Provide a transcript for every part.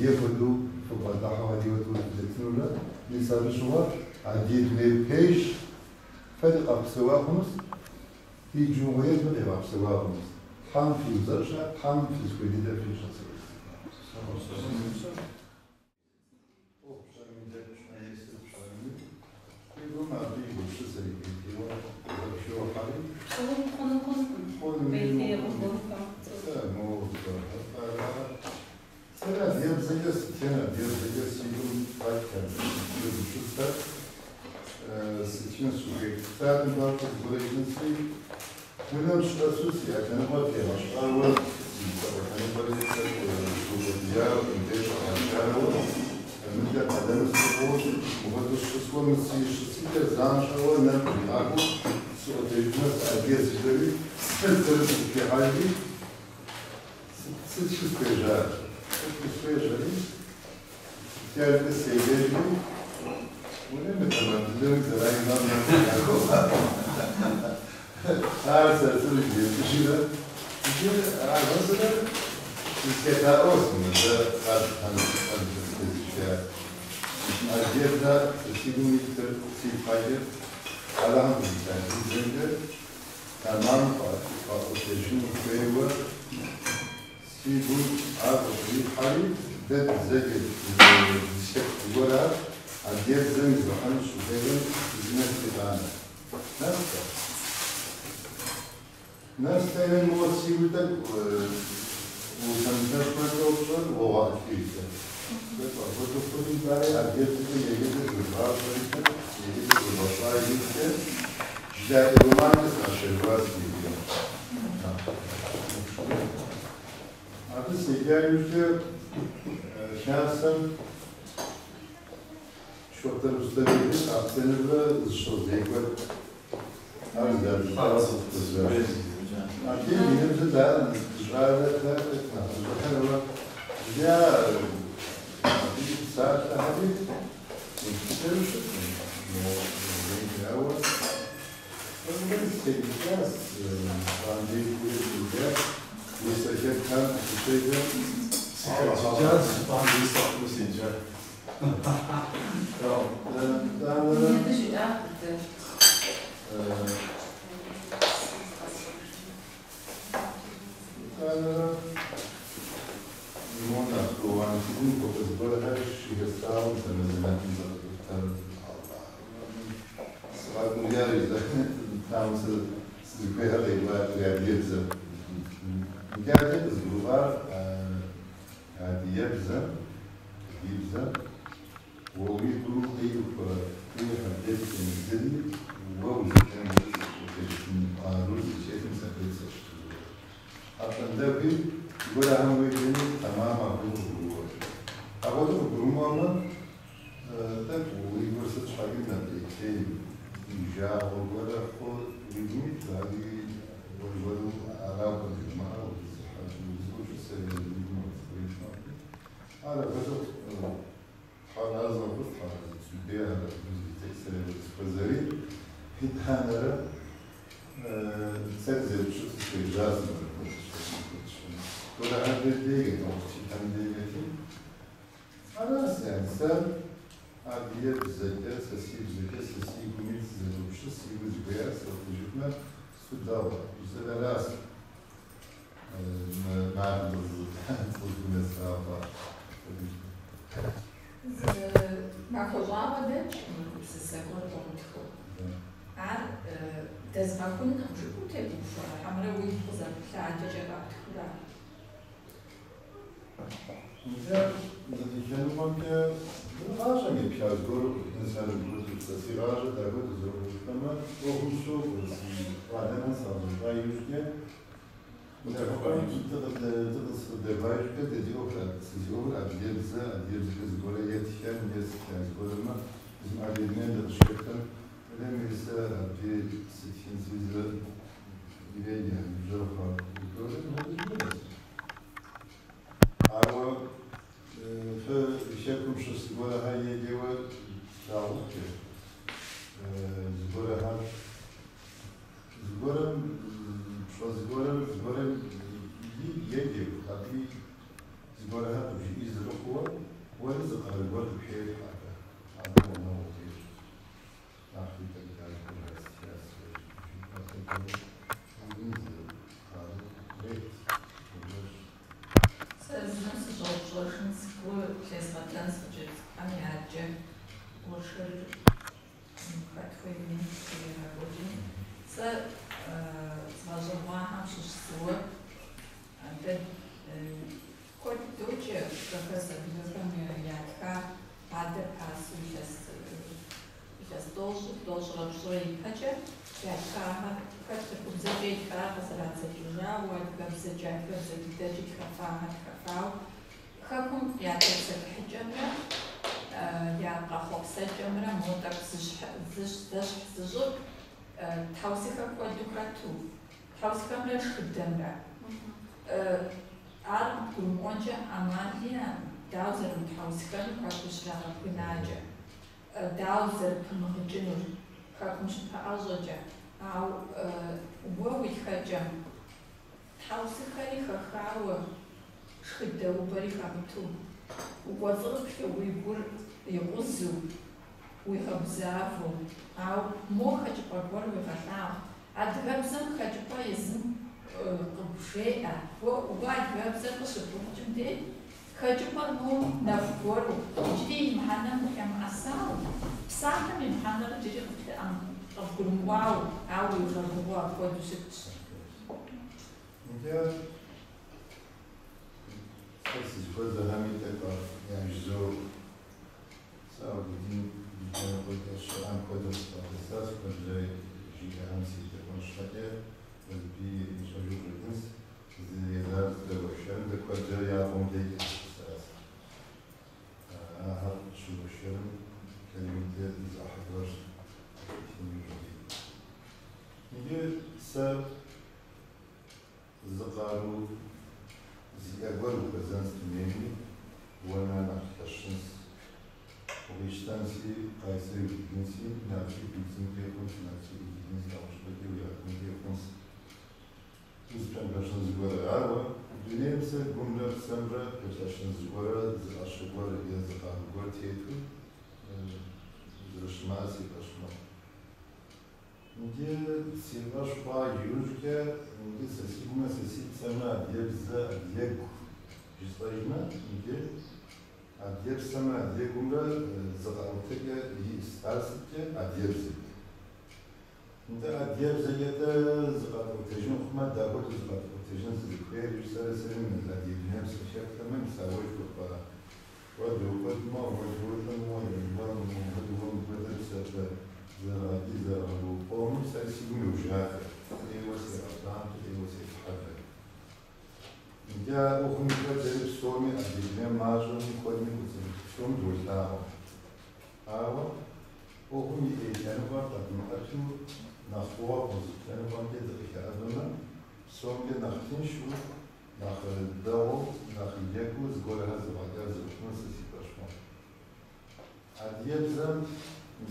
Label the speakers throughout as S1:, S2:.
S1: Адыгей хуэдэу фыбгъэдыхьэу адыгэ хуэдэу фыдэтынурэ, мис абы щыгъуэ адыгей дуней пэж фэри къэфпсэуа хъунущ, ди джумгъуейми къигъэпсэуа хъунущ. Тхьэм фиузэщӏэ, Тхьэм фызыхуей дыдэр фищӏэ. ӏуэху пщӏэнуми, дэ пщӏэнуми, сыт пщӏэнуми, уи гум абы и гупсысэр и пӏейтейуэ къызэпхиохьэри.
S2: Псэун хъуну хъункъым,
S1: Хъунуми,
S2: пӏейтей
S1: мыхъунуми.
S2: къыгуэхуэм цӏыху.
S1: Сэ моуэ зыгуэрхэр. Сэри адыгэбзэкӏэ сытхэн, адыгэбзэкӏэ си гум къэкӏхэр, си гупсысэр сытхын сыхуейт. Псалъэм папщӏэ зыгуэрэ жысӏэнщи, унэм сыщӏэсу си ӏэ лъэныкъуэр тегъэщӏауэ, си лъакъуэ лъэныкъуэри тӏэкӏу сыукъуэдияуэ, мыбдеж щӏэгъэжауэ, мыдэ къалэмыр сӏыгъыу, мыпхуэдэу щысуэ, мы си щысыкӏэр занщӏэуэ нэм къригъакӏуэу сыӏуэтэжынмэ, сыадыгэщ жысӏэри, сызэрысхихьэжри, сытхыу схуежьащ. Сытхыу схуежьэри, сятэ седжэжри, унэм и тэмэм дыдэми зэраимам нэм къригъакӏуэу. Ар сэр-сэру жесӏэжрэ, иджы апхуэдэрэ сызыхэта ӏуэхукъым, сэ ар къызытезышар. Адыгэбзэ сэ си гум илъыр, сигу къэкӏыр, Алыхьым къызита ди бзэмкӏэ тэмэм къэӏуэтэжын хуейуэ си гум ар къыщӏрилъхьэри, дэ дызэджэ дызыхэт зыгуэр ар адыгэбзэм изгъэхьэну сыхуейуэ сызынэсри къанэ. Нэстэ. Нэстэ моуэ си гур тӏэкӏу узэмылъэщмэ пщӏэр уогъэӏэлъыжкӏэ. Тӏэкӏу апхуэдэу хъури, итӏани адыгэбзэкӏэ еджэкӏэ зызгъащӏэри, еджэкӏэ зызгъэщӏа иужькӏэ Жылакӏэ романкӏэ сыкъэшэжуа седжа. Абы седжа иужькӏэ хасэм Шохъутэр Руставели Къаплъэнымрэ зыщызекӏуэт. Ар зэрыщытар Абдеж и ныбжьыр дэ дыщӏалэт, тӏэкӏу нэхъыжьыхьэрэ я абы и псалъэхэри мыпхуэдэу щыткъым, ауэ зытеджыкӏащ, Къандей кууэ седжащ, усэхэтхэм сыщеджэм.
S3: Сыхэджыкӏащ, жыпӏам сфӏэфӏу седжат.
S1: Итӏанэрэ
S2: Абы жиӏат дэ.
S1: Итӏанэрэ мо нэхъ романтизм хуэдэ зыгуэрхэр щыхэслъагъуэм сыкъэкӏуэжащ, там сызыхуейхэр къекӏуалӏэри адыгэбзэм. Иджы абы къызгурыӏуар адыгэбзэм, ди бзэм уэ уи гум къихуэ къихьэ дэтхэнэ зыри уэ узыхуейм укъыӏуэтэжыфын къарур зыхэлъым сабийцӏэщ. Апщӏондэхуи зыгуэрхэм уеджэми тэмам абы къыгурыӏуэр. Апхуэдэу къыгурымыӏуэмэ, тӏэкӏу уи гур сыт щхьэкӏи мэпӏейтей, и жагъуэ гуэрэ хъу уи гум иту, ари уэр-уэру арауэ къызжумыӏэу, узыӏущӏысэ уи гум къызэрит мэхъури. Ар апхуэдэу Тхьэразэ хъу, Тхьэразэ Цубей, ар абы сыхуэзэри, итӏанэрэ сэри зепщыту сежьащ зыгуэрхэр дегэт, дегэти. Аращ, yani сэ адыгэбзэкӏэ, сэ си бзэкӏэ, сэ си гум ит сызэгупсыс, си гу зыхуеяр сӏуэтэжыфмэ, сыту дэгъуэ. Жысӏэр аращ. Мар къыздынэса хъуар.
S4: Зы махуэ щӏагъуэ дэкӏкъым гупсысэ гуэр къыумытхыу. Ар дэзгъэхункъым жыпӏэу тебухуэрэ, хьэмэрэ уигу къызэрыплъадэкӏэ къэптхыурэ?
S1: Нтӏэ, зы лъэныкъуэмкӏэ гъащӏэм епха зыгуэру къыщӏэкӏынщ ар мыпхуэдэу. Сэ си гъащӏэр дапхуэдэу зэрыхъужыпӏэмэ, ӏуэхум щохъу, си къалэнхэр сагъэзэщӏа иужькӏэ, дыкъызыдэкӏуа иужькӏэ дэ ди ӏуэхур, сэ си ӏуэхур адыгэбзэ, адыгэбзэкӏэ зыгуэрэ етхэм е сытха зыгуэрымэ, зым адыгэ дунейм дыкъыщыхэтым, мис абы сытхын си зы иреджэ, ныбжьэгъухэр зыгуэрым хуэдэу зыгуэрщ. Ауэ фэ хэкум щыщ зыгуэрхэр еджэуэ слъагъухукӏэ, зыгуэрхэр зыгуэрым пщӏэ зыгуэрым зыгуэрым еджэу, абы Зыгуэрхэр къыбжиӏи зэрыхъууэ, уэри зы къару гуэр къыпхелъхьэ абы. Абы гъунэгъу зещӏ. Нэхъри тӏэкӏу зыгуэрхэр стхащ, уи зы къару кърет, къолэжь.
S4: Сэ зым сыщӏэупщӏэжын сыгу лъезгъэтэн хъыджэбз цӏыкӏухэм яджэ уэршэрыр хэт хуейми иригъэкӏуэкӏын. Сэ згъэщӏэгъуахэм щыщ зыуэ дэ куэд доджэ хэхэс адыгэхэм ятха адэ пасэу илъэс 30, 33 ипэкӏэ ятхахэр хэт тыркубзэкӏэ итхар къызэрадзэкӏыжауэ, адыгэбзэкӏэ, адыгэбзэ дыдэкӏи тхэфахэр тхэфауэ, хэкум я тепсэлъыхьыкӏэмрэ я къэхъуэпсэкӏэмрэ мо тӏэкӏу зэщхь зыщӏыр тхьэусыхэ куэду хэту, тхьэусыхэмрэ шхыдэмрэ. Ар къыбгурымыӏуэнкӏэ ӏэмал иӏэкъым, дауэ зэрымытхьэусыхэнур хэкур щрагъэбгынакӏэ, дауэ зэрыпымыгъыкӏынур хэкум щыпэӏэщӏэкӏэ. Ауэ уэ уи тхэкӏэм тхьэусыхэри хэхауэ, шхыдэ убэри хэмыту, укӏуэцӏрыплъу уи гур икъузу, уигъэгузавэу, ауэ мо хэкӏыпӏэ гуэр уигъэлъагъу. Адыгэбзэм хэкӏыпӏэ езым къыбжеӏэ. Уэ адыгэбзэр къыщыбухькӏым дей хэкӏыпӏэр мо нэху гуэру, иджыри и мыхьэнэм ухэмыӏэсауэ, псалъэм и мыхьэнэр иджыри къыбгурымыӏуауэ, ауэ уигъэгугъэу апхуэдэу щытщ.
S1: Иджы сэ сызыхуэзэхэми тӏэкӏу яжызоӏэ. Сэ Аубыдин и лъэныкъуэкӏэ щыӏэм хуэдэу сыкъэтӏысащ, куэдрэ жиӏэхэм седэӏуэн щхьэкӏэ, Уэзбий ищӏэжу къыщӏэкӏынщ, зы езар зыдэуэршэрым дэ куэдрэ я гъуэм дежкӏэ дыщысащ. Ахэр щыуэршэрым Кэримикӏэ зы ӏыхьэ гуэр щытыну жыхуиӏэу. Иджы сэ зы къару зиӏэ гуэр ухуэзэнщ дунейми, уэ нэ нэхъ лъэщынщ. Укъищтэнси, Къайсэр уидыгынси, Налшык уидзынкӏи хъунщ, Налшык уидыгынси, нэгъуэщӏыпӏэкӏи уигъэкӏуэнкӏи хъунщ. Узыпэмылъэщын зыгуэрэ. Ауэ дунейм сэ гумрэ псэмрэ пэлъэщын зыгуэрэ, зы ӏэщэ гуэр е зы къару гуэр тету зэрыщымыӏэр си фӏэщ мэхъу. Иджы си фӏэщ хъуа иужькӏэ, иджы сэ си гумрэ сэ си псэмрэ адыгэбзэ, адыгэгу жысӏэжмэ, иджы адыгэпсэмрэ адыгэгумрэ зы къэӏуэтэкӏэ иӏэс. Ар сыткӏэ? Адыгэбзэкӏэ. Нтӏэ адыгэбзэкӏэ-тӏэ зыкъэтӏуэтэжын хъумэ, дапхуэдэу зыкъэтӏуэтэжын сызыхуейр жысӏэрэ сэри мы адыгэ дунейм сыхэплъэмэ, мис ауэ жыхуэпӏа уэ докӏуэдмэ, уэ долӏэмэ, уэ мыпхуэдэ, уэ мыпхуэдэ псалъэ зэрыгъэкӏий, зэрыгъэгуо къомым сэри си гум йожалӏэ, ӏейуэ сегъэбампӏэ, ӏейуэ сетхьэлэ. Иджы а ӏуэхум и куэд дэри псоми адыгэ дунейм мащӏэми куэдми кӏуэцӏрыплъ псоми долъагъу. Ауэ ӏуэхум и ӏей лъэныкъуэр къэдмыӏэту нэхъ фӏыгъуэ къозыт лъэныкъуэмкӏэ дыкъыхэӏэбэмэ, псомкӏэ нэхъ тыншу, нэхъ дэгъуэу, нэхъ екӏуу зыгуэрхэр зэфӏэкӏа зэрыхъунур сэ си фӏэщ мэхъу. Адыгэбзэм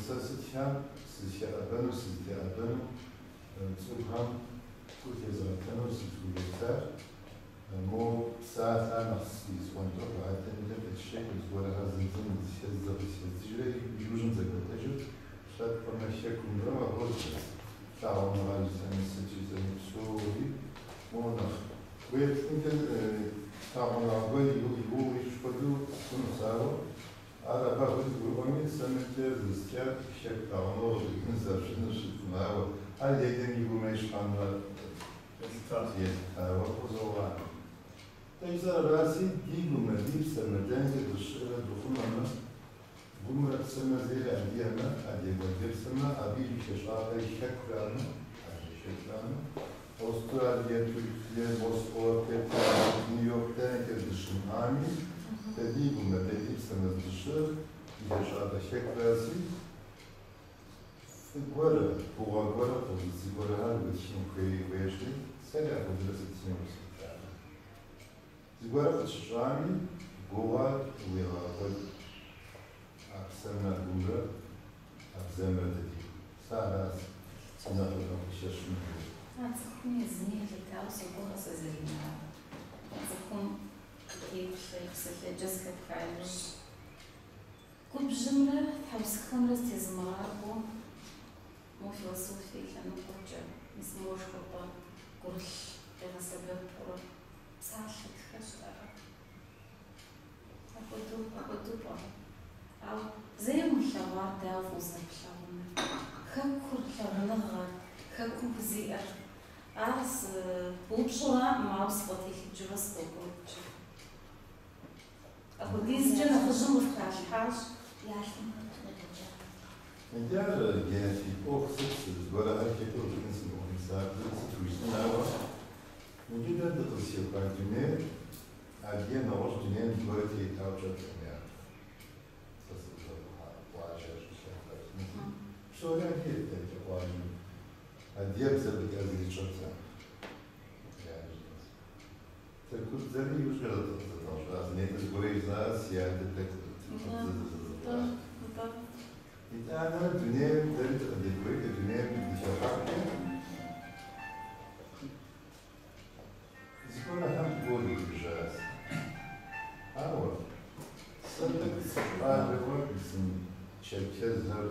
S1: сэ сытхэм сызыхэӏэбэну, сызытеӏэбэну, цӏыхухэм гу лъезгъэтэну сызыхуеплъар, мо псалъэ нэхъ изыӏуэнтӏыхьу, адэмкӏэ къесшэкӏыу, зыгуэрхэр зыдзым зыхэздзэ къысхэздзыжрэ иужьым зэкӏуэлӏэжыр лъэпкъымрэ хэкумрэ апхуэдэу лъагъуныгъэ жысӏэми, сыт жысӏэми псори мо нэхъ уеплъынкӏэ лъагъуныгъэ гуэр и гугъу ищӏ хуэдэу хъунущ, ауэ ар абы апхуэдэу гурыӏуэми, сэ мыдкӏэ зыстхар хэку лъагъуныгъэ къыщӏихын зэрыщытынур щытым, ауэ ар еджэм и гумрэ и щхьэмрэ елъытауэ къызогъанэ. Дэ жысӏэр араси, ди гумрэ ди псэмрэ дэнэкӏэ дыщыӏэрэ дыхъумэмэ, гумрэ псэмрэ зейр адыгэмэ, адыгэгу адыгэпсэмэ, абы и хэщӏапӏэри хэкурамэ, адыгэ хэкурамэ, Австралие, Туркие, Москва, Петербург, Нью-Йорк дэнэкӏэ дыщымыӏами, дэ ди гумрэ дэ ди псэмрэ здыщыӏэр ди хэщӏапӏэ хэкураси, фӏы гуэрэ, гугъэ гуэрэ къозыт зыгуэрхэр уэтхын хуейщи, сэри апхуэдэрэ сытхыну сыхуитамэ. Зыгуэрэ къытщыщӏами, гугъэ уегъэгъуэт а псэмрэ гумрэ, а бзэмрэ дэ ди. Сэ аращ си нэхъ къыхэщыну хуейр.
S2: А цӏыхум езыми елъытауэ си гугъэ сэ Заринэ. Цӏыхум и теплъэ, и псэлъэкӏэ зэхэтха иужь. Губжьымрэ тхьэусыхэмрэ зытезымыгъакӏуэу мо философие и лъэныкъуэкӏэ, мис мо жыхуэпӏэ гурылъ къигъэсэбэпурэ псалъэ тхэ щыӏэрэ? Апхуэдэу, апхуэдэу пӏэрэ? Ауэ зэи умылъэгъуар дауэ фӏыуэ зэрыплъагъунур? Хэкур, лъагъуныгъэр, хэкум хузиӏэр. Ар упщӏэраӏым, ауэ сфӏэтелъыджэурэ сыкъокӏуэкӏ. Апхуэдизкӏэ нэхъыжьым къыфхалъхьащ.
S5: Я лъым хэту къыдэкӏа.
S1: Иджы ар генетик ӏуэху сыт зыгуэрхэр хэту къыщӏэкӏын сымыӏуэху, сыт жысӏэн, ауэ иджы дэ дыкъызытехуа дунейр адыгэ нэгъуэщӏ дунейм зыгуэр тетауэ пщӏэртэкъым япэ. Сэ сыкъызэрыхъуа къуажэр щӏылъэхэр. Псори адыгэт дэркӏэ къуажэм. Адыгэбзэ фӏэкӏа зыри тщӏэртэкъым. Тыркубзэри иужькӏэ зэдгъэщӏащ. Нетӏэ зыгуэр жысӏащ, си адэ тӏэкӏу тыркубзэ зэзыгъэщӏащ. Итӏанэ дунейм дэри дыкъыдекӏуэкӏ, дунейм дыхыхьэхукӏэ зыгуэрхэм фӏыуэ дыхужащ. Ауэ сэ тӏэкӏу сыщӏалэуэ черкезхэр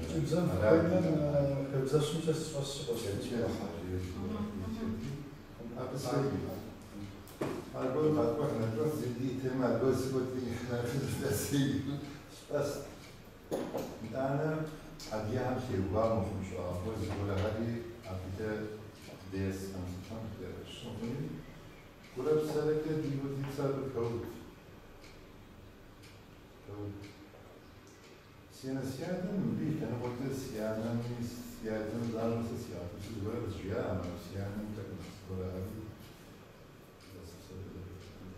S3: Кӏыбзэм хуеймэ, хабзэщымкӏэ сщӏэс.
S1: Аргуэр къакӏуэх нэкӏуэх зиди тема аргуэр сыкӏуэти сщӏэс. Итӏанэ адыгэхэм теухуа мыхъумыщӏагъуэ зыгуэрхэри абыкӏэ дерсхэм сытхэм щыхъуми, гурэ псэрэкӏэ ди гур ди псэр абы хэут. Си анэ си адэм мыбы и лъэныкъуэкӏэ си анэми си адэм занщӏэу сэ сигъэтӏысу зыгуэр къызжиӏакъым, ауэ си анэм тӏэкӏу нэхъ зыгуэрхэри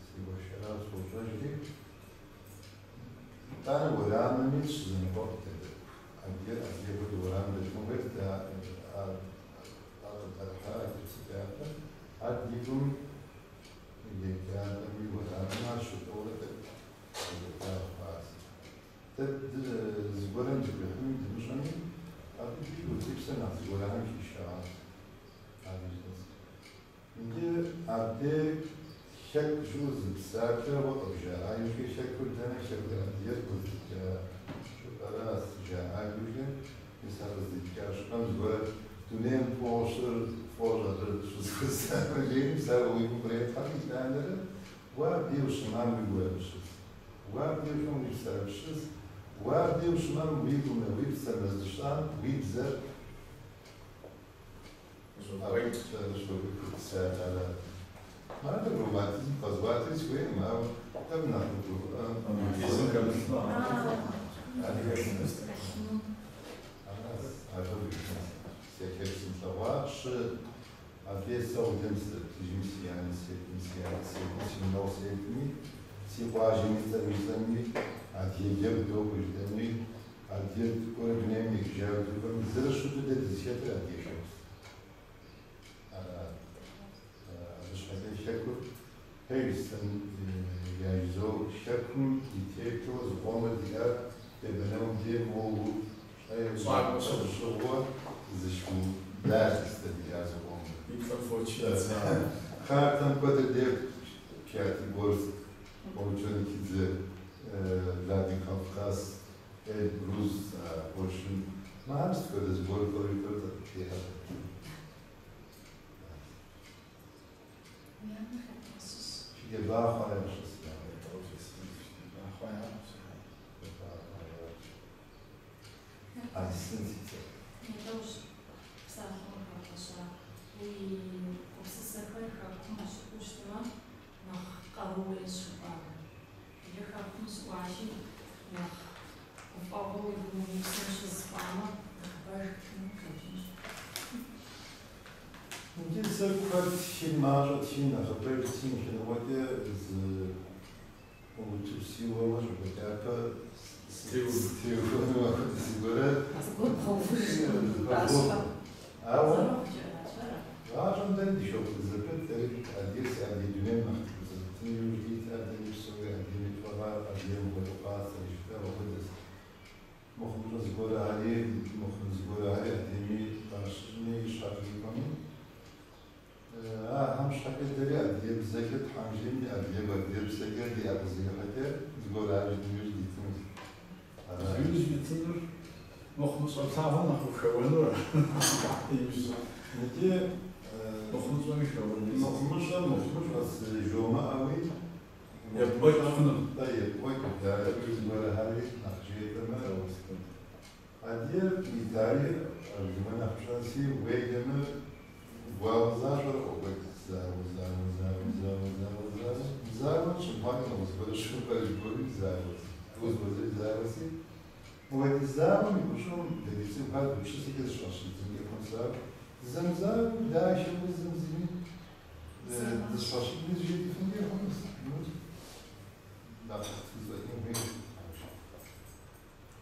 S1: сиуэршэрауэ сощӏэжри. Итӏанэ уэрамыми щызэныкъуэкъут абы. Адыгэр адыгэ хуэдэу уэрамым дэтын хуейт, дэ ар къытӏэрыхьа сыт япэ. Ар ди гум еджапӏэми уэрамым ар щытӏэурэ тӏэкӏу къызэта хъуащ. Дэ зыгуэрым дыхуихьми дымыщӏэми, абы ди гур, ди псэр нэхъ зыгуэрхэм хишащ. Ар ищӏэс. Иджы абдей хэку жыӏэу зы псалъэ уэ къыбжаӏа иужькӏэ хэкур дэнэ хэкур адыгэр къыздикӏа щӏыпӏэращ жаӏа иужькӏэ, мис ар къыздикӏа щӏыпӏэм зыгуэр дунейм фӏощыр фӏощӏ абы щызыхуэсамэ жери, мис ар уи гум кърелъхьэри итӏанэрэ уэ абдей ущымам уи гур абы щыс. Уэ абдей ущымам уи псэр абы щыс. Уэ абдей ущымам уи гумрэ уи псэмрэ здыщыӏам уи бзэр Мадэ романтизм къэзгъуатри сыхуейкъым, ауэ тӏэкӏу нэхъ
S3: Романтизм хэмылъмэ, адыгэлъ.
S1: Абы хэку сымылъэгъуа щы абдей сэ гъудэм сызэплъыжми, си анэ сетми, си адэ сетми, си унэгъу сетми, си къуажэм и цӏэр жысӏэми, адыгэ джэгу докӏуэ жытӏэми, адыгэ кӏуэрэ дунейм ехыжауэ дыкӏуэми, зэрыщыту дэ дызыхэтыр адыгэ хэкущ. Абы щхьэкӏэ хэкур пэжщ, яжызоӏэ хэкум и теплъэу зыкъомыр диӏэр дебэнэум дей моуэ щӏыгъуэ зы шу далъэс дэ диӏар зыкъомыр.
S3: И плӏэм фоч идза.
S1: Картэм хуэдэ де Пятигорск, Орджоникидзе, Владикавказ, Эльбрус, къуршым. Мыхьэр сыт хуэдэ зыгуэрхэр техьэ.
S5: Уи анэр хэт ящыщ?
S1: Шыджэбахъуэ ящыщ.
S3: Бахъуэ ящыщ.
S1: Айсын си цӏэр.
S5: Нетӏэущ псалъэм къыхэбгъэща уи гупсысэхэр хэкум ущыӏэу щытмэ, нэхъ къару уещӏ жыпӏар. Иджы хэкум сыӏуащи, нэхъ гуфӏэгъуэ уи гум уи псэм щыз хъуамэ, нэхъыбэж жыпӏэну къыщӏэкӏынщ.
S1: Иджы сэ куэд тхын мащӏэ тхын нэхъыбэж тхын лъэныкъуэкӏэ зы утыку сиуэуэ щӏыпӏэкӏапэ теухуэну апхуэдэ зыгуэрэ
S2: Зыгуэр бгъэувыжкъым, тӏасхъэ.
S1: Ауэ
S5: Зэрыхъукӏэ, ара?
S1: гъащӏэм дэри дыхокӏуэ зэпыт, дэри адыгэ си адыгэ дунейм нэхъ дыхузэпытын иужь дит, адэри псори адыгэм и лӏыгъэр, адыгэм хуэдэ къуацэ жытӏэ апхуэдэс. Мыхъумыщӏэ зыгуэрхэри, мыхъун зыгуэрхэри щхьэкӏэ дэри адыгэбзэкӏэ Тхьэм жиӏэм адыгэбзэкӏэ ди ӏэпэзэрыхьэкӏэ зыгуэр иужь дитынущ.
S3: Иужь дитынур мыхъумыщӏэ плъагъум нэхъ ухэуэнур. Иужь.
S1: Иджы
S3: мыхъумыщӏэми хэуэну.
S1: Мыхъумыщӏэ жомыӏэуи
S3: епӏуэкӏ хъуну.
S1: Да, епӏуэкӏ, да, зыгуэрхэри нэхъ жетӏэмэ. Адыгэр идари аргумэ нэхъ пщӏэнси, уеджэмэ гуауэ защӏэр къокӏуэкӏ. Зауэ, зауэ, зауэ, зауэ, зауэ, зауэ. Зауэ щымыхъуами нэгъуэщӏ щыпӏэ жыпӏэри зауэ. Узбэзри зауэси. Мыуэди зауэм и гущӏум дэри цӏыхухэр гупсысэкӏэ зыщӏэщыдзынкӏэ хъун зауэ. Зэмызауэу дахэу зым зыми дыщӏэщыдми зыжетыфынкӏэ хъунущ. Нэхъ тызэӏын хуейщ.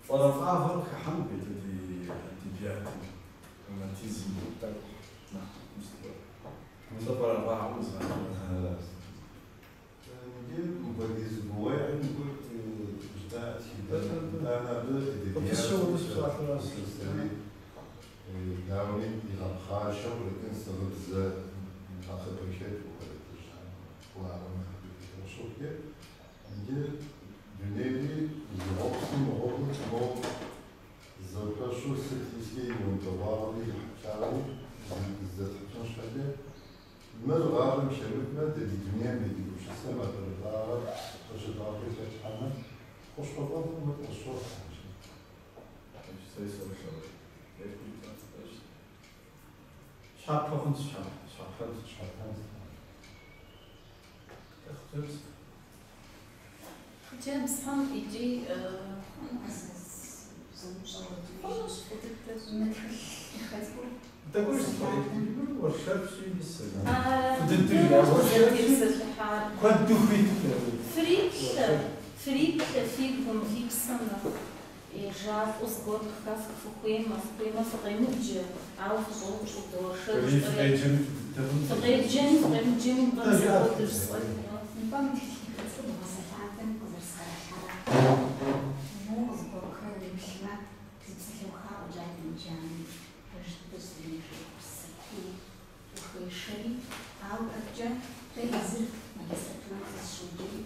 S3: Фӏэрафӏагъэр къыхыхьэн хуейт ди биятым. Романтизм тӏэкӏу нэхъ мыстӏур. Сэ фӏэрафӏагъэм узгъэхьэн.
S1: Иджы мыпхуэдиз гугъуехьым гур жытӏа тхыдэ. Абы дауи игъэпхъашэу сыгъыбзэ нэхъыбэ хэту щыхъукӏэ. Иджы дунейри зы гъуэгу мыгъуэгум моуэ зэпэщу сыт искӏэ и уэндэгъуагъри и хьэлъагъри зэтхьэкӏын щхьэкӏэ мыр гъащӏэм хэмытмэ, дэ ди дунейм ди гупсысэм а фӏэрафӏагъэр къыщыдгъэхъуи хэтхьэмэ, къыщхьэпэфӏу мыр къыщохъу.
S3: Щхьэпэ хъунщ, щхьэпэнщ.
S1: Щхьэпэнщ.
S3: Хъыджэбз.
S2: Хъыджэбзхэм икӏи хъунущ фӏы дыдэщ.
S6: Мы тхылъ дахэ цӏыкӏур.
S3: Тӏэкӏур уэршэрщи, мис.
S2: Фӏы
S3: дыдэу
S2: зэрытепсэлъыхьар.
S3: Куэду хуит.
S2: Фриплъэ, фриплъэ фи гум, фи псэм нэхъ ежалӏэу зыгуэр къыхэфх фыхуеймэ, фыхуеймэ фыкъемыджэ, ауэ фыщӏэупщӏэу дыуэршэр. Фыкъеджэми, фыкъемыджэми, нтӏэ зыхуэдэ жысӏэн.
S6: Нтӏэ мы тхылъ дахэ цӏыкӏур дгъэсэлъатэм къызэрысхэралъхьара. Мо къызыгуэпхэр уеплъмэ, зы псалъэуха фӏэкӏа демыджами, пэж дыдэщ зэримыжыр гупсысэ куу ухуешэри, ауэ пэткӏэ дэ езыр магистратурэм сызыщеджэри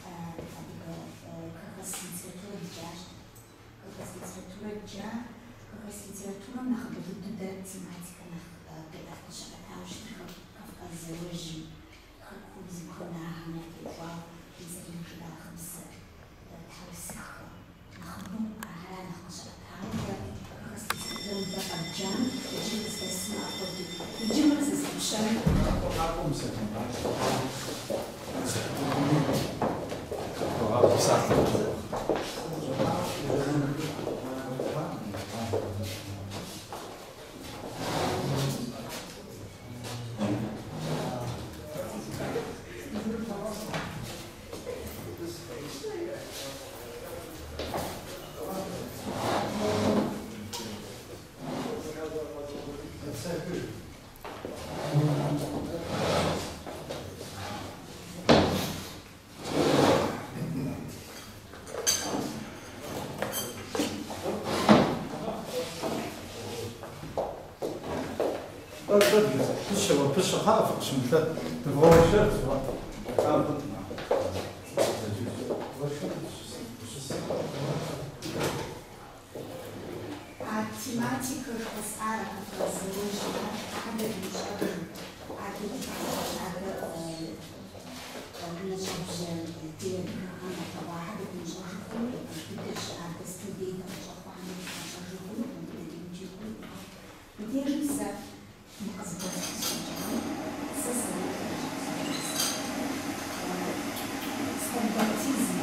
S6: адыгэ хэхэс литературэ дджащ. Хэхэс литературэ дджа, хэхэс литературэм нэхъыбэ дыдэу дэ тематикэ нэхъ къыщыӏэтауэ щытыр Кавказ зауэжьым, хэкум зыбгынахэм ятеухуауэ зэримыжыӏа хъыбзэ, тхьэусыхэ. Нэхъыбэу ара нэхъ къыщыӏэтауэ дэ хэхэс литературэм дэ къэдджам, иджы къыздэсым апхуэдэу. Иджы мыр зэзгъэпщэну.
S3: Къакӏуэ мысалъэ. Пыщэ хъаф къыщымылъэт. Дывгъэуэршэр.
S6: А тематикэ жыхуэсӏар Кавказ зауэжьым, адэ дымыщӏэжу, адэ адэ нэщӏэбжьэ ди адыгэхэм ялъэгъуа адэ дымыщӏэжу хъуну, пэж дыдэщ, адэ студей дыкъыщӏэхъуами дымыщӏэжу хъунукъым, дыдемыджи хъунукъым. Мыбдежым сэ мы къызыгуэсщӏэкӏам сэ стандартизм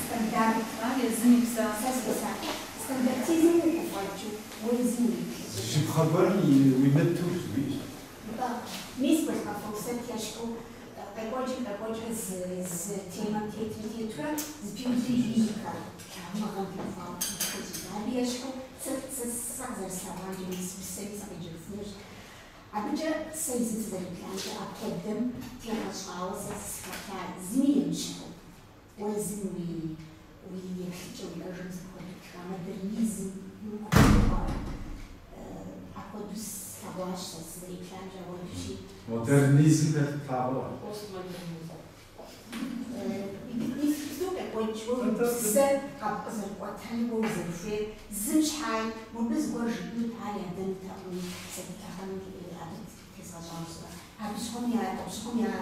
S6: стандарт
S2: Ар езым и псалъэ.
S6: сэ сыпсалъэ. Стандартизм укъыфӏэкӏыу уэ езым уеплъ.
S3: Жыпхъэ гуэрым уимыту жыуиӏэщ.
S6: Нтӏэ, мис Балъкъэр Фоусэт ещхьу къекӏуэкӏым къекӏуэкӏрэ зы темэм тетым тетурэ зыпиудри лирикэ лъагъуныгъэм теухуауэ тхылъ щӏидза. Абы ещхьу сэ сэ къызэрыслъэгъуамкӏэ мис усэри сыкъеджэфынущ. Абыкӏэ сэ езым сызэреплъамкӏэ апхуэдэм тегъэщӏауэ сэ сыхэплъа зыми емыщхьу. Уэ езым уи еплъыкӏэ уиӏэжым зыхуэдэу тха модернизм апхуэдэу слъагъужащ. слъэгъуащ сэ сызэреплъамкӏэ ауэдэущи.
S3: Модернизм хэлъ плъагъурэ?
S5: Постмодернизм.
S6: Иджыпсту къекӏуэкӏ уэ уи гупсысэр къызэрыпӏуэтэну уэ узэрыхуейр зым щхьай, мобы зыгуэр жыпӏэнут, ар ядэнутэкъыми, совет лъэхъэнэм абы тезгъэщӏауэ жысӏэ. Абы щыгъуэм я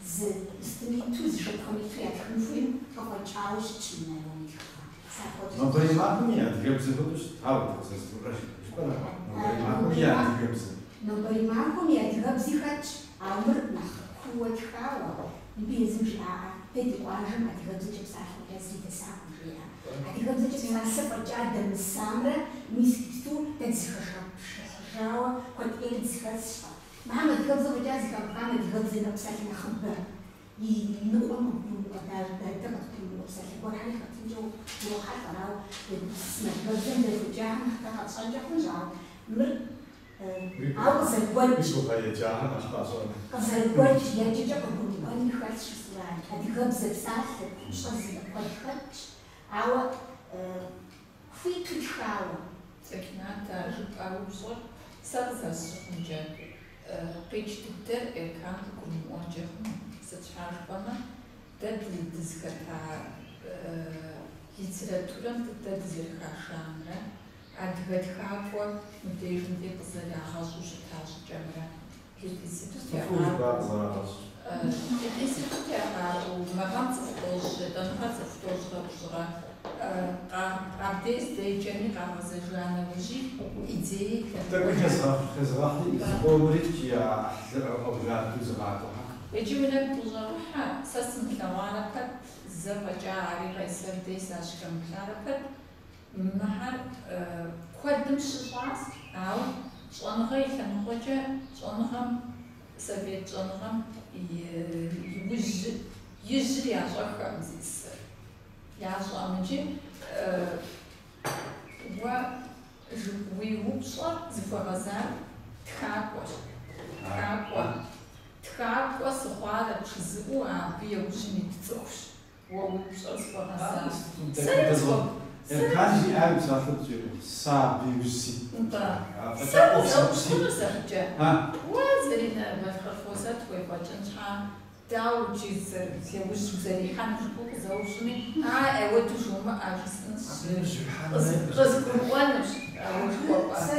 S6: зы сытым иту, зы жыпхъэм иту ятхын хуейм къыфӏэкӏауэ щытщ мы Налом и тхыгъэр. Сэ апхуэдэу
S3: Нобэрей махуэм и адыгэбзэ хуэдэу щытауэ къызэрызгурыӏуэр жыпӏэрэ? Нобэрей махуэм и адыгэбзэ.
S6: Нобэрей махуэм и адыгэбзи хэтщ, ауэ мыр нэхъ кууэ тхауэ, мыбы езым жиӏаӏэ, дэ ди къуажэм адыгэбзэкӏэ псалъэ фӏэкӏа зыри дэсакъым, жеӏэ. Адыгэбзэкӏэ псалъэ фӏэкӏа дэмысамрэ, мис иджыпсту дэ дызэхэшыпсыхьыжауэ куэд ӏейр дызэхэсщ. Мыхьэм адыгэбзэ фӏэкӏа зыхэмыхам адыгэбзэ нэхъ псалъэ нэхъыбэ и ныкъуэм къыбгурымыӏуэ, дэ къыдгурымыӏуэ псалъэ гуэрхэри хэтынкӏэ урохьэлӏэр, ауэ егупсысым адыгэбзэм зэрыхуеджахэм нэхъ дэ къэтщӏэнкӏэ хъунщ, ауэ мыр ауэ къызэрыгуэкӏ. Къызэрыгуэкӏ еджэкӏэ къыбгурымыӏуэнри хэлъщ жысӏэурэ, адыгэбзэ псалъэ купщӏэ зиӏэ куэд хэтщ, ауэ хуиту тхауэ.
S4: Сэкинат, а жыпӏа упщӏэр сэ къызэрысщыхъумкӏэ, къикӏ дыдэр Эркан къыгурымыӏуэнкӏэ хъуну. Сыт щхьа жыпӏэмэ, дэ дызыхэта литературэм дэ дызэрыхашамрэ, адыгэ тхакӏуэ мыбдежым де къызэрагъэщӏу щыта щӏыкӏэмрэ. Институт ягъакӏуэу, мы гъэм цӏыху тӏощӏ, етӏанэгъэ цӏыху тӏощӏрэ пщӏырэ, абдеж здеджэми къагъэзэжа нэужьи идеи
S3: Тӏэкӏуи хезгъэхьи, зыкъомрикӏ я ӏыхьлы ӏэуладу зыгъакӏуэхэр.
S4: Иджы уи нэгу къыщӏэгъэхьэ, сэ сымылъэгъуарэ пэт, зэ фӏэкӏа ари Къайсэр дей сащыхэмыплъарэ пэт, мыхьэр куэдым щыщӏащ, ауэ щӏэныгъэ и лъэныкъуэкӏэ щӏэныгъэм, совет щӏэныгъэм иужь ижьыр ящӏэххэкъым зиӏысыр. Ящӏэм иджы уэ уи упщӏэр зыхуэгъэзар тхакӏуэщ. Тхакӏуэ. Тхакӏуэ сыхъуарэт жызыӏэу абы иужьым ит цӏыхущ. Уэ уи упщӏэр зыхуэгъэзар.
S3: Эркан жиӏар и псалъэр тщӏиӏу, сэ абы иужь сит.
S4: Нтӏэ. Сэ узэупщӏыну зэрыкӏэ. Уэ, Заринэ, Балъкъэр Фозэт уефӏэкӏын щхьа, дауэ иджы лъэужь узэрихьэну жыпӏэу къызэупщӏми, ауэду жумыӏэ жысӏэнщ. Къызгурыӏуэнущ ауэ жыхуэпӏэр.
S6: Сэ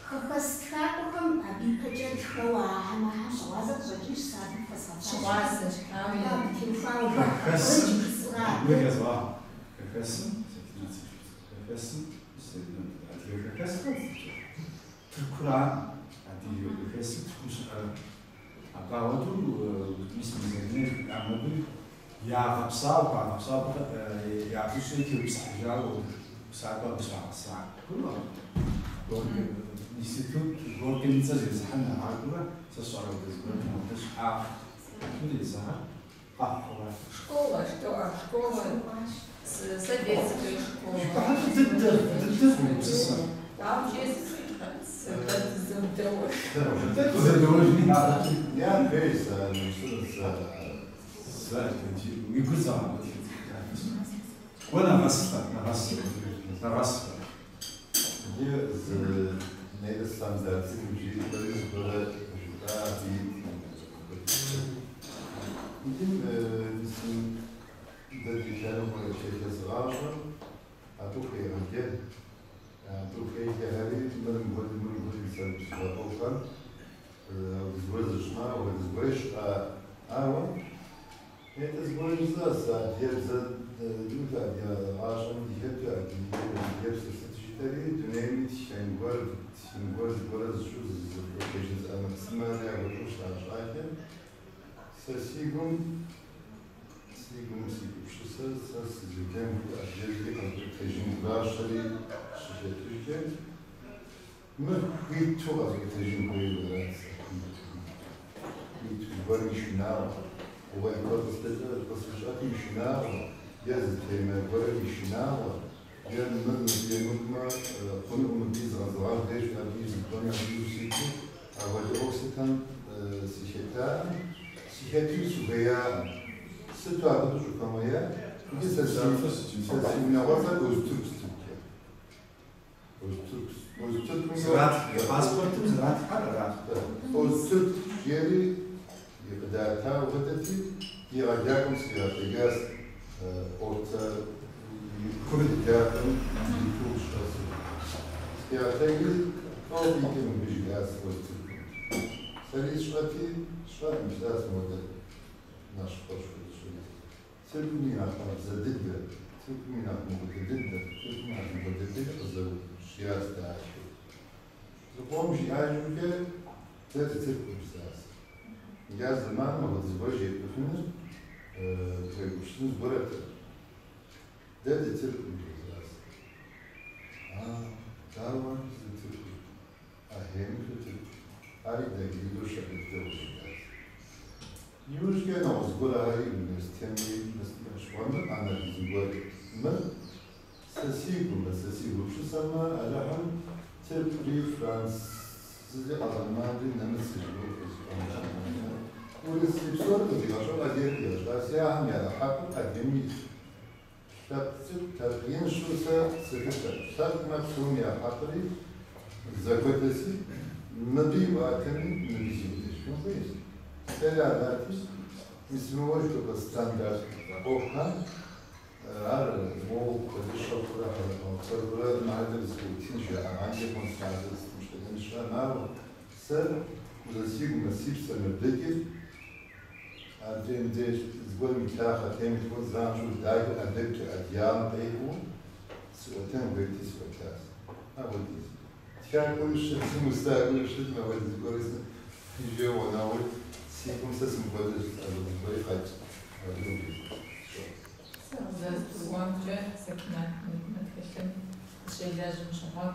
S6: хэхэс тхакӏуэхэм абы ипэкӏэ тхэуэ ахьэм щыгъуазэ къыщӏэкӏынщ, сэ абы хуэзгъэфащэ.
S4: Щыгъуазэщ, ауэ
S6: абы теухуауэ
S3: Хэхэсым, мыр езгъагъ. Хэхэсым, хэхэсым, адыгэ хэхэсхэр Тыркура, адыгэ хэхэсым Тыркум щыӏэ. Абы ауэду мис мы Заринэ жиӏам хуэдэу ягъэпсауэ, къагъэпсауэ япэщӏыкӏэ теупсыхьыжауэ усакӏуэ абы щагъэса. Институт Горькэм и цӏэр зезыхьэм ягъакӏуэурэ сэ сщӏэрэ апхуэдэ зыгуэрым хуэдэ щыӏа. Езыхьэр къэхъурэ.
S4: Школа, что, а школа, советская школа.
S3: Дыдэ, дыдэ гупсысэ.
S4: Там
S3: Дызэдэуэжми.
S1: Я бейс,
S3: Уи гур зэгъэпӏытхыт. Уэ нэгъэслъэ, нэгъэслъэ, нэгъэслъэ.
S1: Иджы зы нейрэ стандарт цӏыкӏум жиӏэри зыгуэрэ жытӏа абы иджы мис дэ ди лъэныкъуэ лъэзыгъащӏэм абы хуегъэджэн, абы хуеджэхэри мыр мыхуэдэ, мыр мыхуэдэ мис абы ӏуэхухэм зыгуэр зыщӏа, апхуэдэ зыгуэр щыӏа. Ауэ это зыгуэр жысӏэ, сэ адыгэбзэ иужь адыгэ гъащӏэм дыхэту адыгэбзэ сыт жытӏэри дунейми тхэн гуэр, тхын гуэр зыгуэрэ зыщӏу зыӏуэтэжын зы ӏэмэпсымэ ягъуэту щащӏакӏэ. Сэ си гум, си гум си гупсысэр сэ сызэджэн хуэдэ адыгэбзэри къэзыӏуэтэжын гуращэри щыхэтыжкӏэ, мыр хуиту къэзыӏуэтэжын хуейуэ арат сэ хуиту. Хуиту зыгуэрым и шынагъуэ, гугъуехь гуэр къысфӏыщӏэти и шынагъуэ, е зы темэ гуэрым и шынагъуэ, е мыр мыбы емыкӏумэ хъунукъым мыбы зыгъэзэгъэн деж абы и зыгуэрым абы иужь ситу, апхуэдэ ӏуэху сытхэм сыхэтаӏым, сыхэтуи сыхуеяӏым. Сыту абы дыщӏыхуэмея? Иджы сэ си унагъуэцӏэр Озтурк стыгукӏэ. Озтурк.
S3: Паспортым зэратхьэр аращ.
S1: Озтүрк жери къыдата хуэдэти, ди егъэджакӏуэм сригъэджащ орта курыт еджапӏэм иту щӏэсу. Сригъэджри, лӏо къикӏыр мыбы жиӏащ Озтүркым. Сэри сщӏэти, сщӏэкъым, жиӏащ мыуэдэ нэщхъуэшхуэ зыщӏри. Тыркум и нэхъ къабзэ дыдэ, Тыркум и нэхъ мыгъуэдэ дыдэ, Тыркум и нэхъ мыгъуэдэ дыдэри къызэущиящ дахэу. Зыкъом жиӏэжымкӏэ дэ дытыркум жысӏащ. Иджы а зэманым апхуэдэ зыгуэр жепӏэфыныр уегупсысыну зыгуэрэт. Дэ дытыркум жысӏащ. А, дауэ ар дытыркум? Ахьейми фытырку. Ари дэгу щабэ дыдэу къызжиӏащ. Иужькӏэ нэгъуэщӏ зыгуэрхэри университетми щыгъуэмэ анализ гуэр. Мыр сэ си гумэ, сэ си гупсысэмэ, Алыхьым Тыркури, Францызи, Алманри, нэмыци жыпӏэу къызыфӏэмыщӏ. Урысей псор къызигъэщӏар Алейр къигъэщӏащи, ахэм я хьэкъыр Алейм илъ. Лъэпкъ цӏыкӏу, лъэпкъ инщу сэ сылъытэ. Лъэпкъмэ псом я хьэкъри зэхуэдэси, мыбы иӏуатэми, мыбы зиӏуэтэжын хуейщ. Сэри арати, мис мыуэ жыхуэпӏэ стандарт ӏуэхухэм ар моуэ куэдыщэ хъурэ хьэрэмэхъурэ мыхьэнэр зыӏутын жаӏэгъэнкӏэ хъунщ, ар зытынщӏэжын щыӏэм, ауэ сэ сигумэ, си псэмэ дэкӏыр адрейм деж зыгуэрым и лъахъэ темылъу занщӏэу дахэу ӏэдэбкӏэ ӏэдиям къекӏуу сыӏуэтэн хуейти сыӏуэтащ. Апхуэдиз. Тхакӏуэри щытым, усакӏуэри щытым, апхуэдиз зыгуэри иджы гъунэгъуи си гум сэ сымыхуэдэщ, апхуэдиз зыгуэри къэкӏ.
S4: Сэ къызэрызгурыӏуэмкӏэ, Сэкинат мы тхылъым къыщелэжьым щыгъуэ,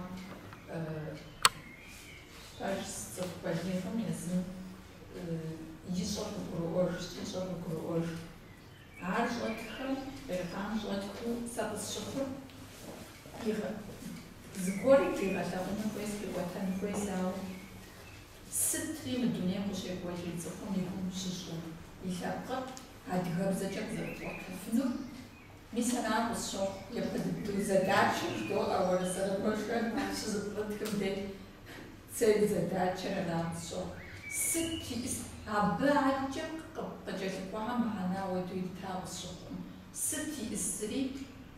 S4: пэжщ, цӏыху балигъым езым ищӏэр къыгурыӏуэж, ищӏэр къыгурыӏуэж. Ар щӏэтхэм, Къеркъан щӏэтхыу сэ къысщыхъур зыгуэри дигъэлъагъуну хуейс, къиӏуэтэн хуейс, ауэ сытри мы дунейм къыщекӏуэкӏыр цӏыхум и гум щыщӏу и лъэпкъыр адыгэбзэкӏэ къызэрыпӏуэтэфынур. Мис ара къысщохъу, япэ дыдэу задачэ жыдоӏэ уэрэ сэрэ гуэшхэр щызэпкърытхым деж цель задачэр ара къысщохъу. Сыт абы аткӏэ къыкӏэлъыкӏуахэм мыхьэнэ ауэдэу ирита къысщыхъукъым. Сыт иӏысри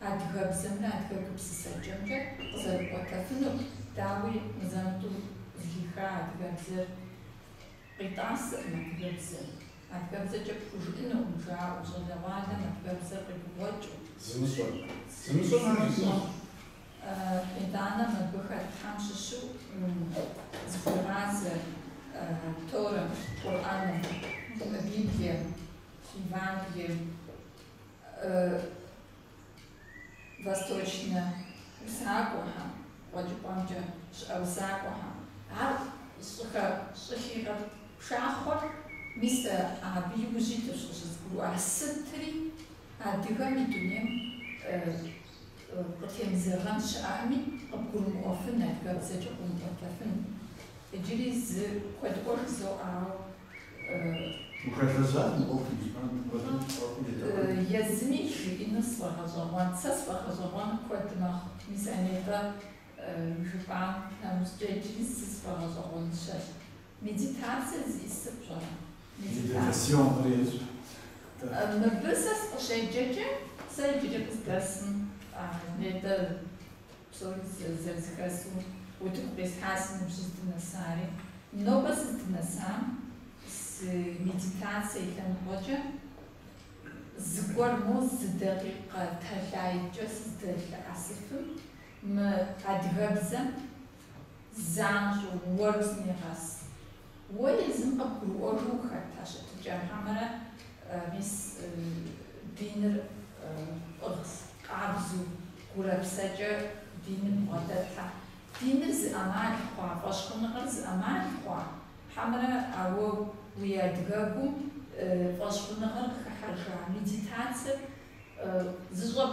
S4: адыгэбзэмрэ адыгэ гупсысэкӏэмкӏэ къызэрыпӏуэтэфынур, дауи мызэ-мытӏэу зыхиха адыгэбзэр къитӏасэкъым адыгэбзэр. Адыгэбзэкӏэ пхужыӏэнукъым жаӏэу, щӏалэгъуалэм адыгэбзэр къегугъуэкӏыу.
S3: Зымыщӏэр. Зымыщӏэр жиӏэнущ.
S4: Итӏанэ мыбы хэтхэм щыщу зыхуигъазэ Торэм, Къурӏэным, Библием, Евангелием, восточнэ усакӏуэхэм, къуэкӏыпӏэмкӏэ щыӏэ усакӏуэхэм. Ар щӏыхигъэпшахъуэр мис абы иужь итущ къыщызгурыӏуа. Сытри адыгэм и дунейм къытемызэгъэн щыӏэми къыбгурымыӏуэфын, адыгэбзэкӏэ къыумыӏуэтэфын. Иджыри зы куэдыӏуэ жызоӏэ, ауэ
S3: Ухэлэжьат мы ӏуэхум жыпӏэм, куэдым ӏуэхум едэӏуэн.
S4: Езыми жиӏэну сфӏэгъэщӏэгъуэн. Сэ сфӏэгъэщӏэгъуэн куэд мэхъу. Мис а нетӏэ жыпӏам нэмыщӏкӏэ иджыри зы сфӏэгъэщӏэгъуэныщэщ. Медитацие зиӏысыр пщӏэрэ?
S3: Медитацион кърещӏ.
S4: Мыбы сэ сыкъыщеджэкӏэ, сэ иджыри къыздэсым нетӏэ псори зэрызэхэсу утыку къисхьа си ныбжь сыздынэсари. Нобэ сыздынэсам медитацие и лъэныкъуэкӏэ зыгуэр мо зы дакъикъэ тэлайкӏэ сыздэлъэӏэсыфым мы адыгэбзэм занщӏэу уэру сынегъэс. Уэ езым къыбгурыӏуэжу ухэт а щытыкӏэм, хьэмэрэ мис диныр пӏыгъ къабзэу гурэ псэкӏэ диным бгъэдэтхьэ. Диныр зы ӏэмал хъуа, фӏэщхъуныгъэр зы ӏэмал хъуа, хьэмэрэ ауэ уи адыгэгум фӏэщхъуныгъэр къыхыхьэжа медитациер зыщӏэп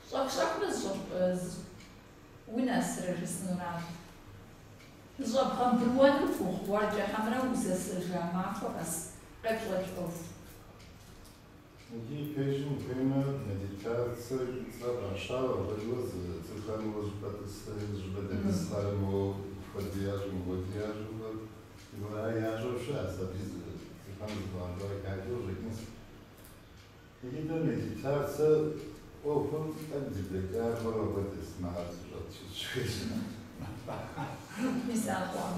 S4: щӏэх-щӏэхыурэ зыщӏэп унэсрэ жысӏэнуращ. Зыщӏэбгъэмбрыуэнур гугъу уэркӏэ хьэмэрэ узэсэжа махуэ къэс къепщӏэкӏ ӏуэху.
S1: Иджы пэжым ухуеймэ, медитацэ цӏэр фӏащауэ, апхуэдэу цӏыхухэр моуэ зыщӏыпӏэ тӏысри, зыщӏыпӏэ дэтӏысхьэрэ моуэ хуэдэ ящӏу, мыхуэдэ ящӏу, зыгуэрхэр ящӏэу щыӏэщ, абы цӏыхухэм зыхуащӏа къыхэкӏыу къыщӏэкӏынщ. Иджы дэ медитацэ ӏуэхум тӏэкӏу дыблэкӏа хуэдэ апхуэдэщ мыхэр зыщӏэтщ.
S4: Мис а къуэм.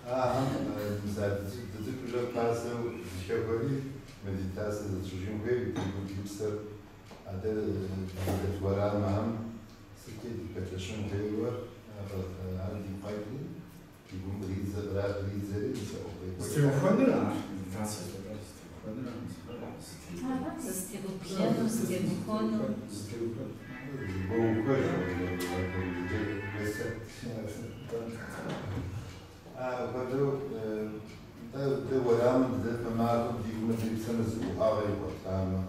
S1: Ахэм мис а дыцӏыкӏурэ пасэу зыхэхуэри медитацэ зытщӏыжын хуей, ди гур, ди псэр адэ дызыхэт уэрамхэм сыткӏи дыпэлъэщын хуейуэ ар дигу къэкӏри, ди гум къридзэ, къридзэри мис а ӏуэху къекӏуэкӏар.
S3: Зытеухуэныр ар, медитацэ жыхуэтӏэр зытеухуэныр ар, мис ар
S2: Ара зытебублэну, зытебухуэну.
S3: Зытеухуэн.
S1: Зыбоухуэж, апхуэдэу дэ уэрамым дыдэтмэ, махуэм ди гумрэ ди псэмрэ зы уӏэгъэ игъуэтамэ,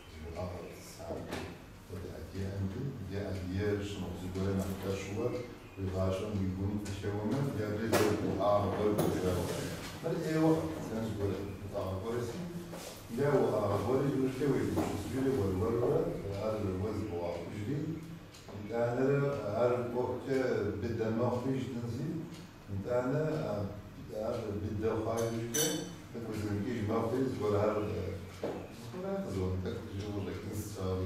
S1: зы уӏэгъэ тӏысамэ, апхуэдэ ӏэджэӏэмкӏи, е ӏэджэ щымыхъу зыгуэрэ нэхъ лъэщууэ уи гъащӏэм уи гум къыхэуэмэ, е абы зы уӏэгъэ гуэр гузэвэгъуэ. Мыр ӏейуэ къэплъытэн зыгуэрэ, уӏэгъэ гуэрси, е уӏэгъэ гуэр иужькӏэ уегупсысыжри уэр-уэрурэ ар уэ зыбогъэхъужри, итӏанэрэ ар ӏуэхукӏэ быдэ мэхъури жытӏэнси, итӏанэ ар быдэ хъуа иужькӏэ къыкӏуэцӏрыкӏыж мэхъури зыгуэрхэр зыгуэрхэр къызонтӏэкӏу къыщӏэкӏынщ сщӏауэ,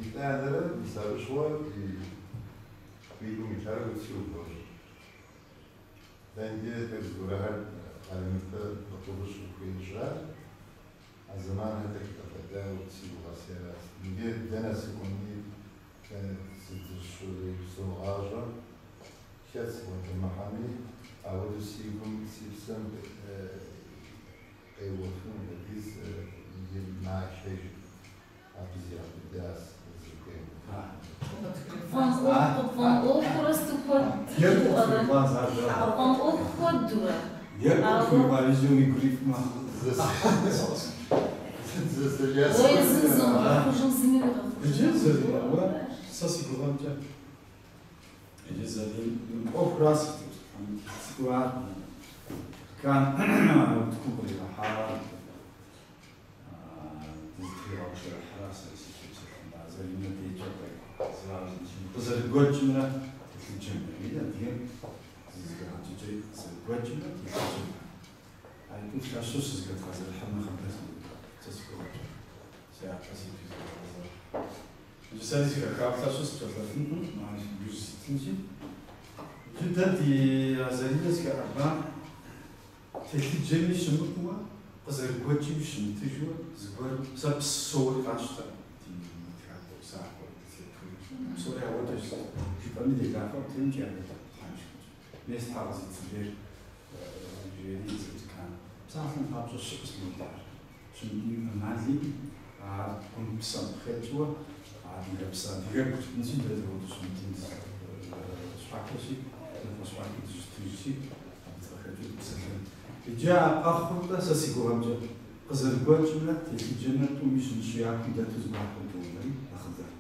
S1: итӏанэрэ мис абы щыгъуэ уи гум илъар утси убощӏ. Дэ иджы тӏэкӏу зыгуэрхэр къалэмыпэ къыпыгъущ ухуеищӏар, а зэманхэр тӏэкӏу тӏэфӏэда си гугъэсеращ. Иджы дэнэ сыкӏуэми, сыздыщыпсэу гъащӏэм хэт сыбгъэдэмыхьэми, апхуэдэу си гум, си псэм къеуэфын хуэдиз иджы махэж абы зигъэбыдащ зыхуейм.
S2: Къыпфӏэмыӏуэхурэ сыту куэд
S3: Екӏу
S2: жыпӏэрэ?
S3: къыпхуихъуа защӏэ.
S2: Къыпфӏэмыӏуэху куэдурэ.
S3: Екӏу
S2: Ауэ
S3: къыпхуихъуа иужькӏэ уигу ифӏ мэхъу.
S2: Уэ езым зумыгъэхъужым зыми
S3: Иджы
S2: уигъэхъужынукъым.
S3: Заринэ, уэ сэ си гугъэмкӏэ, иджы Зарин, ӏуэхура сытепсэлъыхьын цӏыкӏуар, Кан утыкум къригъэхьауэ дызытригъэпшэрыхьра сэри сытепсэлъыхьын. Заринэ дежкӏэ къызэрыгуэкӏымрэ телъыджэмрэ. Види, адыгэм зызыхэгъэкӏыкӏэ къызэрыгуэкӏымрэ телъыджэмрэ. Айтӏу лъэщу щызыхэдгъэзэрыхьыр нэхъыбэ сэ си гугъэмкӏэ. Сэ япэ ситу зыхэдгъэзэрыхь. Иджы сэри зыхэхауэ лъэщу сыпсэлъэфынкъым, ар иужь ситынщи. Иджы дэ ди Заринэ зыхэӏэба телъыджэми щымыӏууэ, къызэрыгуэкӏыуи щымытыжуэ зыгуэр сэ псори къащтэ ди тхакӏуэ, усакӏуэ, литературэ. Псори ауэдэщ жыпӏэми делафэ къытемкӏэ яхэтэ тхьэмыщкӏэкӏэ. Мес Тхьэ къызицылейр жери зэӏузкан. Псалъэм папщӏэ щыӏэщ мыудар. Щымыӏэми ӏэмали, ар гум псэм къыхэкӏыуэ, адыгэпсэ адыгэгу жытӏынщи, дэ дауэдэу щымытын щхьэхуэщи, нэхъ щхьэхуэу дыщытыжщи, абы дыкъыхэкӏыу дыпсэлъэн. Иджы а къэхъур-тӏэ сэ си гугъэмкӏэ къызэрыгуэкӏымрэ телъыджэмрэ тӏуми щымыщу якум дэту зыгуэрхэм доувэри нэхъыбэр.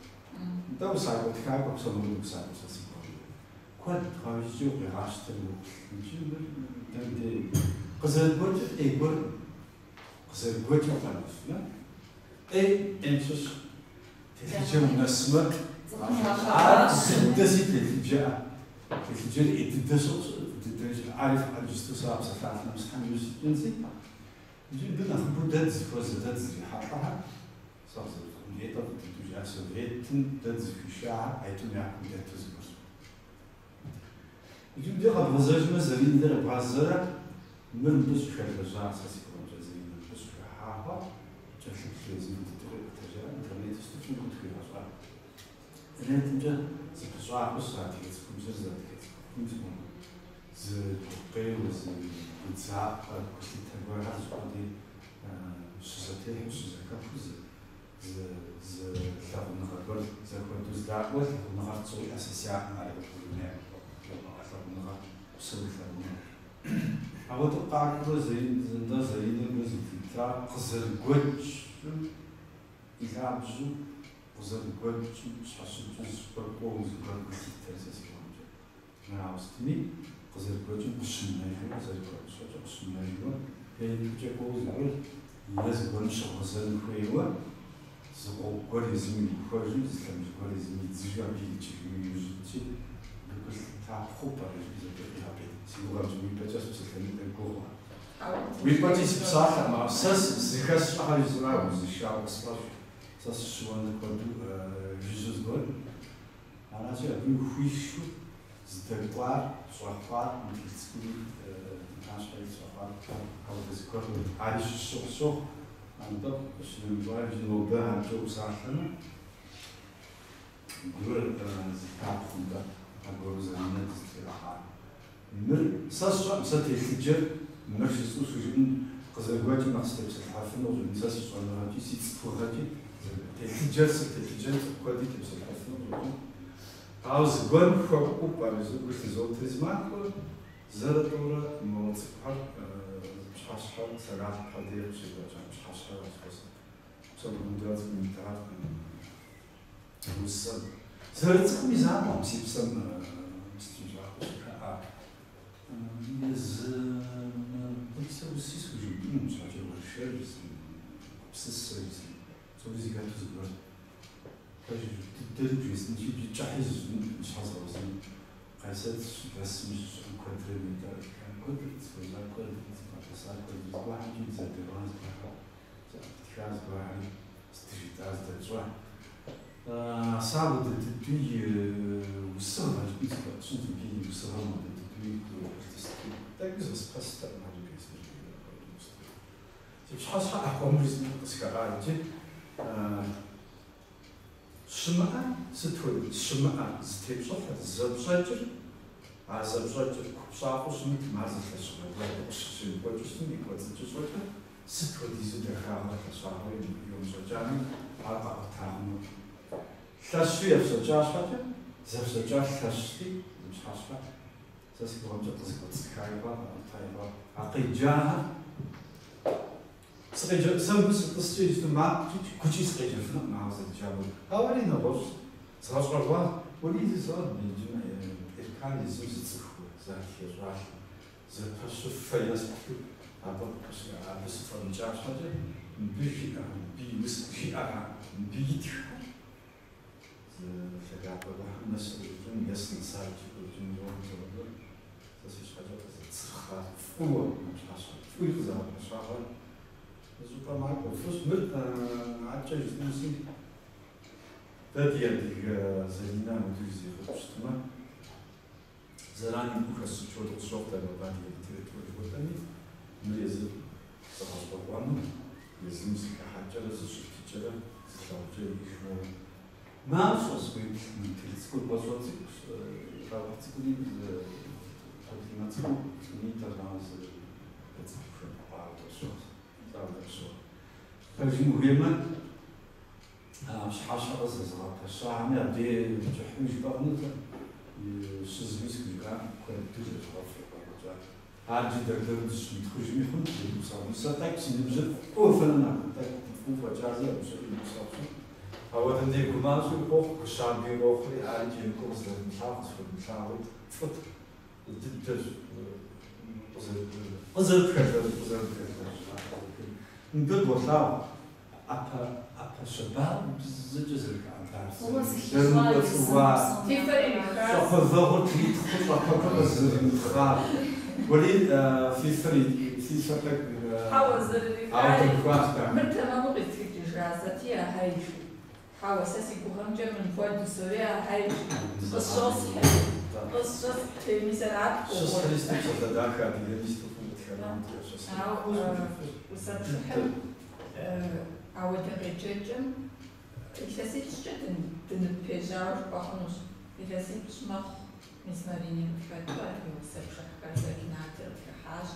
S3: Нтӏэ усакӏуэ тхакӏуэ псом хуэдэу усакӏуэ сэ си гугъэмкӏэ. Куэд къауикӏи укъигъащтэри уоплъ. Иджы мыр дэ къызэрыгуэкӏыр ӏей гуэр къызэрыгуэкӏыу къэнэфмэ, ӏей ӏейм щыщ телъыджэм унэсмэ, ар зыдэ си телъыджэӏэ. Телъыджэри ӏей дыдэ щыӏэщ, дыдэ щыӏэ. Ари иджысту сэ а псалъалъэм сыхьэм иужь сикӏынси. Иджы мыбы нэхъыбэу дэ дызыхуэзэ, дэ дызрихьэлӏэхэр, сэ къызэрыфӏым фӏы дыдэу жиӏа советым дэ дызыхуишахэр айтӏум якум дэту зыгуэрщ. Иджы мыбы къэбгъэзэжмэ, Заринэ дэ къебгъэзэрэ, мыр мыбы щӏыхэлэжьар сэ си гугъэмкӏэ Заринэ мыбы щӏыхыхьауэ, кӏэлъыплъу езым дыдэу къиӏуэтэжа, интернетым сыту къытхуигъэщӏа. Интернетымкӏэ зыпыщӏахэу адыгэ цӏыхубзыр зэрыадыгэ цӏыхухъум зы гукъеуэ, зы гудзакъэ, гулъытэ гуэрхэр зыщӏыпӏэ щызэтехьу, щызэхэхуу зы зы лъагъуныгъэ гуэр зэхуэдэу здаӏуэ, лъагъуныгъэр цӏыуи ӏэсэсякъым ар лъагъуныгъэ, псэу лъагъуныгъэ. Ауэдэу къакӏуэрэ зэндэ Заринэ гу зылъита къызэрыгуэкӏым и лъабжьэу, къызэрыгуэкӏым щхьэщыкӏыу зыщӏыпӏэ кӏуэуэ зыгуэр гулъытэр сэ си гугъэмкӏэ. Мырауэ сытми, къызэрыгуэкӏым къыщымынэжу, къызэрыгуэкӏ щхьэкӏэ къыщымынэжу. Е ипэкӏэ кӏуэуэ зыгуэр, е зыгуэрым щыгъуэзэн хуейуэ, зы гъуэгу гуэр езым иухуэжу, зы лъэмыж гуэр езым идзыжу абы ирикӏыжыну иужь итщи, абы гу лъытапхъэу пӏэрэ жыпӏэу зэкӏэ къигъэпӏейтей. Си гугъэмкӏэ уи пӏэкӏэ сыпсэлъэну тӏэкӏу гугъу. Уи пӏэкӏи сыпсалъэкъым, ауэ сэ зыхэсщӏэхэр жысӏэра узышауэ къысфӏэщӏ. Сэ сыщыуэныр куэду жыжьэ зыгуэр. Аращи, абы ухуишу здэкӏуар, щӏэхъуар, мы тхылъ цӏыкӏури ди пащхьэ илъ щӏэхъуар, апхуэдэ зыгуэр ари щыщу къысщохъу. Нтӏэ, къыщынэмыщӏа иджы нобэ абыкӏэ упсалъэмэ, гурэ зылъытапхъэу, нтӏэ, аргуэру Заринэ дызытригъэхьар. Мыр сэ сщӏэкъым, сэ телъыджэр мыр жысӏэу схужыӏэн къызэрыгуэкӏым нэхъ сытепсэлъыхьэфыну къыщӏэкӏын, сэ си щӏэныгъэкӏи, си цӏыхугъэкӏи телъыджэр сыт, телъыджэм цӏыху куэди тепсэлъыхьэфыну къыщӏэкӏын. Ауэ зыгуэрым хуэкӏуэу пӏэрэ жысӏэу гу лъызотэри зы махуэ зэрэ-тӏэурэ мо цӏыкӏухэр пщыхьэщхьэр Сэралъпхэ дей къыщекӏуэкӏа пщыхьэщхьэр къысхуэсэт. Псом хуэмыдэу цӏыкӏум итар усэм. Зэрыцӏыкӏум и закъуэкъым си псэм псынщӏагъэу щыхэӏар. Езы сэ уси схужымыӏэнум щхьэкӏэ уэршэр жысӏэн, гупсысэ жысӏэн, псори зэхэту зыгуэр. Пэж дыдэри бжесӏэнщи, иджы кӏыхьи зыщӏынукъым, щхьэ згъэузын. Къайсэр сыщыдэсми щыщыӏэм куэдрэ нетӏэ куэдрэ дызыхуэза, куэдрэ дызэбгъэдэса, куэдрэ зыгуэрхэмкӏи дызэдэуа, зыгуэрхэр зэӏэпытха, зыгуэрхэри здыжытӏа, здэтщӏа. Сэ апхуэдэ дыдэу и усыгъэ жыпӏэм зыхуэтщӏынт, мыбы и усыгъэм апхуэдэ дыдэуи гу лъысту. Тӏэкӏуи зэспэстэкъым ар жесӏэу. Си пщыхьэщхьэ ӏэхъуэмыр жысӏэу къысхэӏа иджы. Щымыӏэ, сыт хуэдэ щымыӏэ зытепщӏыхьыр, зэпщӏэкӏыр, а зэпщӏэкӏыр купщӏафӏэу щымытым, ар зы лъэщыгъэ гуэр абы къыщемыкӏуэкӏыу щытым, и кӏуэцӏыкӏэ щӏэкӏыр, сыт хуэдизу дахагъэрэ лъэщагъэрэ йомыщӏэкӏами, ар къэӏуэта хъуну. Лъэщу епщӏэкӏа щхьэкӏэ, зэпщӏэкӏар лъэщти, зы пщыхьэщхьэ, сэ си гугъэмкӏэ къызэкӏуэцӏыхаи хъуа, къэӏуэтаи хъуа. А къеджахэр Сыкъеджэ, сэ мыбы сытӏыскӏэ иджыту макъкӏи гукӏи сыкъеджэфынукъым, ауэ зэреджауэ. Ауэ ари нэгъуэщӏ згъэщӏэгъуа, уэри зысщӏэркъым иджы Эркан езым зы цӏыху зы адыгэ щӏалэ зэпэщу фэ есплъу абы абы сыфӏэмыкӏа щхьэкӏэ, мыбы жиӏэ, мыбы и усэ жиӏэхэр, мыбы итххэр зы лъагапӏэ гуэрхэм нэсу къыщӏэкӏын, е сынэса иджы къыщӏэкӏын жыхуэпӏэр сэ си щхьэкӏэ къызэцырхъа фӏыуэ пщыхьэщхьэ, фӏыуи къызэгъэпэща хъуар зыщӏыпӏэ макӏуэ фӏыщ. Мыр адэкӏэ жысӏэнущи, дэ ди адыгэ Заринэ апхуэдэу зигъэкӏу щытмэ, зэран имыӏэу хэсщӏыкӏ хуэдэу къысщохъу дэ нобэ адыгэ литературэ жыхуэтӏэми, мыр езыр зыгъэщӏэгъуэну, езым зыхыхьэкӏэрэ зыщытыкӏэрэ зылъагъукӏэ иӏэжмэ. Мащӏэщ уеплъмэ, тхылъ цӏыкӏур пӏащӏэ цӏыкӏущ, къэухь цӏыкӏури проблемэ цӏыкӏуу цӏыкӏунитӏэщ, ауэ зы цӏыху хэмыкъуауэ къысщохъу, ауэ къысщохъу. Пэжым ухуеймэ, пщыхьэщхьэ къызэзыгъэпэщахэми абдей кӏыхьуи жыпӏэ хъунутэкъым, щызми схужыӏакъым, куэду лэжьыгъэфӏ екӏуэкӏащ. Ар иджы дэр-дэру дыщымытхъужми хъунт, дегупсэгъуну. Сэ тӏэкӏу си ныбжьыр фӏыуэ фэнэ нэхъ тӏэкӏу фӏыуэ фӏэкӏа зэ абы щыӏэу егупсэгъу. Ауэдэм дей гумащӏи къохъу, гу щаби къохъури, ар икӏи емыкӏуу къызэрымылъагъу, къысхуэмылъагъуи фӏыт дыдэщ къызэрытхэлъэщ, къызэрытхэлъэщ. Мыбы болъагъу ӏэпэ ӏэпэ щабабзэкӏэ зэрыхэӏэбар, зэрымыкӏуэцӏыуар, щӏакхъуэвэгъур тритхъуу щӏакхъуэпэр къызэримытхъар. Уэри фи фэр фи фэр тӏэкӏу
S4: Хьэуэ,
S3: ауэ
S4: зэрырихари.
S3: дэхуащ, дахэ.
S4: Мыр тэмэму къистхыкӏыжа сэти ахьэй. Хьэуэ, сэ си гугъэмкӏэ мыпхуэдэу сори ахьэй. Къысщосхьри, къысщосхьри, мис арат гугъур.
S3: Щысхьри сыту псалъэ дахэ адыгэми сыту фӏыуэ къытхэнам щысхьри.
S4: Ауэ усэ пшыхьым ауэдэ къеджэкӏэм илъэсипщӏкӏэ дыныппежьауэ жыпӏэ хъунущ. Илъэсипщӏ мэхъу мис Марини къытхэту адыгэ усэ пшыхьхэр Заринати къытхыхьащ,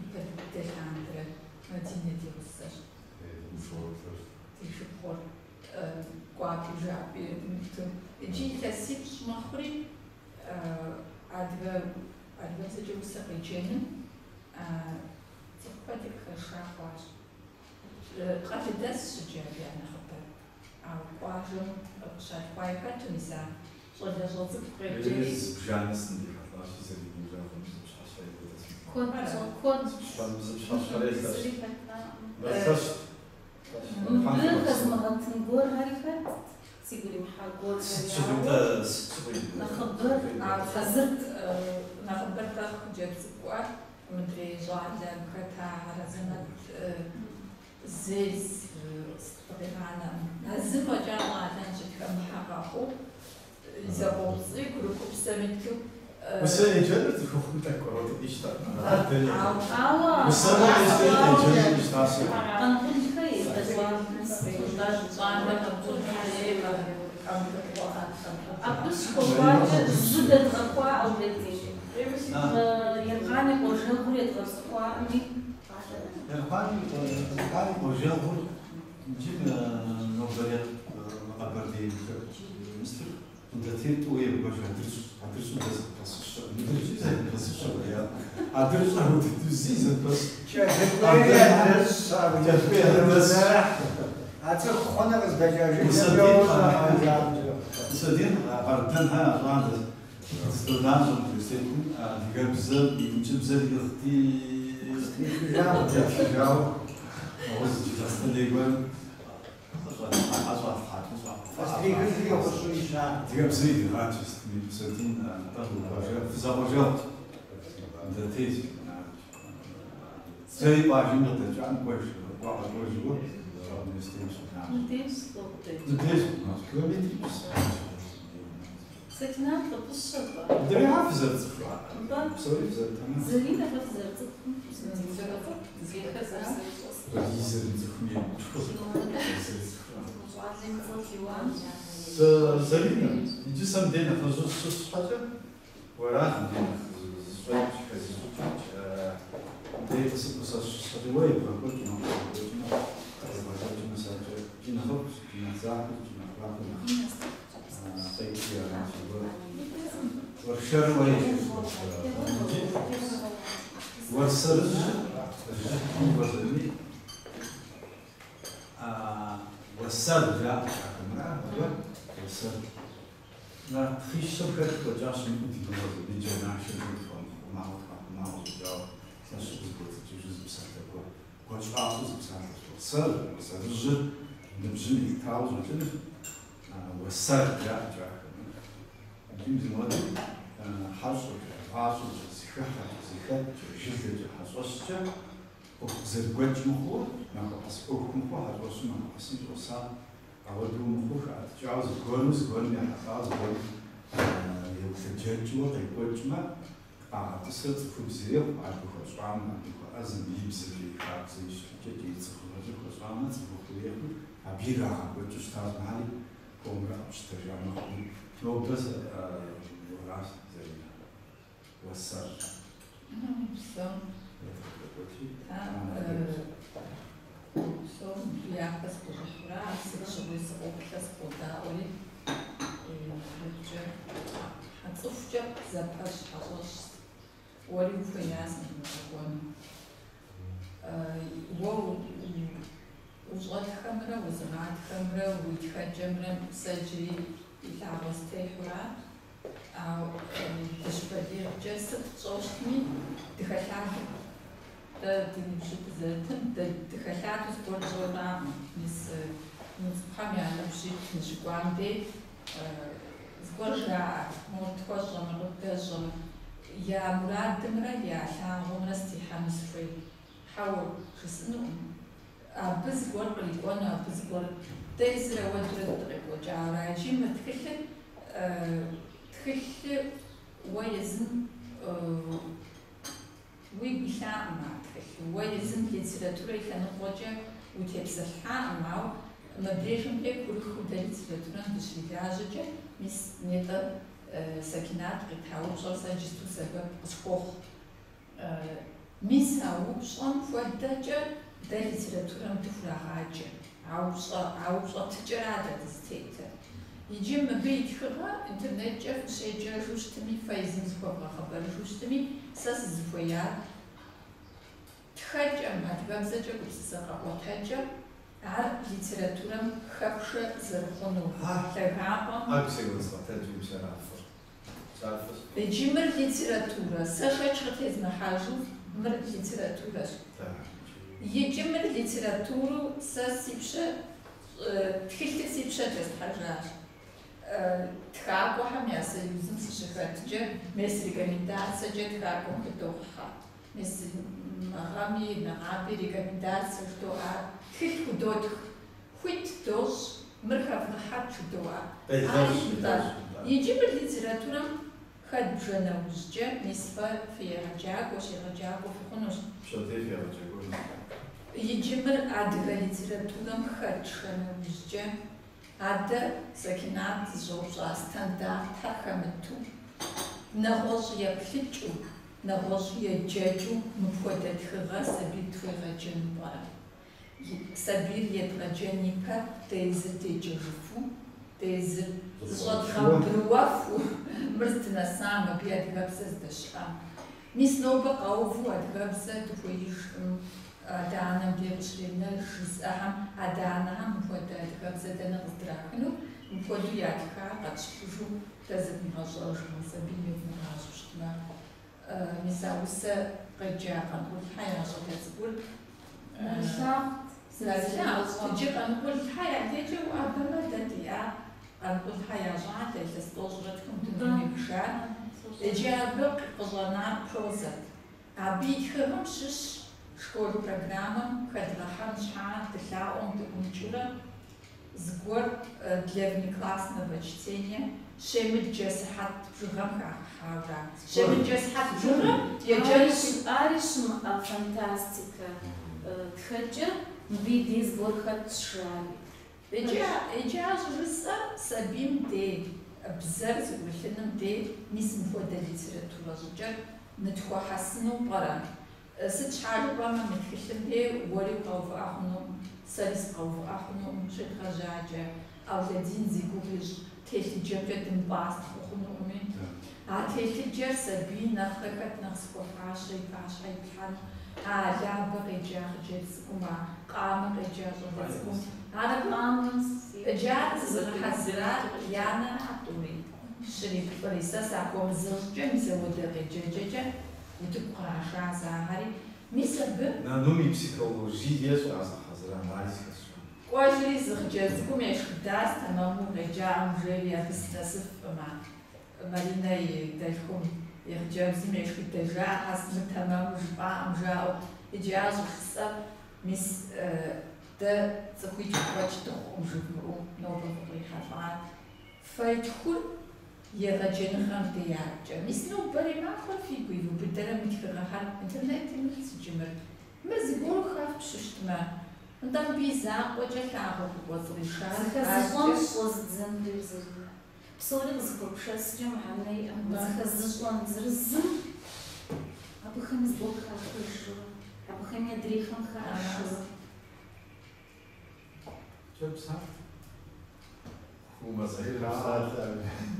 S4: ипэ дыдэ лъандэрэ Мадинэ ди гъусэщ. Ди шыпхъур кӏуапӏи жапӏи едмыту. Иджы илъэсипщӏ мэхъури адыгэ адыгэбзэкӏэ усэ къеджэным цӏыху куэди къыхэша хъуащ. Къалэдэсщ иджы абы я нэхъыбэр. Ауэ къуажэм къыщалъхуаи хэту мис а щӏалэщӏэ цӏыкӏу къеджэри.
S3: Зыбжанэ сындихьэлӏащи, Заринэ и жагъуэм зы пщыхьэщхьэ и гугъу.
S2: Куэд, куэд.
S3: Зыри
S2: хэтакъым. Мыбы хэзмыгъэтын гуэрхэри хэтт, сигу иримыхьа гуэрхэри, ауэ нэхъыбэр хьэзырт.
S4: Нэхъыбэр тӏэ хъыджэбз цӏыкӏуэр, мыдрей щӏалэм хэта Азэмэт зэи къигъанэкъым. А зы фӏэкӏа щӏалэм щытхэмыхьэ къэхъуу, зэкъуопцӏи, курыкупсэм иту.
S3: Усэ еджэныр цӏыхухъум тӏэкӏу ауэдэу къищтэркъым.
S2: Ауэ
S3: Усэмрэ еджэныр къищтащ.
S2: Къанкъулхэ
S4: Щӏалэ Къанкъулхэ
S2: Абы щыхуэкӏуакӏэ зы дэдгъэхуа Аулэдин. Елкъан и къуажэгъур едгъэцӏыхуаӏыми.
S3: Елкъан и къуажэгъур иджы нобэрей Къэбэрдей министр Къундэтейр тӏууэ егуэш адрыщӏ, адрыщӏым зэпэсыщэ, мыдрыщӏи зэпэсыщэ я адрыщӏ апхуэдизу зи зэпэс.
S7: Кӏэлъыкӏуейри адрыщӏ,
S3: Кӏэлъыкӏуей адрыщӏ.
S7: А цӏыху хъуныр къыздэкӏа
S3: Мусэдин Къардэнхэ я щӏалэщ. Дыздолажьэ университетым адыгэбзэр, ӏункӏыбзэр иӏыгъти, ятхыжауэ, нэгъуэщӏ Джылахъстэней гуэрым Адыгэбзэ иригъаджэ сытми, Мусэдин нтӏэ фызэкъуажэгъут. Къундэтей. Сэри къуажэм къыдэкӏам кӏуэж, кӏуэ къэкӏуэжу университетым щылажьэ.
S2: Мыбдеж къыдэкӏ.
S3: Мыбдеж километрипщӏ.
S2: Сэкинат къыпыщэ-тӏэ.
S3: Мыдрейхэр фызэрыцӏыхуа?
S2: Нтӏэ.
S3: Псори фызэрытэмэм.
S2: Заринэ фэ фызэрыцӏыхум.
S4: Зэрыцӏыху, зейхэр зэрызэрыщӏэс.
S3: Зэрыцӏыхум емыкӏуэу.
S2: Щӏалэм и цӏэр Лиуанщ.
S3: Заринэ, иджы сэ мыбдеж нэхъыжьу сыщыс щхьэкӏэ, уэращ мыбдеж нэхъ зыщӏэкӏ, хэзыщӏыкӏ. Мыбдеж тӏысыпӏэу сэ сыщыс щхьэкӏэ, уэ ебгъэкӏуэкӏмэ, къебгъэкӏуэкӏмэ, къебгъэкӏуэкӏмэ сэркӏэ икӏи нэхъыфӏщ, икӏи нэхъ захуэщ, икӏи нэхъ гуапэу, нэхъ къекӏуи аращ. Уэршэру уэ иджы уэрсэрыжь, жьыхьми уэрсэрми, уэсэр жаӏэ ахэмрэ, абы уэсэр. Нарт хъищэм хэт фӏэкӏа щымыӏэу ди гугъэ зэбиджэ нашэм тхуэмыхъумауэ, тхуахъумауэ щӏыкӏауэ лъэщу къызыкӏуэцӏыкӏыжу зы псалъэ гуэр, гуащӏафӏэу зы псалъэщ. Уэсэр, уэсэрыжьыр ныбжьым елъытауэ щӏэкӏынущ, уэсэр жаӏэкӏэ ахэмрэ. Иджы мызымуэдэу хьэщӏэкӏэ, гъащӏэкӏэ, зыхыхьэкӏэ, зыхэткӏэ, жылэкӏэ, хьэщӏэщкӏэ ӏуэху къызэрыгуэкӏ мыхъуу, махуэ къэс ӏуэху мыхъуу, хьэщӏэщым махуэ къэсым щӏэса, ауэдэу мыхъуу хэӏэтыкӏауэ зыгуэру, зыгуэрым ехьэлӏауэ, зыгуэрым еулъэджэкӏыуэ къекӏуэкӏмэ, къагъэтӏысрэ цӏыхубз ирехъу, абы хуэщӏамэ, абы хуэӏэзэм, и бзэкӏэ, и хабзэ, и щытыкӏэкӏэ, и цӏыхугъэкӏэ хуэщӏамэ, цӏыхухъу ирехъуи, абы ирагъэкӏуэкӏыу щытащ мыхьэри, хуэмурэ къэпщытэжа мэхъу. Нобэ уэращ, Заринэ, уэсэр.
S4: Псом. Псом япэ сыкъыщӏыхьура, сыт щыгъуи сыкъоплъэ, сыкъодаӏуэри, икъукӏэ цӏыхукӏэ зэпэщ хьэщӏэщ. Уэри ухуея сыкъэкӏуэну. Уэ ущӏэтхэмрэ узыгъатхэмрэ уи тхэкӏэмрэ сэ иджыри и лъагъуэ сытехьура, ауэ дыщыбалигъкӏэ сыт тщӏэу щытми, дыхэлъадэу. Дэ ди ныбжьыр дызэрытым, дэ дыхэлъадэу зыгуэр тщӏэураӏым. Мис мы цӏыхухэм я ныбжь ит ныщыкӏуам дей зыгуэр жаӏэ, мор тхуэщӏэ, мыр къыддэщӏэ. Я мурадымрэ я лъагъуэмрэ сытехьэну сыхуей. Хьэуэ, жысӏэнукъым. Абы зыгуэр кърикӏуэну, абы зыгуэр дэ езыр ауэдурэ дыкъекӏуэкӏауэра. Иджы мы тхылъыр тхылъыр уэ езым уигу илъаӏым а тхылъыр. Уэ езым литературэ и лъэныкъуэкӏэ утепсэлъхьаӏым, ауэ мыбдежым де курыхыу дэ литературэм дыщылажьэкӏэ, мис нетӏэ Сэкинат къита упщӏэр сэ иджысту сэбэп къысхуохъу. Мис а упщӏэм хуэдэкӏэ дэ литературэм дыхурагъаджэ. А упщӏэ, а упщӏэ тыкӏэра дэ дызытетыр. Иджы мыбы и тхыгъэ интернеткӏэ фыщеджэжу щытми, фэ езым зыхуэвгъэхъыбарыжу щытми, сэ сызыхуеяр тхэкӏэм, адыгэбзэкӏэ гупсысэ къэӏуэтэкӏэм, ар литературэм хэпшэ зэрыхъуну лъагапӏэм.
S3: ӏэгу сеуэзгъэтэджу псэрафыр.
S4: Иджы мыр литературэ, сэ шэч къытезмыхьэжу Мыр литературэщ. Иджы мыр литературу сэ си пщэ тхылъыр си пщэ дэслъхьэжащ. Тхакӏуэхэм я союзым сыщыхэткӏэ, мес рекомендацэкӏэ тхакӏуэм хыдохьэ. Мес мы гъэми нэгъаби рекомендацэ жыдоӏэ, тхылъ худотх. Хуит дощӏ, мыр хэвгъыхьэт жыдоӏэ. Иджы мыр литературэм хэдбжэ нэужькӏэ, мис фэ фыегъэджакӏуэщ, егъэджакӏуэ фыхъунущ.
S3: Пщэдей фегъэджакӏуэну.
S4: Иджы мыр адыгэ литературэм хэтшэ нэужькӏэ, адэ Сэкинат зыщӏэупщӏа стандартхэр хэмыту, нэгъуэщӏ еплъыкӏыу, нэгъуэщӏ еджэкӏыу мыпхуэдэ тхыгъэ сабийр тхуегъэджэну пӏэрэ? Сабийр едгъэджэн ипэ дэ езыр деджэжыфу, дэ езыр зыщӏэдгъэбрыуэфу, мыр здынэсам, абы адыгэбзэ здэщыӏам. Мис нобэ къэуву адыгэбзэ дыхуеижкъым, адэ-анэм дей къыщренэж жызыӏэхэм, адэ-анэхэм мыпхуэдэ адыгэбзэ дэнэ къыздрахыну, мыпхуэдэу ятхар къэтщыпыжу дэ зэдмыгъэщӏэжмэ, сабийм едмыгъащӏэу щытмэ. Мис а усэ къеджа Къанкъулхьэ я щӏалэ цӏыкӏур нэрылъагъут. Иджы Къанкъулхьэ я дежкӏэ уӏэбэмэ дэ диӏа Къанкъулхьэ я щӏалэ илъэс 90 дунейм ехыжар. Иджы абы къыщӏэнар прозэт. Абы и тхыгъэм щыщ школ программэм хэдгъэхьэн щхьа дылъаӏуэм дыӏумыкӏыурэ зыгуэр для внеклассного чтения щемыджэ сыхьэт бжыгъэм хагъэхьаура. Щемыджэ сыхьэт бжыгъэм еджэн
S2: Ари щымыӏэ фантастикэ тхэкӏэ мыбы и дей зыгуэр хэтщ жари.
S4: Иджы ар щӏыжысӏэр сабийм дей бзэр зыӏурылъыным дей мис мыпхуэдэ литературэ щӏыкӏэр нытхуэхьэсыну пӏэрэ? Сыт щхьа жыпӏэмэ мы тхылъым дей уэри укъэувыӏэ хъунукъым, сэри сыкъэувыӏэ хъунукъым щедгъэжьакӏэ. Ауладин зи гугъу ищӏ телъыджэмкӏэ дымыпӏастхъу хъунукъыми. А телъыджэр сабий нэхърэ хэт нэхъ зыхуэфащэ и пащхьэ иплъхьэну. А Лабэ къеджа хъыджэбз цӏыкӏум, а къамэ къеджа щӏалэ цӏыкӏум. Ар иджы ар зызыгъэхьэзырар я нэра тӏури, щыри плӏыри. Сэ сахуэмызэ щӏыкӏэ мис ауэдэ къеджэкӏэкӏэ утыку кърашащ ахэри. Мис абы
S3: Нанум и психологие щӏазгъэхьэзырам ари зыхэсщӏам.
S4: Кӏуэжри зы хъыджэбз цӏыкӏум ешхыдащ, тэмэму къеджакъым жери абы сынэсыфкъым. А Маринэ и дэлъхум и хъыджэбзым ешхыдэжа, мыр тэмэму жыпӏакъым жаӏэу. Иджы ар щӏыжысӏэр мис дэ цӏыхуитху фӏэкӏ дыхъукъым жывмыӏэу нобэ фыкърихьэлӏар. Фэитхур егъэджэныгъэм деякӏэ. Мис нобэрей махуэр фигу ивубыдэрэ мы тхыгъэхэр интернетым илъщ иджы мыр. Мыр зыгуэру хэфпщу щытмэ, нтӏэ мыбы и закъуэкӏэ лъагъуэ къыкӏуэцӏришар
S2: Зыхэзыщӏэн щӏэзыдзэн хуейр Заринэ. Псори къызыхуэпшэскӏэ мыхьэнэ иӏэкъым. Зыхэзыщӏэн зырызым абыхэми зыгуэр хахыжурэ, абыхэми адрейхэм хашурэ.
S3: Кӏэ псалъэ.
S1: Заринэ псалъэ.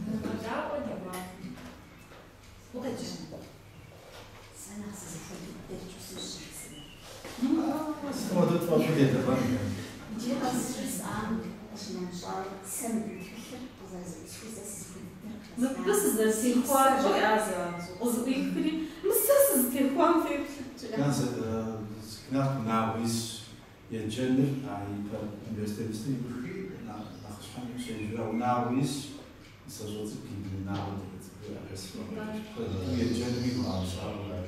S5: Дыкъэдаӏуэ ди гуапэу.
S6: Укъеджэн. Сэ нэхъ сызыхуэдэ дыдэр сыжьыжсынэ.
S3: Сыт хуэдэу тфӏэфӏу дедэӏуэн?
S6: Иджы къэсжысӏам къыщынэмыщӏауэ, сэ мы тхылъыр къызэрызэӏусхыу сэ сызыхуэдэ дыдэр
S2: Мыбы сызэрытехуар жиӏа занщӏэу. Къызэӏуихри, мы сэ сызытехуам феплъыт жиӏа.
S3: Сэкинат унагъуэ исщ еджэныр, а ипэ университетым иухри, нэхъыщхьэм щеджэурэ унагъуэ исщ, нысащӏэ цӏыкӏу и бын унагъуэ дахэ цӏыкӏу яхэсу. Еджэнми хуагъэщӏауэ.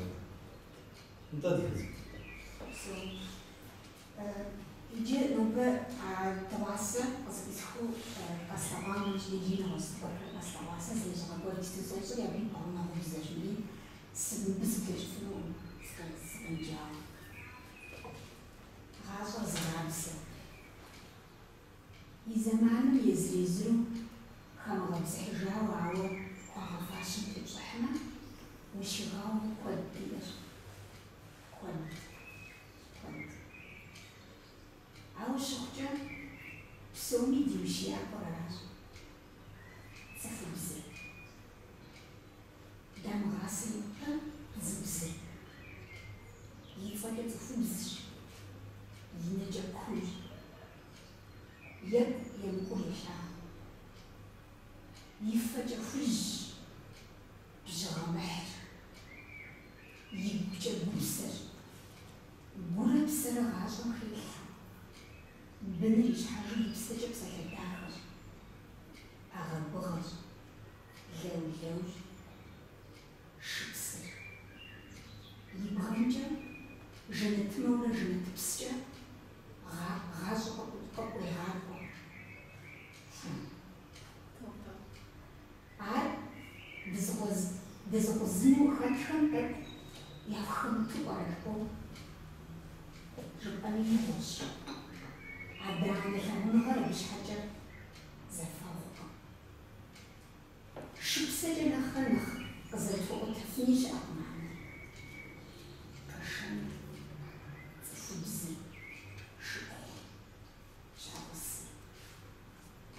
S3: Нтӏэ дахэ цӏыкӏу.
S6: Иджы нобэ дыгъуасэ къызэӏусхыу къэслъэгъуам иджы нэгъуэщӏ зыгуэрхэр къэслъэгъуа. Сэ зы лэжьыгъэ гуэр иджыпсту сощӏри, абы и пэгъунэгъубзэщ мыри. Мыбы сыблэкӏыфынукъым, сыкъемыджауэ. Гъащӏэр зыгъабзэ. И зэманым езыр-езыру хамыгъэбзыхьыжауэ, ауэ хуагъэфащэм тепщӏыхьмэ, ущигъауэ куэд диӏэщ. Куэд. Куэд. Ауэ щыхъукӏэ псоми ди ущиякӏуэр аращ. Цӏыхубзыр. Дамыгъасэ ипэ зыбзыр. И цӏэкӏэ цӏыхубзщ, и нэкӏэ куущ. Екӏу емыкӏур елъагъу. И фэкӏэ хужьщ, бжьыгъэмыхьщ. Игукӏэ губжьщ. псэщ. Гурэ псэрэ гъащӏэм хелъхьэ. Быныр ищхьэжу и псэкӏэ псалъэ дахэщ. ӏэгъэбыгъэщ, лэулэущ, шыпсэщ. И бгъэмкӏэ жэнэтымэурэ жэнэтыпскӏэ гъащӏэ къыпӏурегъакӏуэ. Ар дызыкъузыну хэтхэм тӏэкӏу яхуэмыту пӏэрэ жыпӏэу жыпӏэми мыгъуэщ. Адэ-анэ лъагъуныгъэр абы щхьэкӏэ зэфэгъукъым. Шыпсэкӏэ нэхърэ нэхъ къызэрыпхуэӏуэтэфыни щыӏэкъым анэр. Къэшэныр, цӏыхубзыр, шыпхъур, щхьэгъусэр.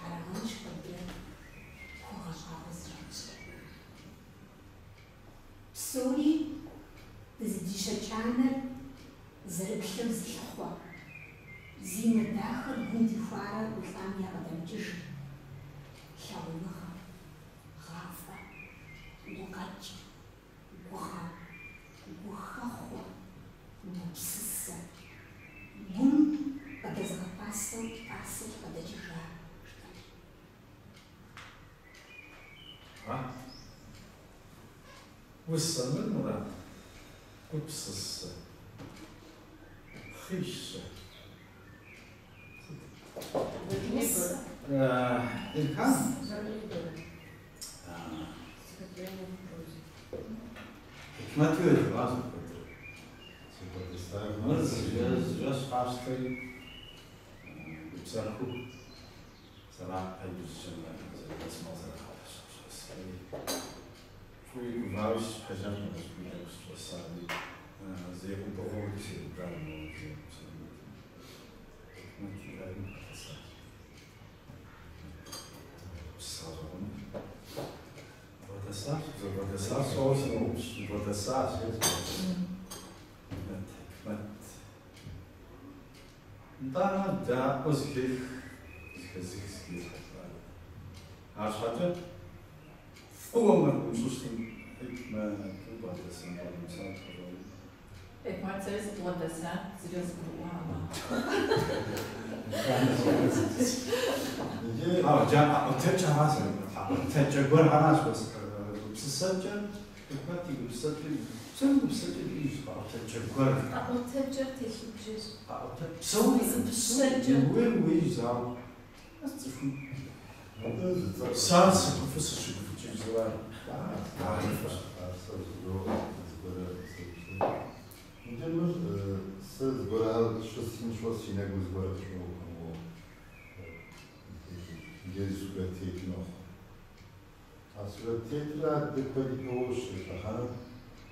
S6: Арагъэнщ куэдрэ хуэгъэщӏагъуэ зыщӏэтщӏыр. Псори дызыдищэкӏ анэр зэрыплъэу зылъыхъуэ, зи нэ дахэр гум дихуарэ улӏами якъыдэмыкӏыжыр, лъагъуныгъэ, гъафӏэ, гукъэкӏ, гугъэ, гухэхъуэ, гупсысэ, гум къыдэзыгъэтӏасэу тӏасэкӏэ къыдэкӏыжа жытӏэнщ.
S3: Усэ мыр, Мурат, гупсысэ, хъищэ. Илхам? Хьикмэту елъыгъащ апхуэдэр. Мыр зы жэщ къащтэри гупсэхуу зэрапэ иужькӏэ зэрыдэсмэ къызэрагъэпэщ. Фӏыуи гувауи щхьэжэм къыщӏэсари зекъубыгъуэу сеубжам Хьикмэт иӏэри къэлъэсащ. Псэгъуэм бгъэдэсащ, зэбгъэдэсащ, щӏэуэ сыноупщӏ, бгъэдэсащ. Хьикмэт, хьикмэт. Нтӏанэ даӏуэ зыхех, зыхэзых зыхелъхьэ. Арщхьэкӏэ фӏыуэ мыр умыщӏыщтым хьикмэту бгъэдэсэн бгъэдэмысат къыщӏэкӏын.
S4: Хьикмэт сэри сыбгъэдэса, зыри къызгурыӏуакъым.
S3: Ауэ джа къэӏуэтэкӏэ аращ, къэӏуэтэкӏэ гуэрхэращ гупсысэкӏэ, хьикмэт и гупсысэкӏэ, псом гупсысэкӏэ диӏэщ къэӏуэтэкӏэ гуэр.
S2: Къэӏуэтэкӏэр телъыджэщ.
S3: Къэӏуэтэ псори
S2: Зыпыщэкӏэ.
S3: Уейр уей зауэ. Цӏыхум сэ сыгуфӏу сыщыгуфӏыкӏыж зэуар.
S1: Иджы мыр сэ зыгуэрхэр щысхьын щыгъуэ си нэгу зыгуэр къыщӏохьэ. Иджы сурэт тет мэхъу. А сурэт тетыр адэ куэд ипэуэ щылъэхъэнэм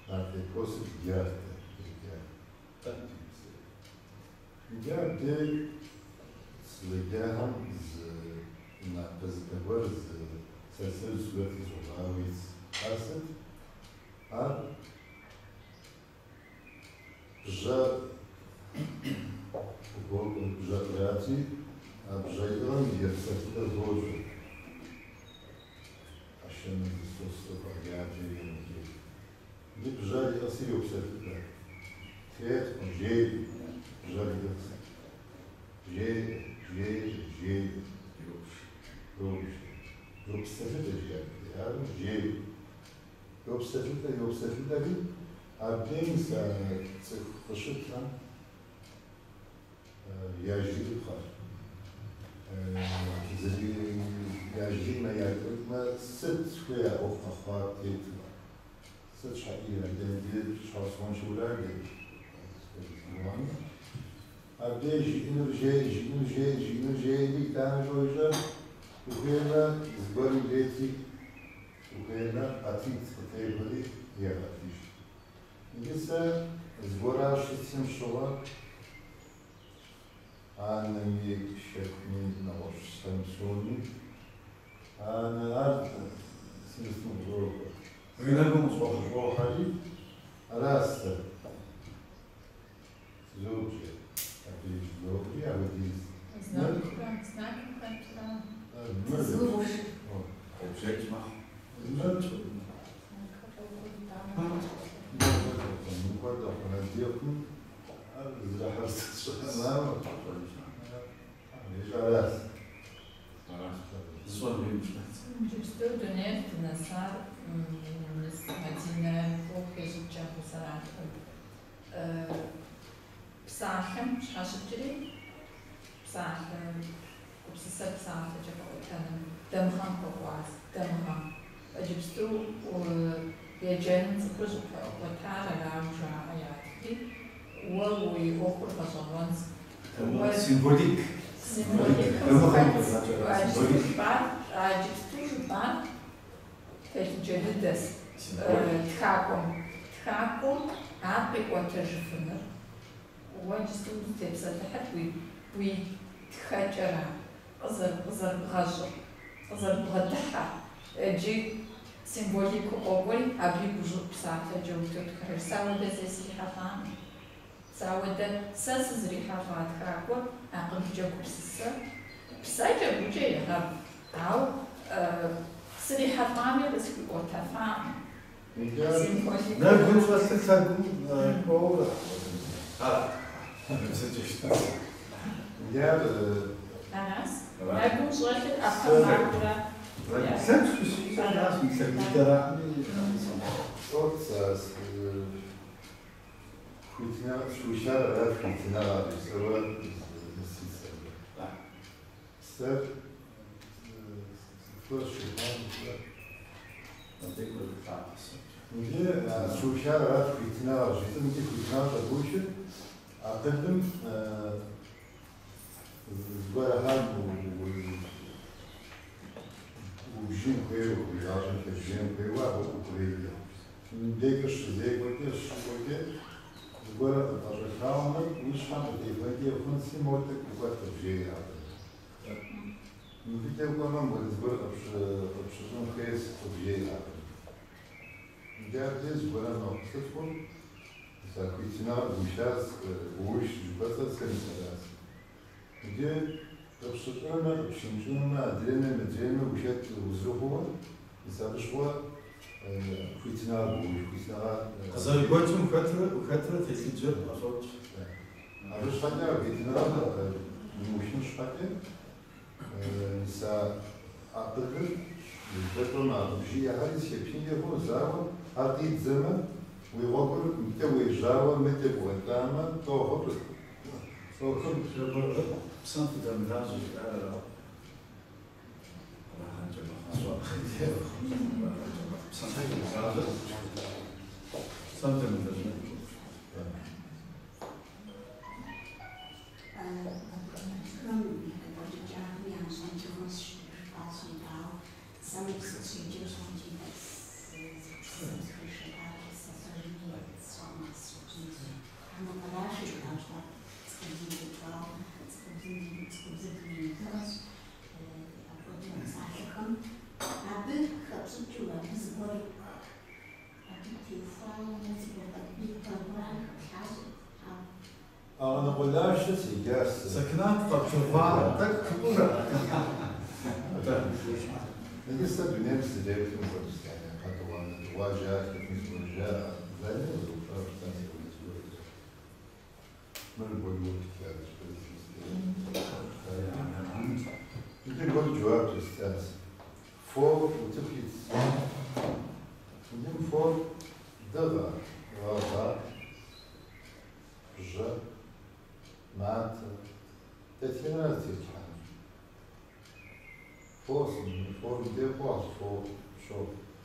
S1: нарт эпосыр дджат. Иджы абдеж сызэджахэм зы напэзыпэ гуэр зы сэр-сэр сурэт ищӏыгъауэ итщ. Ар сыт? Ар бжьэ бжьэ кърати, а бжьэ иӏыгъым епсэлъылӏэ зожьэ. Къэшэныр зысосыр къэджаджэ емыджэ. Иджы бжьэр иӏыгъси йопсэлъылӏэ. Теткъым, жейр, бжьэр иӏыгъси. Жейр, жейр, жейр. Йопш. Йопсэлъылӏэ жиӏэр. Ар жейр. Йопсэлъылӏэ, йопсэлъылӏэри, абдейм сэ цӏыху къыщытхэм яжриӏыпхъэр. Яжриӏмэ, яжриӏмэ, сыт хуей а ӏуэху къэхъуар тетмэ. Сыт щхьэкӏи абдейм щхьэусыгъуэншэу ураджэ. Абдеж жиӏэнур жеӏэ, жиӏэнур жеӏэ, жиӏэнур жеӏэри, итӏанэ щӏоищӏэр ухуеймэ, зыгуэрым иретри, ухуеймэ, къатит къытехуэри егъэтыж. Иджы сэ зыгуэрхэр щысхьым щыгъуэ анэми, хэкуми, нэгъуэщӏхэм псоми, анэ ар си нэсым къыщӏохьэ.
S3: Уи нэгум къыщӏохьэ.
S1: Къыщӏохьэри, аращ сэ. Сызобжэ. Абдеж зобжи, апхуэдиз.
S4: Знакхэм, знакым хэтра.
S1: Мыр
S6: Зыгъуш.
S3: Къобжэкӏ мэхъу.
S1: Мыр мыпхуэдэ хъунэ. бзиехъум, ар зрахьэр сщӏэӏамауэ. Ищӏаращ.
S3: Аращ. Зыщӏэн хуейм ищӏат.
S4: Иджыпсту дунейр здынэсар мис Мадинэ фӏыуэ хещӏыкӏ абы сэралъхур. Псалъэм щхьэщыкӏри, псалъэ, гупсысэр псалъэкӏэ къэӏуэтэным дамыгъэм хуэкӏуащ, дамыгъэм. Иджыпсту еджэным цӏыхур щӏыпэӏуэтар арауэ жаӏэ ятхри, уэ уи ӏуэхур гъэщӏэгъуэнщ.
S3: Символик.
S4: Символик.
S3: Дамыгъэм къызэкӏэра символик.
S4: Иджыпсту жыпӏар телъыджэ дыдэщ. Тхакӏуэм. Тхакӏуэм ар къиӏуэтэжыфыныр. Уэ иджыпсту узытепсэлъыхьыр уи тхэкӏэра къызэрыбгъэщӏыр, къызэрыбгъэдыхьэр. Иджы символикыу къокӏуэри, абы и гущӏыӏу псалъэкӏэ утотхыхьыр. Сэ ауэдэ зэи срихьэлӏакъым. Сэ ауэдэ сэ сызрихьэлӏа тхакӏуэр акъылкӏэ гупсысэ, псэкӏэ гукӏэ егъэв. Ауэ срихьэлӏами къысхуиӏуэтэфакъым. Символик.
S1: Нэгум щӏэлъыр лъэгум кӏуэурэ.
S3: Ара. Бзэкӏэ щытащ.
S1: Яр
S4: Аращ. Нэгум щӏэлъыр ӏэпэ макӏуэрэ.
S3: Лъэгу щыщӏэращ, лъэгу дыдэраӏыми.
S1: Сӏот хуитыныгъэ сщӏыушар арат хуитыныгъэ жысӏэуэ сицӏэр. Сэ сытхуэ сщӏыхам Иджы сщӏыушар арат хуитыныгъэ жысӏэм икӏи хуитыныгъэ щӏэбухыр акъылым зыгуэрхэр убжын хуейуэ, уи гъащӏэм хэбжын хуейуэ абы укъурейуэ. Мыбдежкӏэ щызекӏуэкӏэ, щыкӏуэкӏэ зыгуэрэ къыпӏэщӏэлъауэмэ, уи щхьэм къытехуэнкӏэ хъунси, моуэ тӏэкӏу укӏуэт къыбжеӏэ абы. Мыбыкӏэ кӏуэмэ, мыпхуэдэ зыгуэр къыпщыщӏын хуейщ къыбжеӏэ абы. Иджы абдеж зыгуэрэ мэхъу. Сыт хъун? Мис а хуитыныгъэр бухащ, ууш жыхуэсӏэр сэ мис аращ. Иджы къыпщыщӏынумэ, къыпщымыщӏынумэ, адреймэ, мыдреймэ ухэт узрыхъууэ, мис абы щыгъуэ хуитыныгъэр бууш, хуитыныгъэ...
S3: Къызэрыгуэкӏым ухэтрэ телъыджэр пӏэщӏокӏ.
S1: Абы щхьэкӏэ хуитыныгъэр умыухын щхьэкӏэ, мис а акъылыр здэкӏуэм а къыбжиӏэхэри зэхэпхынкӏэ хъуну, зауэ ар къидзэмэ, уи гъуэгур мыкӏэ уежьауэ, мыкӏэ бгъуэтамэ, тӏохъур. Тӏохъур.
S3: Псэм фыдэмылажьэ жиӏар ара? Арагъэнкӏэ мэхъу. Псэм фыдэмылажьэ. Псэм дэмылэжьэн.
S6: Абыхэм я къекӏуэкӏыкӏахэм ямыщӏэнкӏэ хъунщ жыпӏащ, ауэ сэ мыбы сыщеджэу щӏэнкӏи зы гупсысэм сыхуишэкӏауэ сэ сщӏэжми сщӏэмэ сщӏэжынщ. Агъэныкъуэлашэ жиӏауэ щытар цӏыхубзым теухуауэ, цӏыхубзыр дунейм и дыгъэщ. Апхуэдэ псалъэхэм абы хэпщӏыкӏыу, абы зыгуэр абы теухуауэ зыгуэр къэгурар хэплъащ.
S1: Агъэныкъуэлашэ седжащ.
S3: Сэкынат къэплъэгъуа тӏэкӏу жыпӏэрэ?
S1: Иджы сэ дунейм сызэреплъым хуэдэу сяне къэтӏыгъуэнэ дыгъуа жаӏэ, зыгуэр жаӏэ. Ваня зэупщӏауэ щытам си унэ зыгуэркӏэ. Мыр Голливуд театр. Иджы гуэр жэуап естащ. Фо утыку итщ. Иджы фор дыгъэ, гъэгъа, бжьэ, матэ. Дэтхэнэрэ зытетлъхьэнур? Фо фор мыдей хъуащ, фо, шо,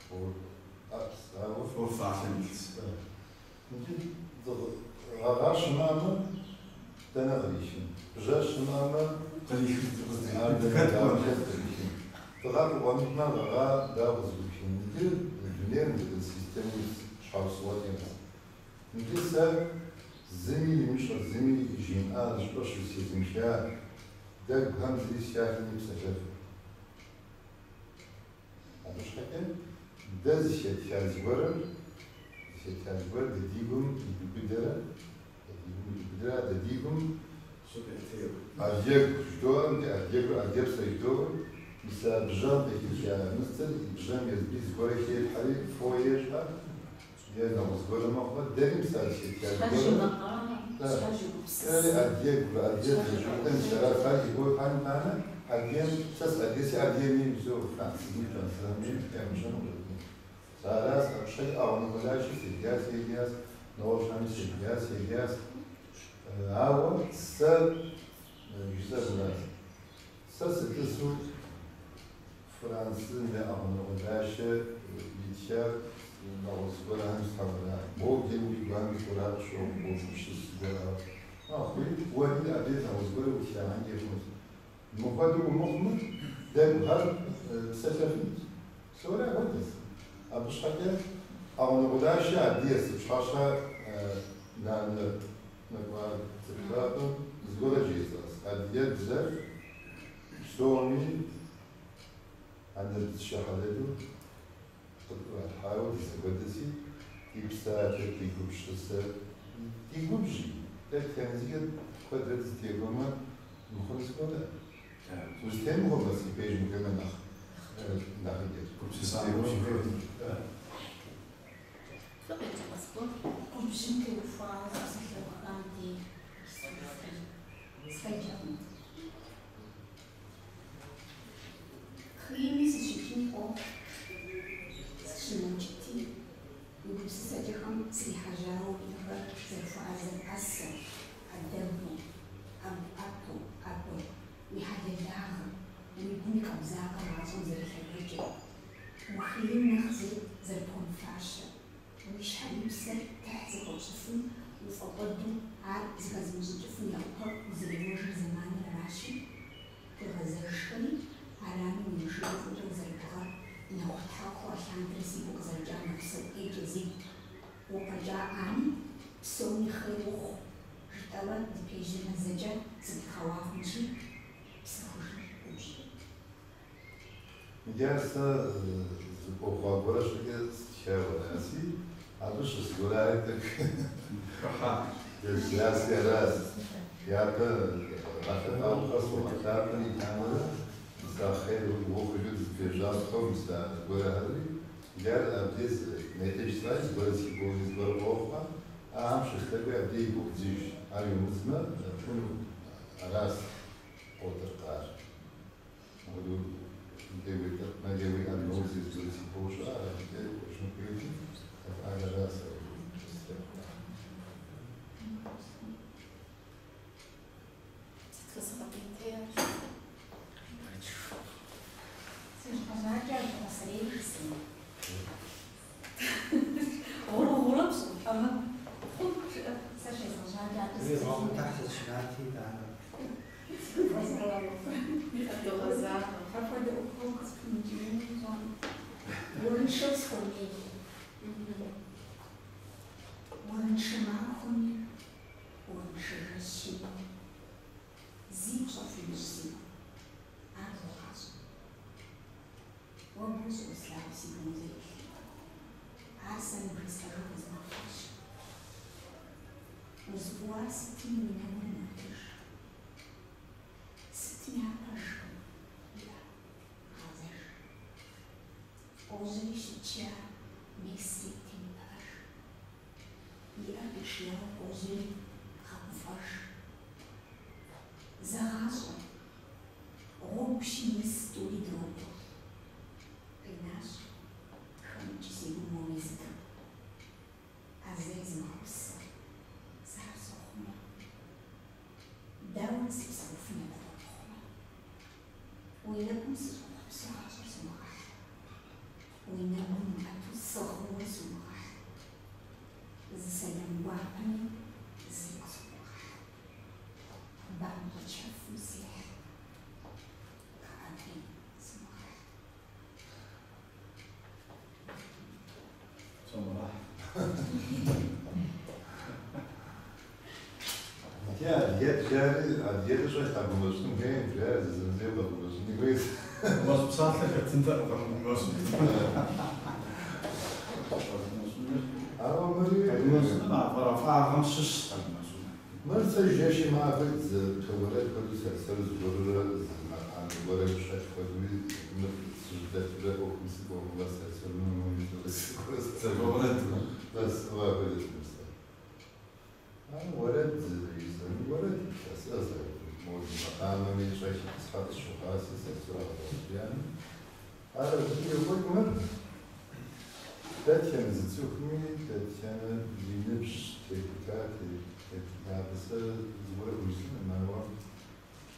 S1: фор, ӏэпс, ауэ.
S3: Фор фалъэм илъщ.
S1: Иджы гъэгъа щымыӏэмэ, дэнэ кърихын? Бжьэ щымыӏэмэ,
S3: Кърихын
S1: ар дэнэ
S3: хэт
S1: дауэ
S3: кӏуэн?
S1: хэт кърихын? Дыгъэ къыкъуэмыкӏмэ, гъэгъа дауэ къызэгуихын? Иджы дунейм мыпхуэдэ системэу итщ, щхьэусыгъуэкӏэ. Иджы сэ зыми имыщӏэ, зыми жимыӏа зыщӏыпӏэ щызэхезмыха дэгухэм зыри сяхэми псэлъэф. Абы щхьэкӏэ дэ зыхэтха зыгуэрыр, зыхэтха зыгуэр дэ ди гум идубыдэрэ, дэ ди гум идубыдэрэ, дэ ди гум
S3: Щыпӏейтейуэ.
S1: Алыгу жыдоӏэм, алыгур адыгэпсэ жыдоӏэр, мис а бжьэм къыхиха мыстыр, бжьэм езыби зыгуэрэ хелъхьэри фо ещӏэ. Е нэгъуэщӏ зыгуэрэ мэхъумэ, дэри мис а Дэри адыгу, адыгэ зэжыӏэм сэрат ар зыгуэрхэм итӏанэ адыгэм сэ сыадыгэси адыгэми мисо французми французми ямыщӏэну къыщӏэкӏынщ. Сэ аращ абы щхьэкӏэ ӏэгъунэгъулащи седжащ, седжащ, нэгъуэщӏхэми седжащ, седжащ. Ауэ сэ жысӏэр мыращ. Сэ сытӏысу Французым е ӏэгъунэгъулащэ итхар нэгъуэщӏ зыгуэрхэм схьэуэра. Моуэ уи гуам зыгуэрхэр къыщохъу, уогупсыс зыгуэрхэр. Ахъуи, уэри абы нэгъуэщӏ зыгуэр утхагъэнкӏэ хъунущ. Мыпхуэдэу умыхъумэ, дэгухэр псэлъэфынущ. Псори апхуэдэщ. Абы щхьэкӏэ ӏэгъунэгъулащэ адыгэ зы пщащэ нанэ нэкӏуа цӏыху зыгуэрэ жесӏащ. Адыгэбзэр псоми анэбзэ хьэлэлу къытӏуралъхьауэ дызэхуэдэси, ди псалъэ, ди гупсысэ, ди губжьи. Дэтхэнэ зыкӏэ куэдрэ дызэтехуэмэ, мыхъун зыгуэрэ. Узытемыхуэмэ, си пэжым ухуеймэ нэхъ нэхъ
S6: Губжьым теухуауэ зы псалъэухам дей сфӏэкӏакъым. Хъийми сыщитын къохъу, сыщымыукӏыти, уи гупсысэкӏэхэм срихьэжьауэ уи ӏэхэр зэрыхуэӏэзэр ӏэсэу, ӏэдэбу, ӏэгу ӏэту, ӏэбэу, уи хьэлэлагъыр, уи гум и къабзагъэр гъащӏэм зэрылъэгэкӏыр, ухейм нэхъ зыри зэрыпхуэмыфащэр, уи щхьэр, уи псэр тыхь зыхуэпщӏыфын, уфӏэкӏуэду ар зыхэзымыщӏыкӏыфын я ӏупэ узэреуэжыр зэманыр аращи, къигъэзэжхэри, арами уи мышыӏэу фӏыкӏэ узэрыгугъэр нэгъуэтхьэхуу алъандэрэ сигу къызэрыкӏа нэпсэу ӏейкӏэ зигу укъэкӏаӏами, псоми хъей ухъу, жытӏэурэ дыпежьэмэ зэкӏэ зыпытхъэуа хъунщи, псэхужыр губжь.
S1: Я сэ зы ӏуэхугъуэ гуэрэ щхьэкӏэ сытхауэраси, абы щызыгуэрай тӏэкӏу езжаси аращ. Япэ гъэлъэпӏапхъэ согъэлъапӏэри итӏанэрэ мис а хъейр ухъужу дызыпежьапхъэу мис а зыгуэрхэри. Яр абдеж нетӏэ жысӏащ, зыгуэрэ си гугъуи зыгуэр къохъумэ, ахэм щыслъэкӏуи абдеж и гугъу дзыж. Ар иумыдзмэ, хъуну аращ къотӏыркъар. Апхуэдэу е уи ӏэр йоузи зыгуэрэ си гугъу щыӏэ, абыкӏэ кӏуэжын хуейти, ар аращ.
S2: Сыт фызыгъэпӏейтейр?
S6: Сыщӏэжакӏэ дыгъуасэрей жысӏэну.
S2: Гъуру-гъурэ пщӏыпӏэмэ, хъун жыӏэ.
S6: Сэ щезгъэжьакӏэ абы
S7: Зезгъэкъутыхь сытшынати итӏанэ.
S2: Дыгъэзагъэ.
S6: Апхуэдэ ӏуэхугъуэ къыспымыкӏыжыну щӏэн. Уэрыншэу схуэмей. Уэрыншэ махуэми, уэрыншэ жэщми, зи пщӏэ хуимыщӏ сигу, ар зогъащӏэ. Уэ бощӏэ услъагъуу си гум узэрилъыр. Ар сэ ныбжесӏэжу хуэзмыгъэфащэ. Узыӏууар сытми уи нэгур умыутыж. Сытми ар пэжкъым, иӏэ, гъэзэж. Къожьэри щытщи ар, месри темыпыӏэж. И ӏэр къишияуэ къожьэри гъэгуфӏэж. Зэгъащӏэ, гъуэгущи мис тӏури дрокӏуэ. Къинащ, хэмыкӏ си гум уэ уезытыр. ӏэзэ зымыгъэпсэ, сэ ар сохъумэ. Дауэ сыпсэуфын апхуэдэ мыхъумэ? Уи нэгум сыщӏэхъуэпсу гъащӏэр сумыгъэхь. Уи нэгум умыӏэту сыгъыуэ сумыгъэхь. Зы сэлам гуапэми зыри къысхуумыгъэхь. Бампӏэ чэфым сехь. Къэӏэби сумыгъэхь.
S3: Сумыгъэхь.
S1: Я адыгэбзэри адыгэбзэ щӏэлъ къэгумэщӏын хуейм, жаӏэ, зэзэмызэ къэгумэщӏын хуейщ.
S3: Гумэщӏ псалъэ хэтынтэкъым къэмыгумэщӏым.
S1: Ауэ мыри
S3: Къэгумэщӏыным а фӏэрафӏагъэм щыщ къэгумэщӏыныр.
S1: Мыр сэ жэщи махуи зы пэурэд хуэдэу сэр-сэру зыгуэрурэ зы макъамэ зыгуэрэ щӏэлъ хуэдэуи мыр сыжьэдэлъурэ ӏуэхум сыкӏуэуэ бэс апхуэдэщ мис. Ар уэрэд жысӏэну уэрэд сэ мо макъамэми щӏэлъ тӏысхьэ къысщыхъуаси сэ срагъэщӏями. Ар абы екӏуэкӏмэ, дэтхэнэ зы цӏыхуми, дэтхэнэ зи ныбжь техута, абы сэ зыгуэрэ хужысӏэнум, ауэ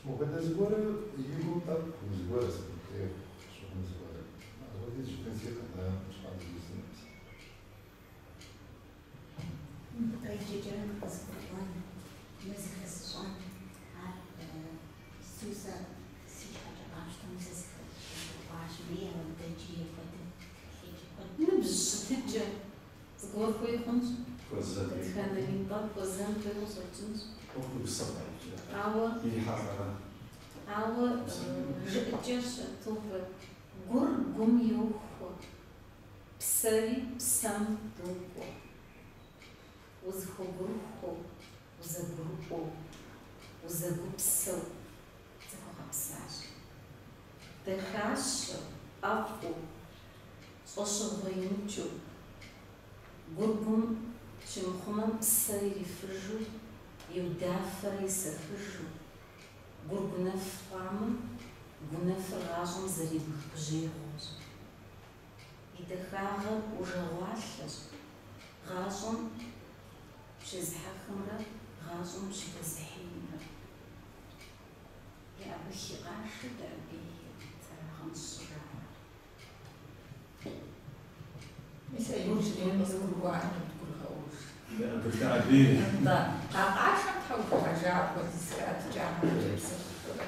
S1: мыпхуэдэ зыгуэрэ и гум тӏэкӏу зыгуэрэ сыкъытеху, щыхъум зыгуэрэ. Апхуэдиз жыпӏэн си къэнам щхьэ жысӏэнум.
S6: Мыбы къеджэкӏэрэ мыр къызыгурыӏуэн, мыр зыхэзыщӏэн, ар сэ си щхьэкӏэ къапщтэмэ сэ зыхэзыщӏащ, мыри ауэдэ иджыри апхуэдэ тхылъеджэ куэд.
S2: Ныбжь щытыкӏэ зыгуэр хуей хъунщ.
S3: Хуэзэн.
S2: Дэтхэнэри нтӏэ хуэзэн хуей къыщӏэкӏынщ.
S3: ӏуэхур усэ къайкӏэ.
S2: Ауэ
S3: Ирихьэлӏэрэ.
S2: Ауэ жыӏэкӏэщ Тобэ. Гур гум йохуэ, псэри псэм докӏуэ. Узыхуэгурыхуэу, узэгурыӏуэу, узэгупсэу зыхуэгъэпсащ. Дахащэу, ӏэфӏу, щӏэщыгъуэ имыкӏыу, гур гум щимыхъумэм псэр ирифыжу, и удафэрэ исэхыжу, гур гунэф хъуамэ, гунэфыр гъащӏэм зэрибг гужьейгъуэщ. И дахагъэр ужэгъуалъэщ, гъащӏэм пщезыхьэхымрэ гъащӏэм пщыдэзыхьеймрэ. Еӏэбыхи къаши дэӏэбеи зэрагъэнщӏ щӏыжаӏэр.
S4: Мис а иужьрейр къызыгурыӏуахэм къыдгурыгъэӏуэж.
S3: Еӏэбых дэӏэбей.
S4: Нтӏэ, а къашэм тхьэ ухыхьэжа апхуэдиз хэӏэтыкӏахэмкӏэ псэлъыхъурэ.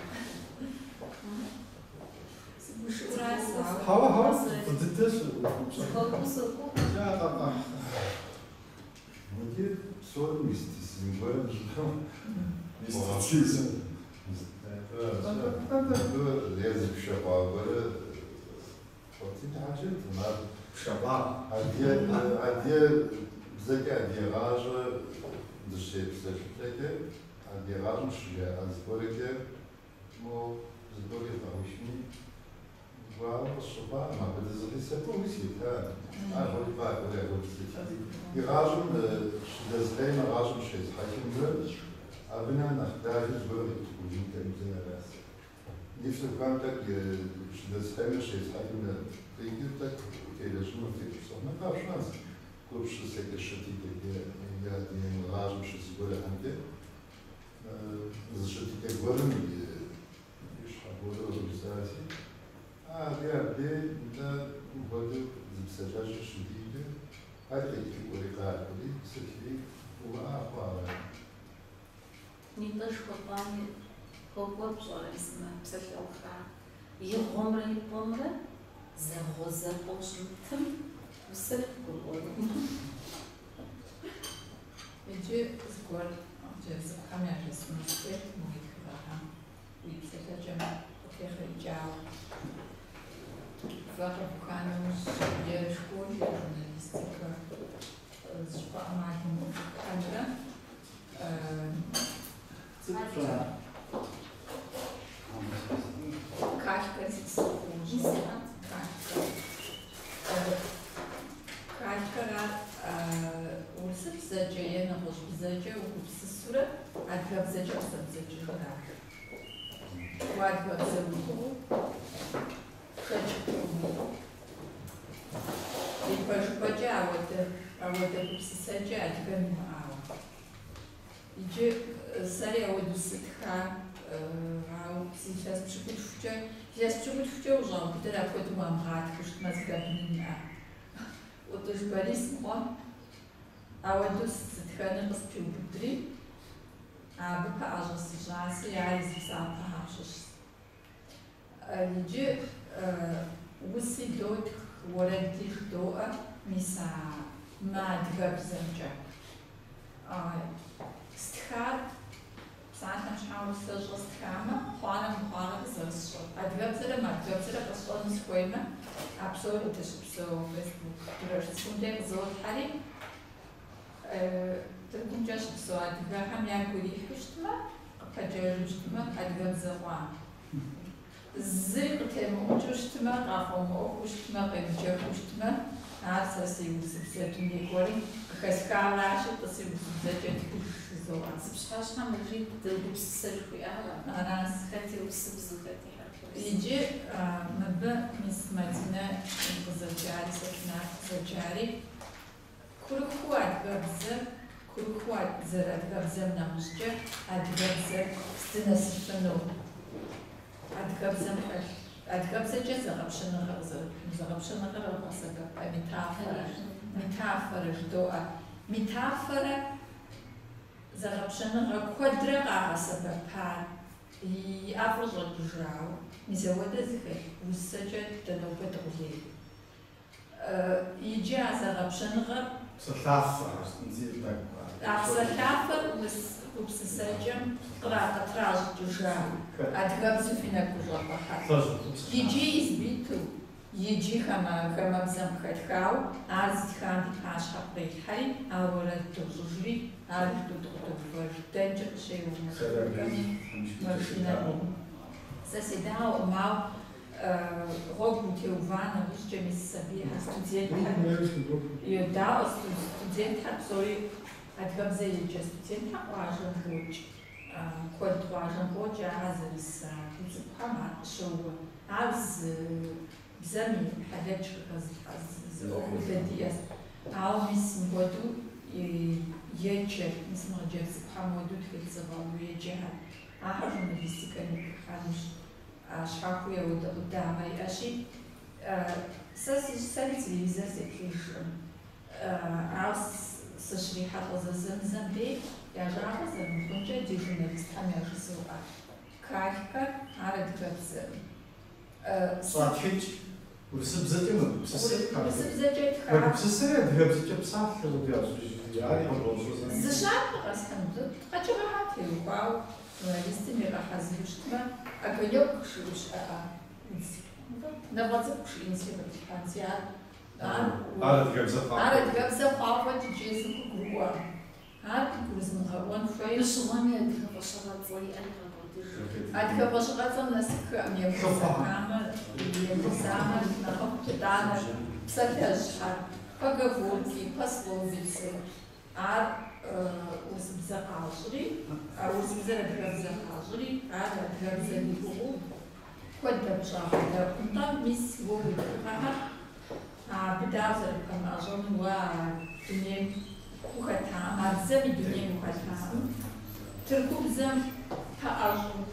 S4: Сыгушыӏэурэ сэ.
S3: Хьэуэ, хьэуэ, фӏы дыдэщ.
S2: Зыхуэкӏуэу сокӏуэ.
S1: Иджы псори мистицизм гуэрым щӏыхьэу.
S3: Мистицизм.
S1: Е зы пшэкъуа гуэрэ къуэтын хьэкӏыртэкъым, ар
S3: Пшэкъуа.
S1: Адыгэ бзэкӏэ адыгэ гъащӏэ дыщепсэлъылӏэкӏэ, адыгэ гъащӏэм щыжаӏа зыгуэркӏэ мо зыгуэр игъэушми, гуауэ къысщыхъуакъым, апхуэдэ зыри сэ тӏуми сита. Ар хъури къакӏуэри апхуэдэ ситати. И гъащӏэм щыдэзыхьеймэ, гъащӏэм щезыхьэкӏымрэ, абы нэ нэхъ дахэ зыгуэр къипӏытӏыжынкӏэ аращ. И цӏыхухэм тӏэкӏу щыдэзыхьеймэ, щезыхьэкӏымрэ, къикӏыр тӏэкӏу утелэжьыну утегупсыхьмэ, къапщӏэнщ. Гупсысэкӏэ щытыкӏэкӏэ е адыгэ гъащӏэм щыщ зыгуэрхэмкӏэ зы щытыкӏэ гуэрым и щхьэ гуэру жысӏаси, абы абдей нтӏэ мыпхуэдэу зы псалъэжьыр щыдикӏэ, ар къикӏыкӏуэри къакӏуэри сытри увыӏа хъуа.
S2: Нитӏэ жыхуэпӏами хуэкӏуэр пщӏэрэ мис мы псалъэуха и гъуэмрэ и пӏэмрэ зэгъуэзэпӏэу щымытым усэри къыгурыӏуэнукъым.
S4: Иджы зыгуэр цӏыхухэм яжесӏэну сыхуейт мы уи тхыгъэхэм, уи псэлъэкӏэм къытехъеикӏауэ. Фэ къэвуха нэужь е школ, е журналистикэ зыщӏыпӏэ ӏэмал имыӏэу фыхыхьэнурэ калькэр зи псыхъуужь. Калькэр. Калькэр ар урысыбзэкӏэ е нэгъуэщӏ бзэкӏэ угупсысурэ адыгэбзэкӏэ къызэбдзэкӏыжыращ. Уэ адыгэбзэ уиӏэу, шэч уимыӏэу. Ипэжыпӏэкӏэ ауэдэ гупсысэкӏэ адыгэм имыӏауэ. Иджы сэри ауэдэу сытха, ауэ си илъэс пщыкӏутхукӏэ ущӏаубыдэр апхуэдэу уамыгъатхыу щытмэ зыхэбнын имыӏэ. ӏутӏыж Борис мыгъуэ ауэдэу сытхэныр къыспиубыдри, абы пэӏэщӏэ сищӏаси, ар и зы псапэхэм щыщщ. Иджы уси дотх, уэрэди жыдоӏэ, мис а мы адыгэбзэмкӏэ. Стхар псалъэм щхьэ усэщӏэ стхамэ, хъуарэ мыхъуарэ къызэрысщӏэр. Адыгэбзэрэ мыадыгэбзэрэ къэсщӏэну сыхуеймэ, а псори дыщыпсэу Facebook дурэш цӏыкӏум де къызотхьэри, Тыркумкӏэ щыпсэу адыгэхэм ягу ирихьу щытмэ, къыпэджэжу щытмэ, адыгэбзэ хъуа. Зыри къытемыӏукӏыу щытмэ, къафӏэмыӏуэхуу щытмэ, къемыджэхыу щытмэ, ар сэ си урысыбзэ дуней гуэрым къыхэсхаращи, тӏыси урысыбзэкӏэ тхыж жызоӏэ.
S2: Зы пщыхьэщхьэм Мэжид гупсысэ жыхуиӏар
S4: аращ.
S2: Хэти урысыбзэу, хэти хьэрыпыбзэу.
S4: Иджы мыбы мис Мадинэ къызэджари, Сэкинат къызэджари, курыхыу адыгэбзэр, курыхыу зэрыадыгэбзэм нэмыщӏкӏэ адыгэбзэр здынэсыфыну, адыгэбзэм хэлъ, адыгэбзэкӏэ зэгъэпщэныгъэ къызэрыпхьын, зэгъэпщэныгъэр къэбгъэсэбэпа метафорэ, метафорэ жыдоӏэ. Метафорэ зэгъэпщэныгъэ куэдрэ къагъэсэбэпа и ӏэфӏыр щӏэкӏыжауэ, мис ауэдэ зыхэлъ усэкӏэ дэ нобэ дыкъулей. Иджы а зэгъэпщэныгъэр
S3: Псалъафэ,
S4: а псалъафэр урыс гупсысэкӏэм къытращӏыкӏыжа адыгэбзэу фи нэгу къыщӏэвгъэхьэт. Иджы избиту, иджы хамэбзэм къыхэтхауэ, ар зытхам ди пащхьэ кърелъхьэри, ауэрэ дощӏыжри, ар жытӏэу дыкъыдоувэж. Дэнкӏэ къыщеуэ маршруткэми, машинэми. Сэ седауэкъым, ауэ гъуэгу утеува нэужькӏэ мис сабийхэр, студентхэр йодаӏуэ, студентхэр псори адыгэбзэ еджэ студентхэр къуажэм къокӏ. Куэд къуажэм къокӏ, ахэр зэрыс цӏыкӏухэм ар къыщоуэ. Ар зы бзэм и хьэлэч къыхэзылъхьэ зы ӏуэху диӏэщ. Ауэ мис мыпхуэдэу еджэр, мис мы хъыджэбз цӏыкӏухэм хуэдэу тхылъ зыгъэуву еджэхэр. Ахэр журналистикэми хыхьэнущ. Щхьэхуэу ауэдэ къудамэ иӏэщи, сэри телевизор сеплъыжкъым. Ауэ сыщрихьэлӏэ зэзэмызэм дей я жагъуэ зэрымыхъункӏэ ди журналистхэм яжызоӏэ. Калькэр ар адыгэбзэкъым.
S3: Щӏатхыкӏ урысыбзэкӏэ мэгупсысэр.
S4: Урысыбзэкӏэ тха.
S3: Мэгупсысэри адыгэбзэкӏэ псалъэ хуэдэу ящӏыжри, ари къыбощӏэ.
S4: Зы щапхъэ къэсхьыну, къэкӏыгъэхэм теухуауэ журналистым игъэхьэзыру щытмэ, огонек жиӏэу щыӏэӏэ удз. Нэфӏэ цӏыкӏу жиӏэнси къыдилъхьэнси ар.
S3: Ар адыгэбзэ хъуауэ.
S4: Ар адыгэбзэ хъуауэ фӏэкӏ иджы езым къыгурыӏуэкъым. Ар къыгурызмыгъэӏуэн хуейр.
S2: Мыщыгъуэми адыгэ фӏэщыгъэцӏэ иӏэр игъэкӏуэдыж.
S4: Адыгэ фӏэщыгъэцӏэм нэсыххэкъым, егупсысамэ, егупсысамэ нэхъыфӏ итӏанэ псалъэжьхэр, поговорки, пословицы. Ар урысыбзэ къащӏри, урысыбзэр адыгэбзэ къащӏри, ар адыгэбзэм и гугъуу куэд абы щӏагъэдэӏу. Нтӏэ, мис уэ уи тхыгъэхэр абы дауэ зэрыпэмыӏэщӏэнур уэ а дунейм ухэтам, а бзэм и дунейм ухэтам, тыркубзэм пэӏэщӏу,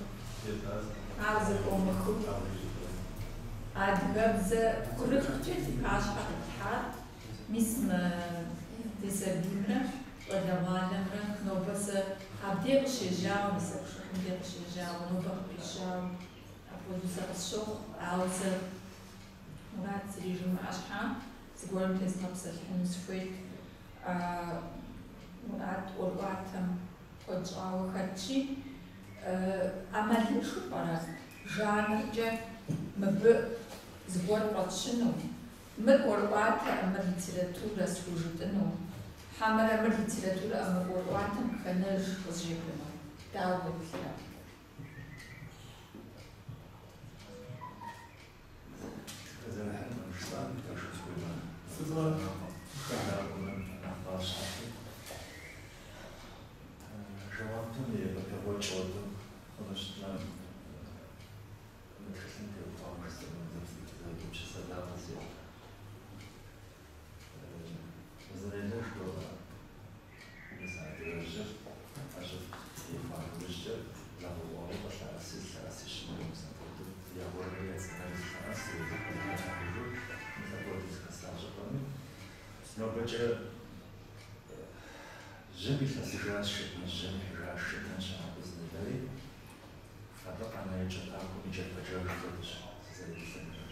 S4: ар зэхомыхыу, адыгэбзэ курыхкӏэ ди пащхьэ къитлъхьар, мис мы ди сабиймрэ щӏалэгъуалэмрэ нобэ сэ абдей къыщежьауэ, мис а пшыхьым дей къыщежьауэ, нобэ къыпищауэ, апхуэдэу сэ къысщохъу, ауэ сэ Мурат зыри жимыӏэ щхьа, зыгуэрым тезгъэпсэлъыхьыну сыхуейт. Мурат ӏуэрыӏуатэм куэд щӏауэ хэтщи, ӏэмалыншэу пӏэрэ жанркӏэ мыбы зыгуэр фӏэтщыну, мыр ӏуэрыӏуатэӏым, мыр литературэ схужытӏыну, хьэмэрэ мыр литературэӏым, мыр ӏуэрыӏуатэм къыхэнэж къызжепӏэну. Дауэ уеплърэ?
S8: Жэуапым и къыпегъуэкӏ хуэдэу хъуну щытмэ, мы тхылъым теухуауэ жысӏэну зы гупсысэ закъуэ сиӏэт. Узынелэ жыдоӏэ, мис адыгэжьыр ӏэщӏыб техуа иужькӏэ зэгъэуӏуауэ къылъэӏэси зылъэӏэси щымыӏэу мис апхуэдэу я гъуэрри я цӏынэри зылъэӏэсу, зэхуэзыхьэжу мис апхуэдэу зыхэса щӏыпӏэми. Нобэкӏэ жьым илъэсыжащ жыпӏэн, жьым ихьыжащ жыпӏэн щыӏэ Узынелэри, абы къэна и кӏэпахуэм и джэрпэджэж хуэдэщ сызэреплъымкӏэ.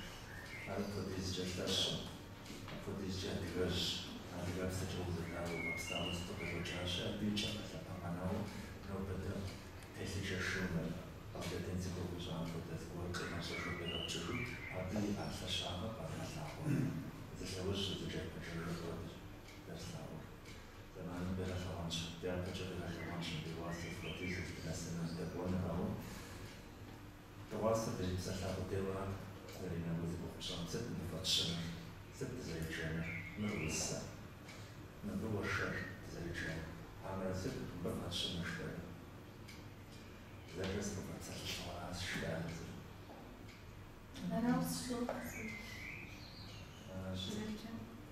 S8: Ар апхуэдизкӏэ лъэщу, апхуэдизкӏэ адыгэжь, адыгэбзэкӏэ узэдауэ гъэпсауэ сыту къыщӏэкӏащи, абы и кӏапэлъапэ къэнауэ нобэ дэ телъыджэ шумэ къэблэдэн зи гугъу ищӏам хуэдэ зыгуэр къигъэщӏыжу, къигъэпкӏыжу, абы иӏа лъэщагъэр къэдгъэлъагъуэ. Зы лъэужь, зы джэрпэджэжыр хуэдэщ зэрыслъагъур. Зэманым къигъэлъэгъуэнщ, дяпэкӏэ къигъэлъэгъуэнщ, дыгъуасэ зыхуэдизыр дынэсыну здэкӏуэнур, ауэ дыгъуасэ Дызэрепсэлъа къудейуэ Заринэ уэ зи гугъу пщӏам сыт мыбы фӏэтщынур, сыт дызэреджэнур, мыр усэ, мыбы уэршэр дызэреджэнур, хьэмэрэ сыт мыбы фӏэтщынур жыпӏэри. Зэкӏэ сыкъывэпсэлъылӏауэ жиӏащ езыр.
S2: Арауэ сщохъу.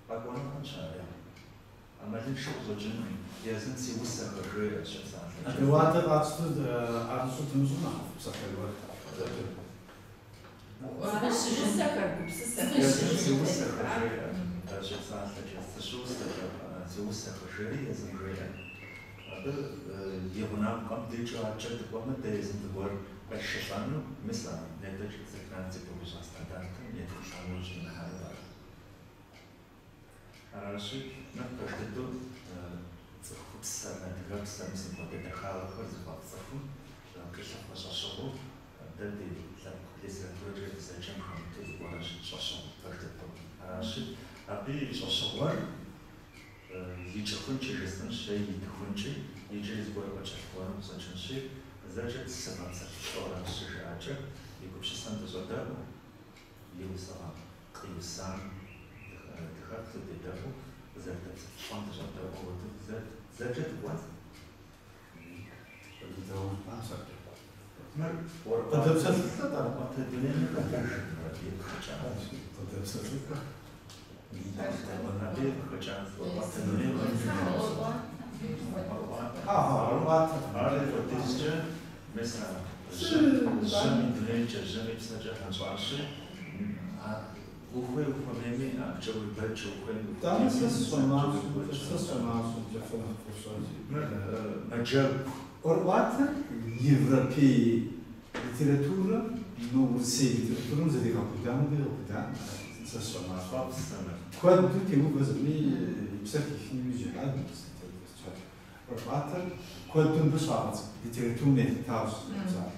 S8: Къэкӏуэну хъунщ ари. Ӏэмалыншэу къыщӏэкӏынкъым, езым си усэхэр жеӏэ щепсалъэкӏэ.
S3: ӏэдэуадэ къатщтэу ӏэрыщӏу дымыщӏу нэхъыфӏ псалъэ гуэр.
S4: Усэхэр, гупсысэхэр.
S8: Езым си усэхэр жеӏэ щепсалъэкӏэ, сыщыусэкӏэ си усэхэр жери езым жеӏэ. Абы и гъунапкъэм дикӏыу адэкӏэ дыкӏуэмэ, дэ езым зыгуэр къетшэлӏэну, мис а нетӏэ Сакинат зи гугъу ищӏа стандартым етхулӏэну иужь димыхьэну ара. Аращи, мыр пэж дыдэу цӏыхупсэр, адыгэпсэр, мис мыпхуэдэ дахагъэхэр зыфӏэфӏ цӏыхум къилъыхъуэ щӏэщыгъуэу дэ ди лъэпкъ литературэкӏэ дызэджэм хэмыту зыгуэрщ щӏэщыгъуэ пэж дыдэу. Аращи, абы и щӏэщыгъуэр икӏыхункӏи жысӏэнщ е идыхункӏи, иджыри зыгуэр къыкӏэлъыкӏуэну къыщӏэкӏынщи, зэкӏэ сывгъэпсэлъылӏэу аращ щыжиӏакӏэ, и гупсысэм дыщӏэдэӏуу, и усыгъэ къиусам дыхэплъэу, дедэӏуу, къызэрыдэпсэлъылӏэм дыщӏэдэӏуу апхуэдэу зэкӏэ дыкӏуэн. Мыр ӏуэрыӏуатэ дунейми хэтыжкъым, абы къыхэкӏащ.
S3: Къыдэпсэлъылӏэ.
S8: Абы къыхэкӏащ, ӏуэрыӏуатэ дунейм хэтыжкъым.
S3: ӏуэрыӏуатэ.
S8: Ар апхуэдизкӏэ, мис а жьэм и дунейкӏэ, жьэм и псэкӏэ гъэнщӏащи, ухуей ухуэмейми, абыкӏэ уебэкӏ, ухуейми
S3: Тӏанэ сэ сщӏэмащӏэмкӏэ фэ нэхъ фощӏэжи.
S8: Мыр мэджэгу.
S3: ӏуэрыӏуатэр европей литературэм, мы урысей литературэм зэригъэпудам къигъэпудам, сэ сщӏэмащӏэ. Куэду теувэ зыми и псэр хихын иужь ихьат ӏуэрыӏуатэр куэду мыбы щагъэцӏыкӏу, литературэм елъытауэ псалъэ.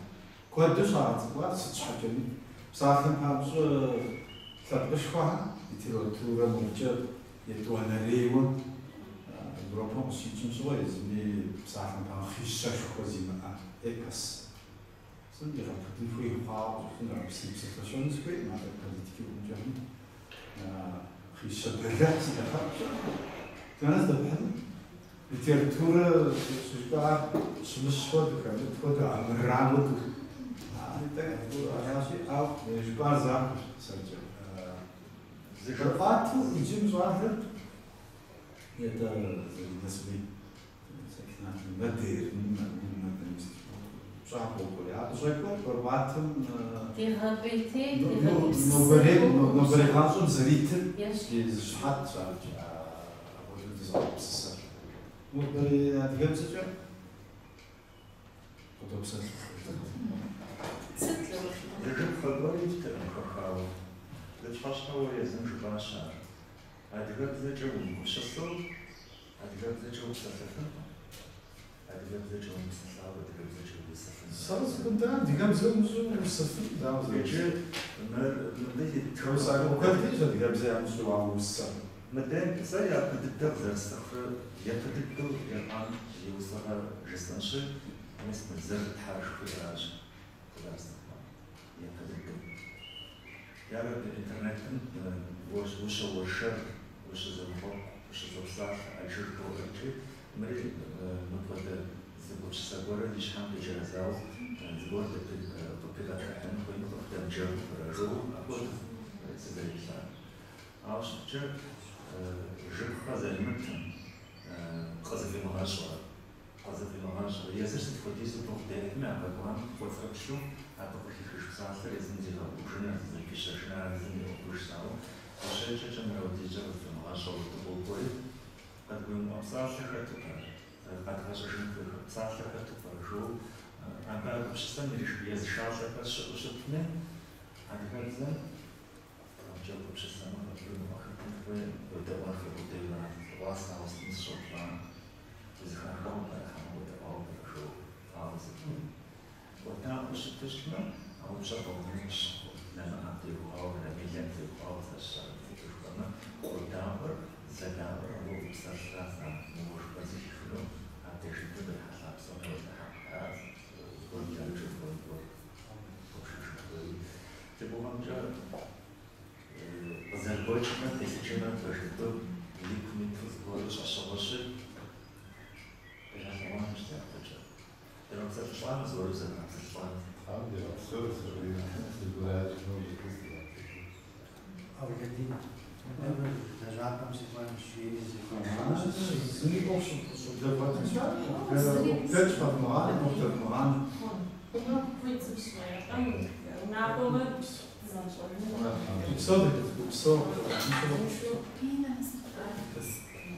S3: Куэду щагъэцӏыкӏуар сыт щхьэкӏэми. Псалъэм папщӏэ лъэпкъышхуэхэм литературэм абыкӏэ етӏуанэрейуэ Европэм къыщикӏым щыгъуэ езыми псалъэм папщӏэ хъищэшхуэ зимыӏэ эпос. Сым игъэпудын хуей хъуауэ къыщӏэкӏынур, абы срипсэлъэщэну сыхуейкъым, атӏэ политики ӏуэхукӏэми хъищэ бэлыхь зиӏэ лъэпкъ щыӏэкъым. Дэнэ здэпхьынур? Литературэ щыжыпӏар щымыщ хуэдэу, хэмыт хуэдэу, армырам хуэдэу. Тӏэкӏу аращи, ауэ жыпӏар захуэщ сэркӏэ. ӏуэрыӏуатэу иджы мы щӏалэр это Заринэ сыми Сакинат модерн, пщӏа къокӏуэри. Ар къыщӏэкӏуэр ӏуэрыӏуатэм
S2: Дегъэпӏейтей,
S3: нобэрей гъащӏэм зэритыр и зы щыхьэтщ ар апхуэдэу дызыгъэгупсысэр. Нобэрей адыгэбзэкӏэ къыдопсэлъ.
S2: Сыт лӏэужьыгъуэ?
S8: Зы жыпхъэ гуэр иттэкъым хэхауэ. Зы пщыхьэщхьэуэ езым жыпӏащ ар. Адыгэбзэкӏэ умыгупсысэу, адыгэбзэкӏэ упсэлъэфынкъым. Адыгэбзэкӏэ умыпсэлъауэ, адыгэбзэкӏэ уусэфынкъым.
S3: Сэ сыхуэдэ адыгэбзэ умыщӏэу уусэфын, дауэ зэрыщытыр?
S8: Иджы мыбы и
S3: Усакӏуэ куэд диӏэщ адыгэбзэ ямыщӏэу, ауэ усэ.
S8: Мыдэ сэ япэ дыдэ къызэрысцӏыхурэ, япэ дыдэу Ерхъан и усыгъэр жысӏэнщи, мис мы зыр Тхьэ жыхуиӏэращ къызэрысцӏыхуар. Япэ дыдэу. Ярэби интернетым ущыуэршэр, ущызэныкъуэкъу, ущызэпсалъэ, ӏэджэ жыбоӏэ икӏи мыри мыпхуэдэ зы гупсысэ гуэрыр и щхьэм къиджэрэзауэ зыгуэр къыпигъэтхыхьыну хуейми къыхудэмыджэгуу пӏэрэ жыуэу апхуэдэу сызэреплъар. Ауэ щыхъукӏэ жыпхъэ зэримытым къызыфӏимыгъэщӏрэ, езыр сыт хуэдизу гугъу дехьми, а къэкӏуам кӏуэцӏрыплъу абы къыхихыж псалъэр езым зигъэӏужыныр, зыпищэжыныр ар езым и ӏуэхужщ, ауэ ущеджэкӏэ мырэуэдизкӏэ къызыфӏимыгъэщӏэу дыкъокӏуэри, къыдгурымыӏуэ псалъэ хэту пӏэрэ, къэдгъэщӏыжын хуейхэр псалъэ хэту пӏэрэ жыуэу абы а гупсысэм езышалӏэхэр щыӏэу щытми, адыгэбзэм абыкӏэ гупсысэмэ къыдгурымыӏуэ хэтын хуей, уедэӏуэн хуей къудейуэ дыгъуасэ ауэ сытми сыщӏэупщӏам, узэхахауэ пӏэрэ хьэмэ уедэӏуауэ пӏэрэ жыуэу, ауэ сытми. Къуэдаӏуэу щыту щытмэ, а упщӏэр къэувыну къысщыхъу, нэмыӏэм теухуауэ, Рамилэм теухуауэ сэ жыпӏэмэ, къодаӏуэр, зэдаӏуэр ауэ упсэлърэ мыуэ жыпӏэр зэхихыну, абдеж дыдэм кърихьэлӏа псоми уэлэхьэ, зыгуэр блэрыкӏыр, зыгуэр къыпшыжын хуейуи. Къызэрыгуэкӏымрэ телъыджэмрэ пэж дыдэу и кум иту зыгуэру щӏэщыгъуэщи, къигъэлъэгъуэнущ дяпэкӏэ. Дегъэпсэлъылӏамэ, зыгуэру зэдгъэпсэлъылӏат.
S1: Тхьэм дигъэпсэу, Заринэ, зыгуэракӏэ укъыздэӏэпыкъу.
S7: Аулэдин, лэжьапӏэм сыкӏуэнущ, жери зыхуэзгъэнщ.
S3: Зыми ӏуэху щӏыдэбгъэтын щыӏэкъым. Дэкӏ къэвмыгъанэ, ӏуэху дэвмыгъанэ.
S5: Унагъуэмэ дызэнщӏэну.
S3: Упсэу, упсэу.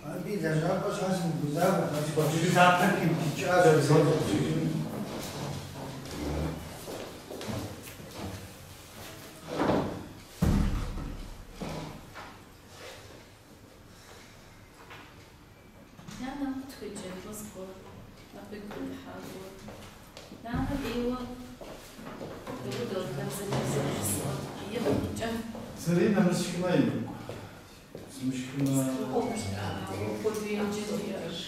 S7: Абы и лэжьапӏэ щхьэ сымыгузавэ, лъапэр пиудыкӏащ.
S2: Нанэ къытхуеджэну зыгуэр, нэхъ уигу къыдыхьа зыгуэр. Нанэ ӏейуэ дэгъуэу зэрыжысӏэр икъукӏэ.
S3: Заринэ мысшхмэ емыкӏу. Сымышхмэ.
S2: Апхуэдэу еджэ диӏэщ.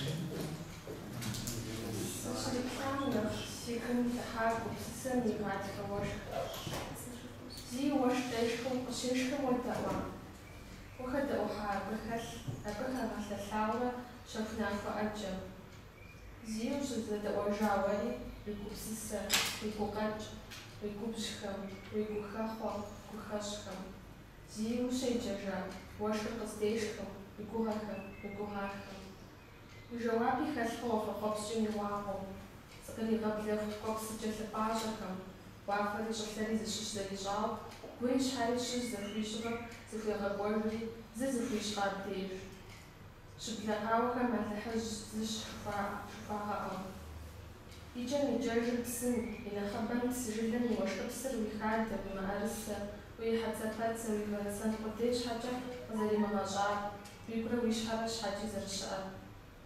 S9: Сыщриплъам нэхъ си гум дыхьа гупсысэм и гъатхэ уэшх. Зи уэшх къешхыу къыщешхым уедэӏуа? Ухэдэӏухьа абы хэлъ, абы хэгъэлъэлъауэрэ щэху нахуэ ӏэджэ. Зи ущызэдэӏуэжа уэри уи гупсысэ, уи гукъэкӏ, уи губжьхэм, уи гухэхъуэ, гухэщӏхэм. Зи ущеджэжа уэшхыр къыздешхым уи гугъэхэм, уи гугъахэм. Уи жэуапи хэлъкъэ уафэхъуэпскӏым и гъуагъуэм, зыкъригъэблэху ткӏуэпсыкӏэ лъыпӏащӏэхэм, уафэри щӏылъэри зыщыщ зэрищӏауэ, гури щхьэри щыщ зэхуищӏурэ зыхуегъэкӏуэжри, зы зыхуищӏкъэ абдеж. Щыблэ къауэхэм Алыхьыжь зыщ жыхуагъэӏэу. Икӏэм икӏэжыр псым, и нэхъыбэм псы жылэм и уэшхыпсыр уи хадэ, уи мыӏэрысэ, уи хьэцэпэцэ, уи вэн-сэн къудей щхьэкӏэ къызэримыгъэщӏар, уигурэ уи щхьэрэ щхьэкӏи зэрыщыӏэр.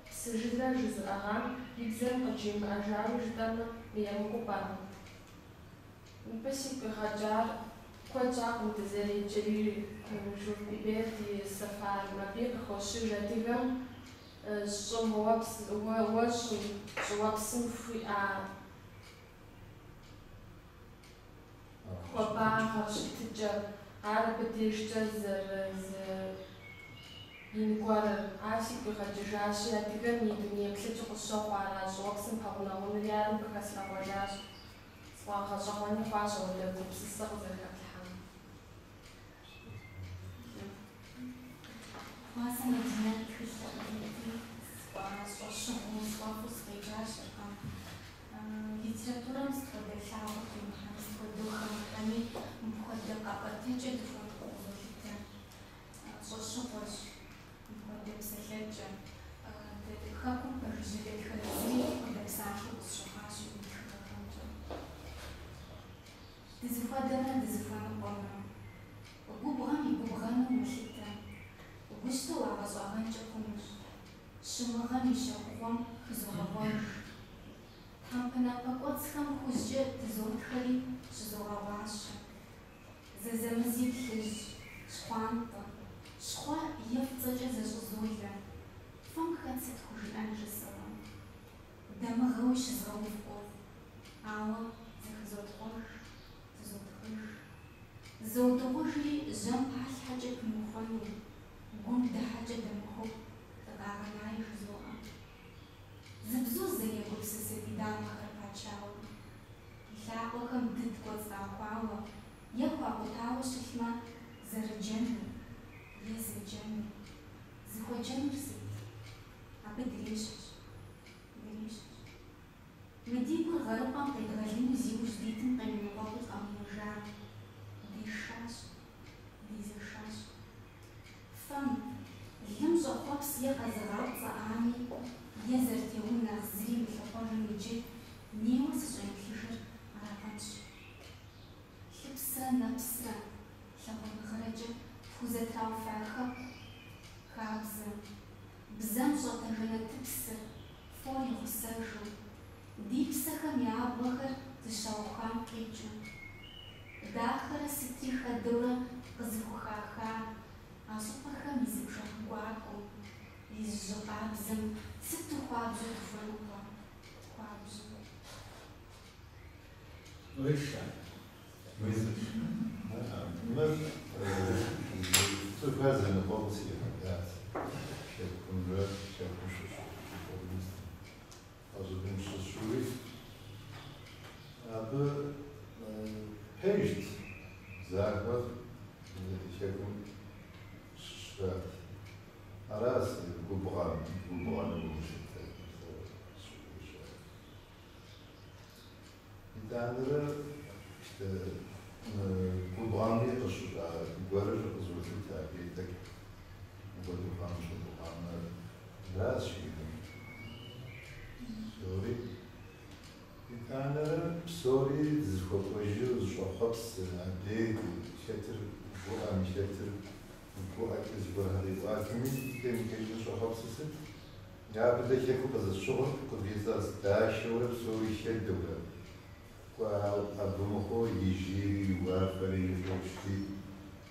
S9: Псы жылэ жызыӏэгъам и бзэм къыджимыӏэжауи жытӏэмэ, мыемыкӏуу пӏэрэ? Мыбы сигу къигъэкӏар куэд щӏакъым дызэреджэри Журт Биберд и Сэфарым. Абыи къыхощыж адыгэм щӏым уэщӏым, щӏыуэпсым хуиӏа хуабагъэр, щытыкӏэр, ар абы дежкӏэ зэрызы ин гуэрыр. Ар сигу къигъэкӏыжащи, адыгэм и дуней еплъыкӏэу къысщохъу ар а щӏыуэпсым пэгъунэгъунри, ар мыбы хэслъэгъуэжащ. Сфӏэгъэщӏэгъуэни хъуащ апхуэдэ гупсысэ къызэрыхэплъхьам.
S6: Уасэ Мадинэ тхылъыр къыдитри, сфӏэщӏэщыгъуэу, сфӏэфӏу сыкъеджащ аркъэ. Литературэм сыт хуэдэ лъагъуэ темыхьэми, сыт хуэдэу хэмыхьэми, мыпхуэдэ къэӏуэтэкӏэ дыхуэныкъуэу къызолъытэ. Щӏэщыгъуэщ мыпхуэдэ псэлъэкӏэ. Хэкум пэжыжьэ дэтхэнэ зыри къыдэпсалъэу къысщыхъуащ и тхыгъэхэмкӏэ. Дызыхуэдэмрэ дызыхуэныкъуэмрэ. Губгъэм и губгъэну умылъытэ. Гущтэ уагъэщӏагъэнкӏэ хъунущ. Щымыгъэм и щэхугъуэм хызогъэгъуэж. Тхьэмпэ напэкӏуэцӏхэм хужькӏэ тызотхэри щызогъэгъуащэ. Зэзэмызи плъыжь, щхъуантӏэ, щхъуэ е фӏыцӏэкӏэ зэщӏызолэ. Фэм хэт сыт хужиӏэн жысӏэурэ. Дамыгъэуи щызгъэув къохъу, ауэ зэхызотхъуэж, тызотхыж. Зоудыгъужри жьэм палъхьэкӏэ пымыхуэну, гум дыхьэкӏэ дэмыхуэу дыкъагъэнаи жызоӏэ. Зы бзу зэ егупсысыт и дамэхэр пачауэ, и лъакъуэхэм дыд кӏуэцӏрахуауэ е хуакъутауэ щылъмэ, зэрыджэнур е зэджэнур, зыхуэджэнур сыт? Абы дрещхьщ, дрещхьщ. Мы ди гур гъэрыпӏэм къедгъэлыну зи ужь дитым къемыныкъуэкъуу къэмынэжа. Дешащ, дезэшащ. Фэм, лым щӏэхъуэпс е къэзыгъапцӏэӏами, е зэрытеун нэхъ зыри мылъыхъуэжым иджы нейуэ сыщӏемыплъыжыр арагъэнщ. Лъыпсрэ нэпсрэ, лъагъуныгъэрэкӏэ тхузэтраухуа хэку, хабзэ, бзэм щӏэтэ жэнэтыпсыр, фор и гъусэжу, ди псэхэм я абгъуэхэр зыщаухуам къикӏыу. Дахэрэ сытри хэдэурэ къызыхухаха а щӏыпӏэхэм и зы бжыхь гуакӏуэм, и зы жьы къабзэм сыту хуабжьу дыхуэныкъуэ, хуабжьу.
S3: Урешэ.
S1: Мыр Цӏыхухэр зэныкъуэкъуу срихьэлӏат хэкумрэ хэкум щыщу ӏэщӏыбым щыщуи. Абы пэжт захуэр хэкум щыщрат. Аращ губгъэну гулъытэ щыӏущӏар. Итӏанэрэ губгъэми къыщыщӏа гуэрыр къызолъытэ абы тӏэкӏу мыпхуэдэу хъуам мыпхуэдэу хъуамэ, аращ жиӏэм. Псори. Итӏанэрэ псори зыхуэкӏуэжу зыщӏэхъуэпс абдей хэтыр гуӏэм, хэтыр гуӏэкӏэ зыгуэрхэр къиӏуатэми, икӏэм-икӏэжым щӏэхъуэпсыр сыт? Абы дэ хэкуу къызэрытщыхъур къыдгурыӏуащ дахэурэ псори хэдэурэ. Кӏуэ, абы мыхъуу и жьыри, и уафэри, и къуршри,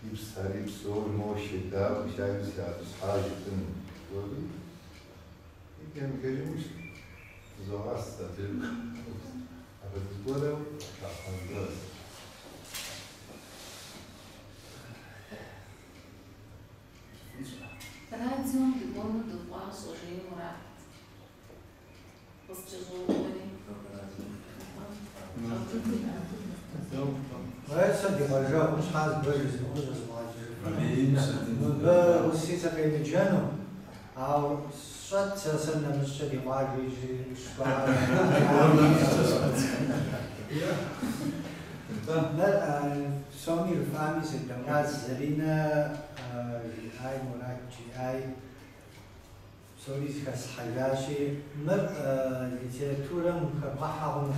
S1: и псэри, псори моуэ хэдауэ лъагэу зэхатӏысхьа жытӏэну. Жыхуэпӏи, икӏэм-икӏэжым тызогъэс абы зыгуэру лъэхъэн гуэр.
S2: Радиом дыкӏуэну дыпӏащӏэ, жери Мурат. Къыскӏэщӏоуӏуэри.
S7: Сэ ди къуажэгъум щхьа зыгуэр жызмыӏэу щӏэзмыгъэкӏыжыфыну. Мыбы уси сыкъемыджэну, ауэ сщӏэт сэ сэр нэмыщӏкӏэ ди къуажэ иджыри Мыр псоми жыфӏами седэӏуащ, Заринэ жиӏай, Мурат жиӏай, псори зыхэслъхьэжащи, мыр литературэм хэбгъэхьэ хъуну.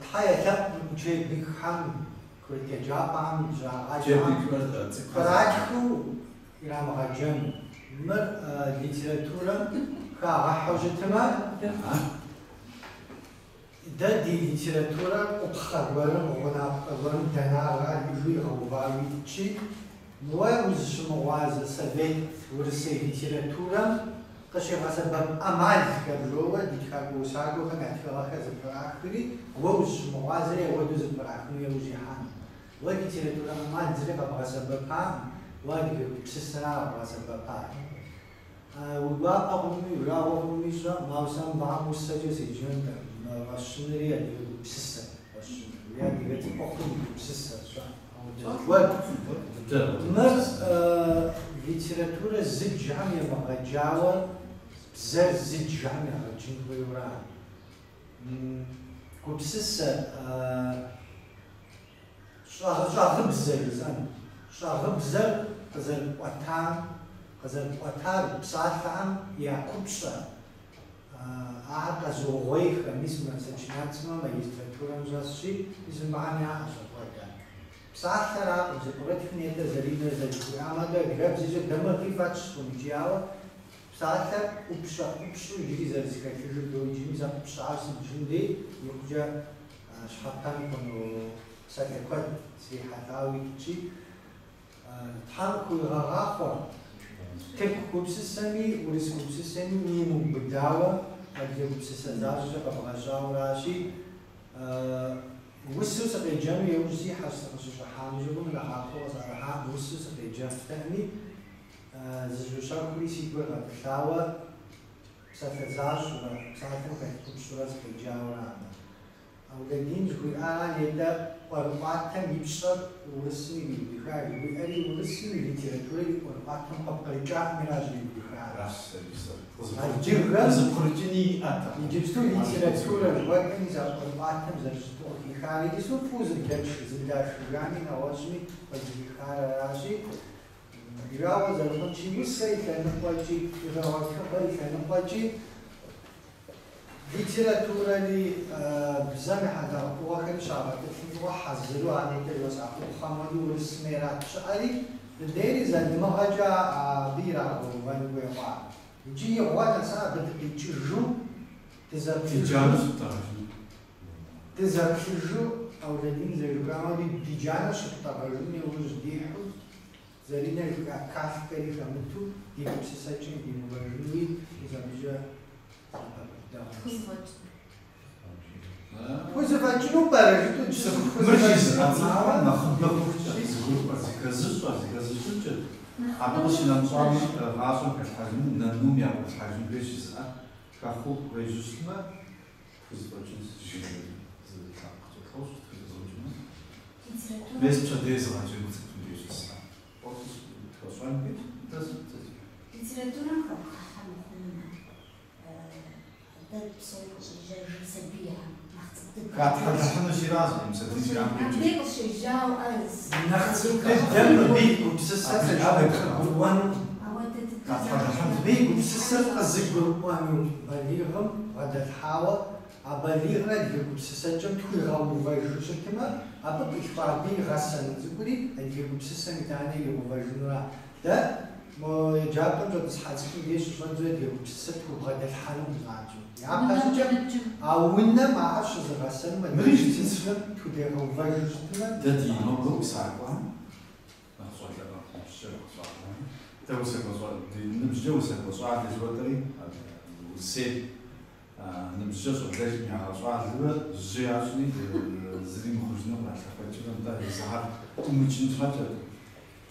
S7: Тхьэ елъэӏу учебникхэм, курыт еджапӏэхэм щрагъаджэхэм къратхыу ирамыгъэджэну. Мыр литературэм хагъэхьэу щытмэ, дэ ди литературэр къупхъэ гуэрым, гъунапкъэ гуэрым дэнагъэ ижу игъэувауэ итщи, уэ узыщымыгъуазэ совет урысей литературэм къыщигъэсэбэп ӏэмалхэр жоуэ ди тхакӏуэ-усакӏуэхэм я тхыгъэхэр зэпкърахри, уэ узыщымыгъуазэри ауэдэу зэпкърахыну яужь ихьэну. Уэ литературэ ӏэмал зыри къэбгъэсэбэпакъым, уэ адыгэ гупсысэра къэбгъэсэбэпар. Уи гуапэ хъунуми, уи жагъуэ хъунуми сщӏэкъым, ауэ сэ мыбыхэм усэкӏэ седжэнтэкъым. Мы фӏэщынри адыгэ гупсысэ фӏэщыныр, е адыгэ цӏыхухъум и гупсысэ сщӏэкъым. Ауэдэ зыгуэр. Мыр литературэ зыджхэм емыгъэджауэ бзэр зыджхэм ягъэджын хуейуэра. Гупсысэ щӏагъыбзэ жысӏэн. Щӏагъыбзэр къызэрыпӏуэтам, къызэрыпӏуэтар псалъэхэм я купщӏэ, ахэр къэзыугъуейхэм, мис мы сочиняцэмэ магистратурэм щӏэсщи, мис мыбыхэм яӏэщ апхуэдэ. Псалъэракъым зэпкърытхым нетӏэ Заринэ зэрыжиӏам хуэдэ адыгэбзэкӏэ дамыгъи фӏэтщкъым икӏи, ауэ псалъэр ӏупщӏэ-ӏупщӏу иджыри зэрызэхэлъыжыр доджи, мис а ӏупщӏар сыбжын дей икъукӏэ щхьэпэн хъуну псалъэ куэд зрихьэлӏауэ итщи, Тхьэм хуигъэгъахъуэ. Тырку гупсысэми урыс гупсысэми уимыубыдауэ адыгэ гупсысэ защӏэкӏэ къэбгъэщӏауэращи, усэу сыкъеджэну яужь сихьэщ сыкъыщыщӏыхьам щыгъуэм, нэхъапэу къысӏэрыхьам усэу сыкъеджэфтэкъыми, зызущэхури си гур къэтӏылъауэ псалъэ защӏэурэ, псалъэм хэлъ купщӏэурэ сыкъеджауэрамэ. Аулэдин жыхуиӏара нетӏэ ӏуэрыӏуатэм и пщӏэр урысым ириудыха жыхуиӏэри урысым и литературэр и ӏуэрыӏуатэм къыпкърыкӏакъым аращ ириудыхар. Адыгэм иджыпсту литературэ жыхуэтӏэм мис а ӏуэрыӏуатэм зэрыщыту къыхихар иджыпсту фӏыуэ зэблашыжами нэгъуэщӏми къызыхихар аращи, жагъуэ зэрыхъунщи, усэ и лъэныкъуэкӏи, жылагъуэ тхыгъэ и лъэныкъуэкӏи, Литературэри, бзэм ехьэлӏа ӏуэхугъуэхэри щагъэтӏылъым щыгъуэ хьэзыру а нетӏэ жыхуэсӏа къупхъэм хуэдэу урысым ейрат щыӏэри, дыдейри залымыгъэкӏэ абы ирагъэувэн хуей хъуа. Иджы игъуэ нэса абы дыкъикӏыжу, дызэплъыжу, Аулэдин зэрыжиӏам хуэдэу ди джанэр щыттӏэгъэжын иужь дихьу, Заринэ жиӏа калькэри хэмыту ди гупсысэкӏэм димыгъэжынуи мис абыкӏэ Хузэфӏэкӏыну пӏэрэ жытӏэу
S3: Мыр жызыӏэ цӏыхухэр нэхъыбэ хъухукӏэ зыгурыӏуэр зыхэщӏыкӏыр. Зыхэзыщӏэр, зыхэзыщӏыкӏыр, абы къыщынэмыщӏауэ гъащӏэм хэлъхьэжыну, нанум яӏурылъхьэжын хуейщ жызыӏэр хэхъуэу хуежьэу щытмэ, тхузэфӏэкӏынщ жылэр зы лъэпкъкӏэ 90 тхузэфӏэкӏыну. Мес пщэдей езыгъэджэну цӏыкӏум деж жысӏа. Тхуэщӏэн хуейщ. Нтӏэ, сыт сэ си
S6: Литературэм хэбгъэхьэ мыхъунумэ, дэ псори къыщӏежьэжыр сабийхэм, нэхъ цӏыкӏу дыдэ.
S3: Хатхьэлыхьыну сиращ, Мусэдин жиӏам къикӏыр.
S6: Абдей къыщежьауэ ӏэз.
S7: Нэхъ цӏыкӏу дыдэм мыбы и гупсысэр къызыгурыӏуэну.
S6: Ауэдэ дыдэ
S3: Хатхьэлыхьын.
S7: Мыбы и гупсысэр къызыгурыӏуэну балигъым бгъэдэлъхьауэ, а балигъыр адыгэ гупсысэкӏэм тхуигъэувэжу щытмэ, абы къилъхуа абы игъэсэну цӏыкӏури адыгэ гупсысэм итӏанэ игъэувэжынура. Дэ мо еджапӏэм щӏэтӏысхьа цӏыкӏум деж щыщӏэдзэу адыгэ гупсысэр тхубгъэдэлъхьэну занщӏэу. Япэщӏыкӏэ а унэм ахэр щызыгъэсэнум адыгэ гупсысэм тхудегъэувэжу щытмэ.
S3: Дэ ди нобэ усакӏуэхэм нэхъ щӏалэӏуэ, ныбжькӏэ нэхъ щӏалэхэм. Дэ усакӏуэ щӏа- ди ныбжькӏэ усакӏуэ щӏалэ жыхуэтӏэри, Урысей ныбжькӏэ щӏалэжым ягъэщӏалэурэ жьы ящӏри, зыри мыхъужыну къралъэфэкӏыурэ, нтӏэ, езыхьэр ӏумыкӏын щхьэкӏэ.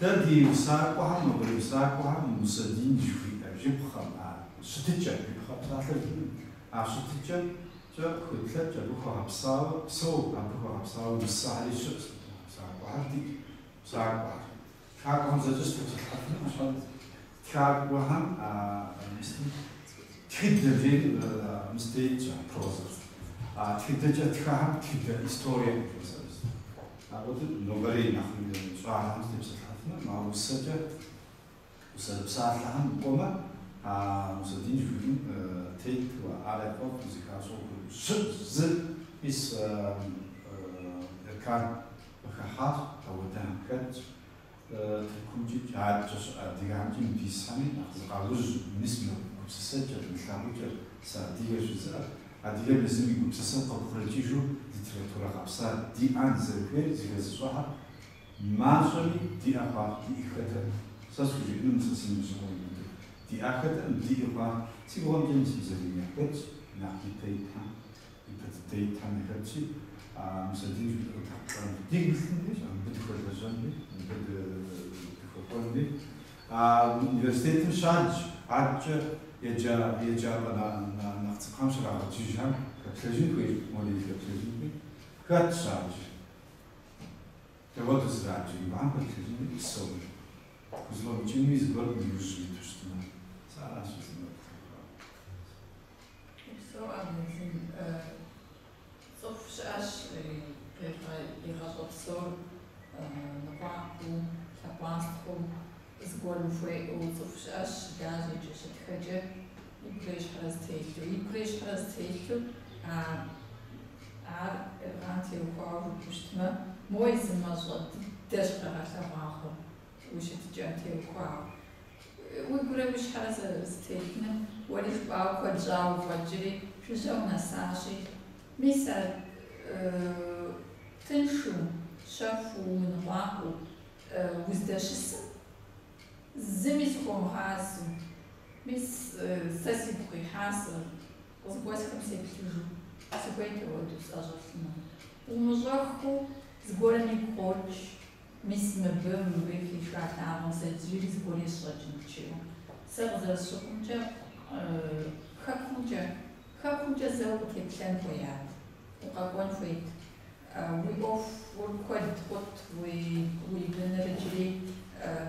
S3: Дэ ди усакӏуэхэм, нобэрей усакӏуэхэм Мусэдин жыхуиӏэ жыпхъэм, а щытыкӏэ, жыпхъэ псалъэр жыпӏэм, а щытыкӏэмкӏэ хуеплъэкӏ, абы хуэгъэпсауэ псэу, абы хуэгъэпсауэ усэхэри щыӏэщ. Усакӏуэхэр ди усакӏуэхэр. Тхакӏуэхэм зэкӏэ сытепсэлъыхьыфынукъым, щхьэ тхакӏуэхэм тхыдэ жери мыстейтщ а прозэр. А тхыдэкӏэ тхахэм тхыдэ историе жысӏэрыс. Апхуэдэу нобэрей нэхъ щӏалэхэм сытепсэлъыхьыфынукъым, ауэ усэкӏэ, усэрыпсалъэхэм кӏуэмэ, а Мусэдин жыхуиӏэм тету, ар яфӏэфӏу зыхащӏэу щыӏ зы мис Эркан къыхыхьащ, ауэдэхэм хэтщ. Тыркумкӏи, адэкӏэ щыӏэ адыгэхэмкӏи мыбы исхэми нэхъ зыкъаужь, мис мы гупсысэкӏэр, мы лъагъукӏэр, сыадыгэщ жызыӏэр, адыгэм езым и гупсысэм къыпкърыкӏыжу литературэ гъэпса диӏэн зэрыхуейр зыхэзыщӏэхэр мащӏэми диӏэ хъуащ, диӏэххэтэкъым. Сэ схужыӏэнум сэ си ныбжьым къриубыдэу. Диӏэххэтэкъым, диӏэ хъуащ. Си гугъэмкӏэ мис Мусэдин яхэтщ, нэхъ ипэ итхэм, ипэ дыдэ итхэм яхэтщи, Мусэдин жыхуиӏэр къыдэхъулӏэн. Дигу илъын хуейщ, мыбы дыхуэлэжьэн хуейщ, мыбы дыхуэкӏуэн хуейщ. Университетым щадж, адэкӏэ еджапӏэ нэхъ цӏыкӏухэм щрагъэджыжхэм хэплъэжын хуейщ, модей хэплъэжын хуейщ. Хэт щаджыр? Дауэду зэраджыр? Мыбыхэм хэплъэжын хуейщ псоми. Хузэфӏэмыкӏынуи зыгуэр иужь иту щытмэ, сэ аращ жысӏэнур.
S4: Упсэу, Алмэдин. Цӏыху щыӏэщ и гъащӏэ псор ныкъуакъуэу, лъакъуастхъэу, зыгуэрым хуеӏэу. Цӏыху щыӏэщ щылажьэкӏэ, щытхэкӏэ, игурэ и щхьэрэ зэтелъу. Игурэ и щхьэрэ зэтелъу ар Эркан теухуауэ жыпӏэу щытмэ, мои зы мащӏэ дыдэщ къэгъэлъэгъуа хъур уи щытыкӏэм теухуауэ. Уигурэ уи щхьэрэ зэтелъыным уэри жыпӏауэ куэд щӏауэ уфӏэкӏри, жыжьэ унэсащи, мис ар тыншу, щэхуу, умыныкъуакъуэу уздэщысым, зыми зыхуомыгъазэу. Мис сэ сигу къихьа сэ къызгуэсхэм сеплъыжу, сыхуейт апхуэдэу сӏэщӏэлъыну. Умыщӏэххэу зыгуэрым игу къокӏ, мис мыбы мыбы хиша лъагъуэм сэ иджыри зыгуэр есщӏэкӏынт жиӏэу. Сэ къызэрысщыхъумкӏэ, хэкумкӏэ зэ укъытеплъэн хуеят, укъэкӏуэн хуейт. Уи ӏуэхур куэд хъут, уи быныр иджыри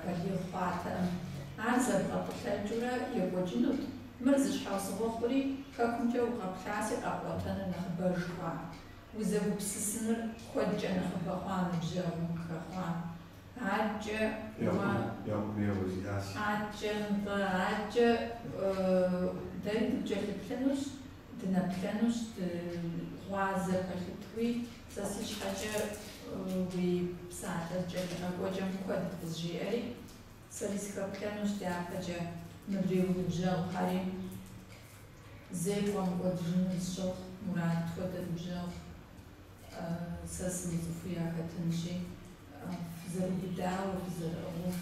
S4: балигъ хъуатэкъым. Ар зэбгъэтӏылъэкӏыурэ екӏуэкӏынут. Мыр зы щхьэусыгъуэ хъури, хэкумкӏэ укъэплъаси къэпӏуэтэныр нэхъыбэж хъуа. Узэгупсысыныр куэдкӏэ нэхъыбэ хъуа, ныбжьэгъум къыхэхъуа. Адэкӏэ адэкӏэ нтӏэ, адэкӏэ дэри дыпкӏэлъыплъынущ, дынэплъэнущ, дыгъуазэ пэлъытуи. Сэ си щхьэкӏэ уи псалъэкӏэ къэкӏуэкӏэм куэд къызжиӏэри, сэри сыхэплъэнущ дяпэкӏэ мыдрей уи ныбжьэгъухэри. Зэи пфӏэмыкӏуэдыжыну сщохъу Мурат хуэдэ ныбжьэгъу. Сэ сымыцӏыхуу яхэтынщи, фызэрыубыдауэ, фызэрыӏыгъыу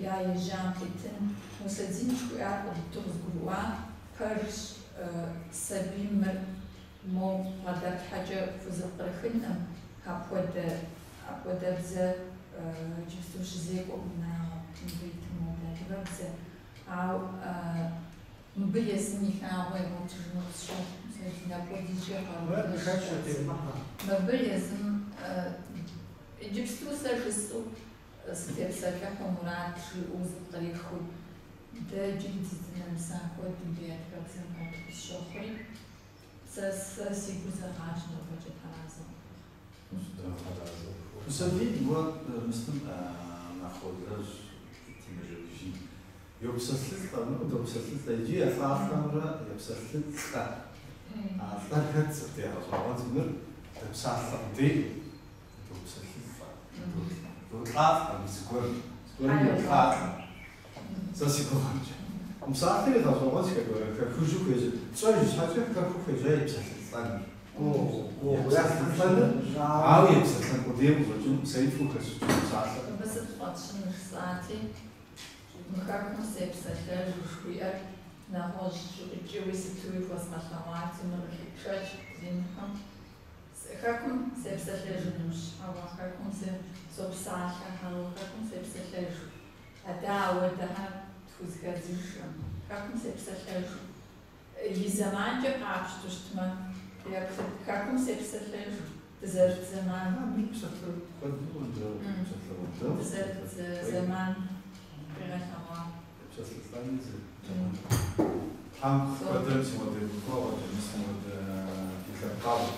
S4: я ежьам тетын. Мусэдин жыхуиӏар фӏы дыдэу къызгурыӏуа, пэжщ, сабийм мыр мо бгъэдэплъхьэкӏэ хузэпкърыхынкъым, апхуэдэбзэ Иджыпсту щызекӏуэ унагъуэ мыбы итым хуэдэ адыгэбзэ. Ауэ мыбы езым и лъагъуэ игъуэтыжыну къысщохъу. Апхуэдизкӏэ къару. Мыбы езым иджыпсту сэ жысӏэу сытепсэлъыхьу Мурат жиӏэу зыпкърихыу дэ иджыри дыздынэмыса куэдым ди адыгэбзэм хэту къысщохъури, сэ си гур зэгъащ нобэкӏэ Тхьэразэ.
S3: Мусэбий уэ мыстым нэхъ уэлэжь Темыржан. Йопсэлъылӏэ, мыбы допсэлъылӏэ иджы елӏалӏэмрэ епсэлъылӏэ. А лӏэр хэт сыт егъэщӏэгъуэн мыр дэпсалъэ къудей допсэлъылӏэ. Долӏалӏэ зыгуэр, зыгуэрым йолӏалӏэ. Сэ си гугъэмкӏэ. Псалъэр игъэщӏэгъуэн хэхужу хуежьэ. Тщӏэж щхьэкӏэ хэхуу хуежьа епсэлъылӏэныр. Епсэлъылӏэныр, ауэ епсэлъэн къудейм къыщӏэкӏыну сэри фӏыуэ хэсщӏыкӏыну псалъэр.
S4: Мыбы сыт фӏэтщыну жысӏати, мы хэкум сепсэлъэжу жыхуиӏэр нэгъуэщӏ щӏыкӏэуи сытуи хуэзгъэлъэгъуати, мыр шэч зимыхьэм. Хэкум сепсэлъэжынущ, ауэ хэкум сопсалъэ, ауэ хэкум сепсэлъэжу. Адэ ауэдэхэр тхузэхэдзыжкъым. Хэкум сепсэлъэжу. И зэманкӏэ къапщту щытмэ, хэкум сепсэлъэжу. Дызэрыт зэман. Дызэрыт зэман къигъэлъэгъуа.
S3: Тхьэм куэдрэ си хуэдэ гуфӏэгъуэкӏэ, мис мыуэдэ ди лъэпкъэгъу.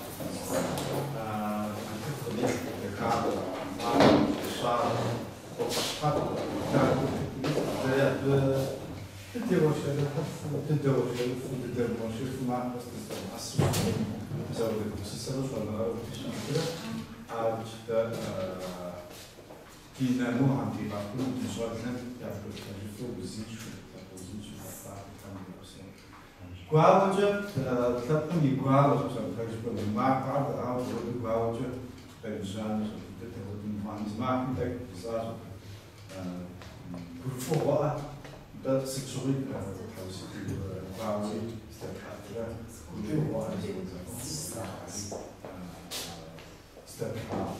S3: Къыдех дахагъэ, фӏагъэ, щагъэ, дэри абы дыдеуэршэрыфу, дыдэуэршэрыфу, дыдэмыуэршэрыфу махуэ дызэӏэсу. Мис апхуэдэ гупсысэрэ щӏэныгъэрэ утыщӏыжрэ адэкӏэ дэ ди нанухэм, ди къэхъуным, ди щӏэблэм яхуэтлъэжыфу узыншэу, лъэпкъ узыншэу лъэпкъ Тхьэм дигъэпсэу. Гуауэкӏэ лъэпкъым и гуауэщ, псалъэм пэжыпӏэм, махуэхэр дыӏауэ апхуэдэу гуауэкӏэ къемыжьами, дэ апхуэдэу мыхъуами, зы махуэм тӏэкӏу жысӏащ гурыфӏыгъуэӏэ, нтӏэ сыт щыгъуи тхьэусыхи гуауэри здэпхьэтрэ гурыфӏыгъуэӏэ здэплъагъу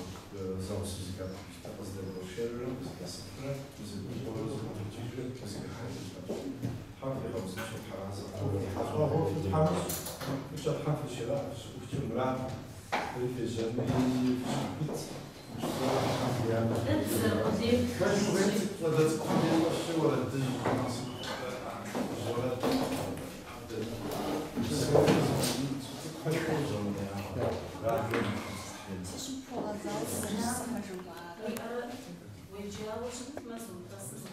S3: зэгъусэу зыхэпхъущтэ къыздэбгъэшэррэ къыздэсыфрэ узэгурыӏуэрэ зэкӏуэкӏыжрэ къызыхыхьэжыр. Тхьэм фигъэузыншэ Тхьэразэ къыхуэхъу. Ди хьэщӏэгъуэу фи Тхьэмыщ, фӏыкӏэ Тхьэм фыщигъэӏэ, фыщыӏухкӏэ Мурат, фэри фежьэнуи фыщыхуит. Щӏалэ цӏыкӏухэм ещӏэщи уэрэдыжь, уэрэд.
S2: Уеджауэ щытмэ, зумыпэсым.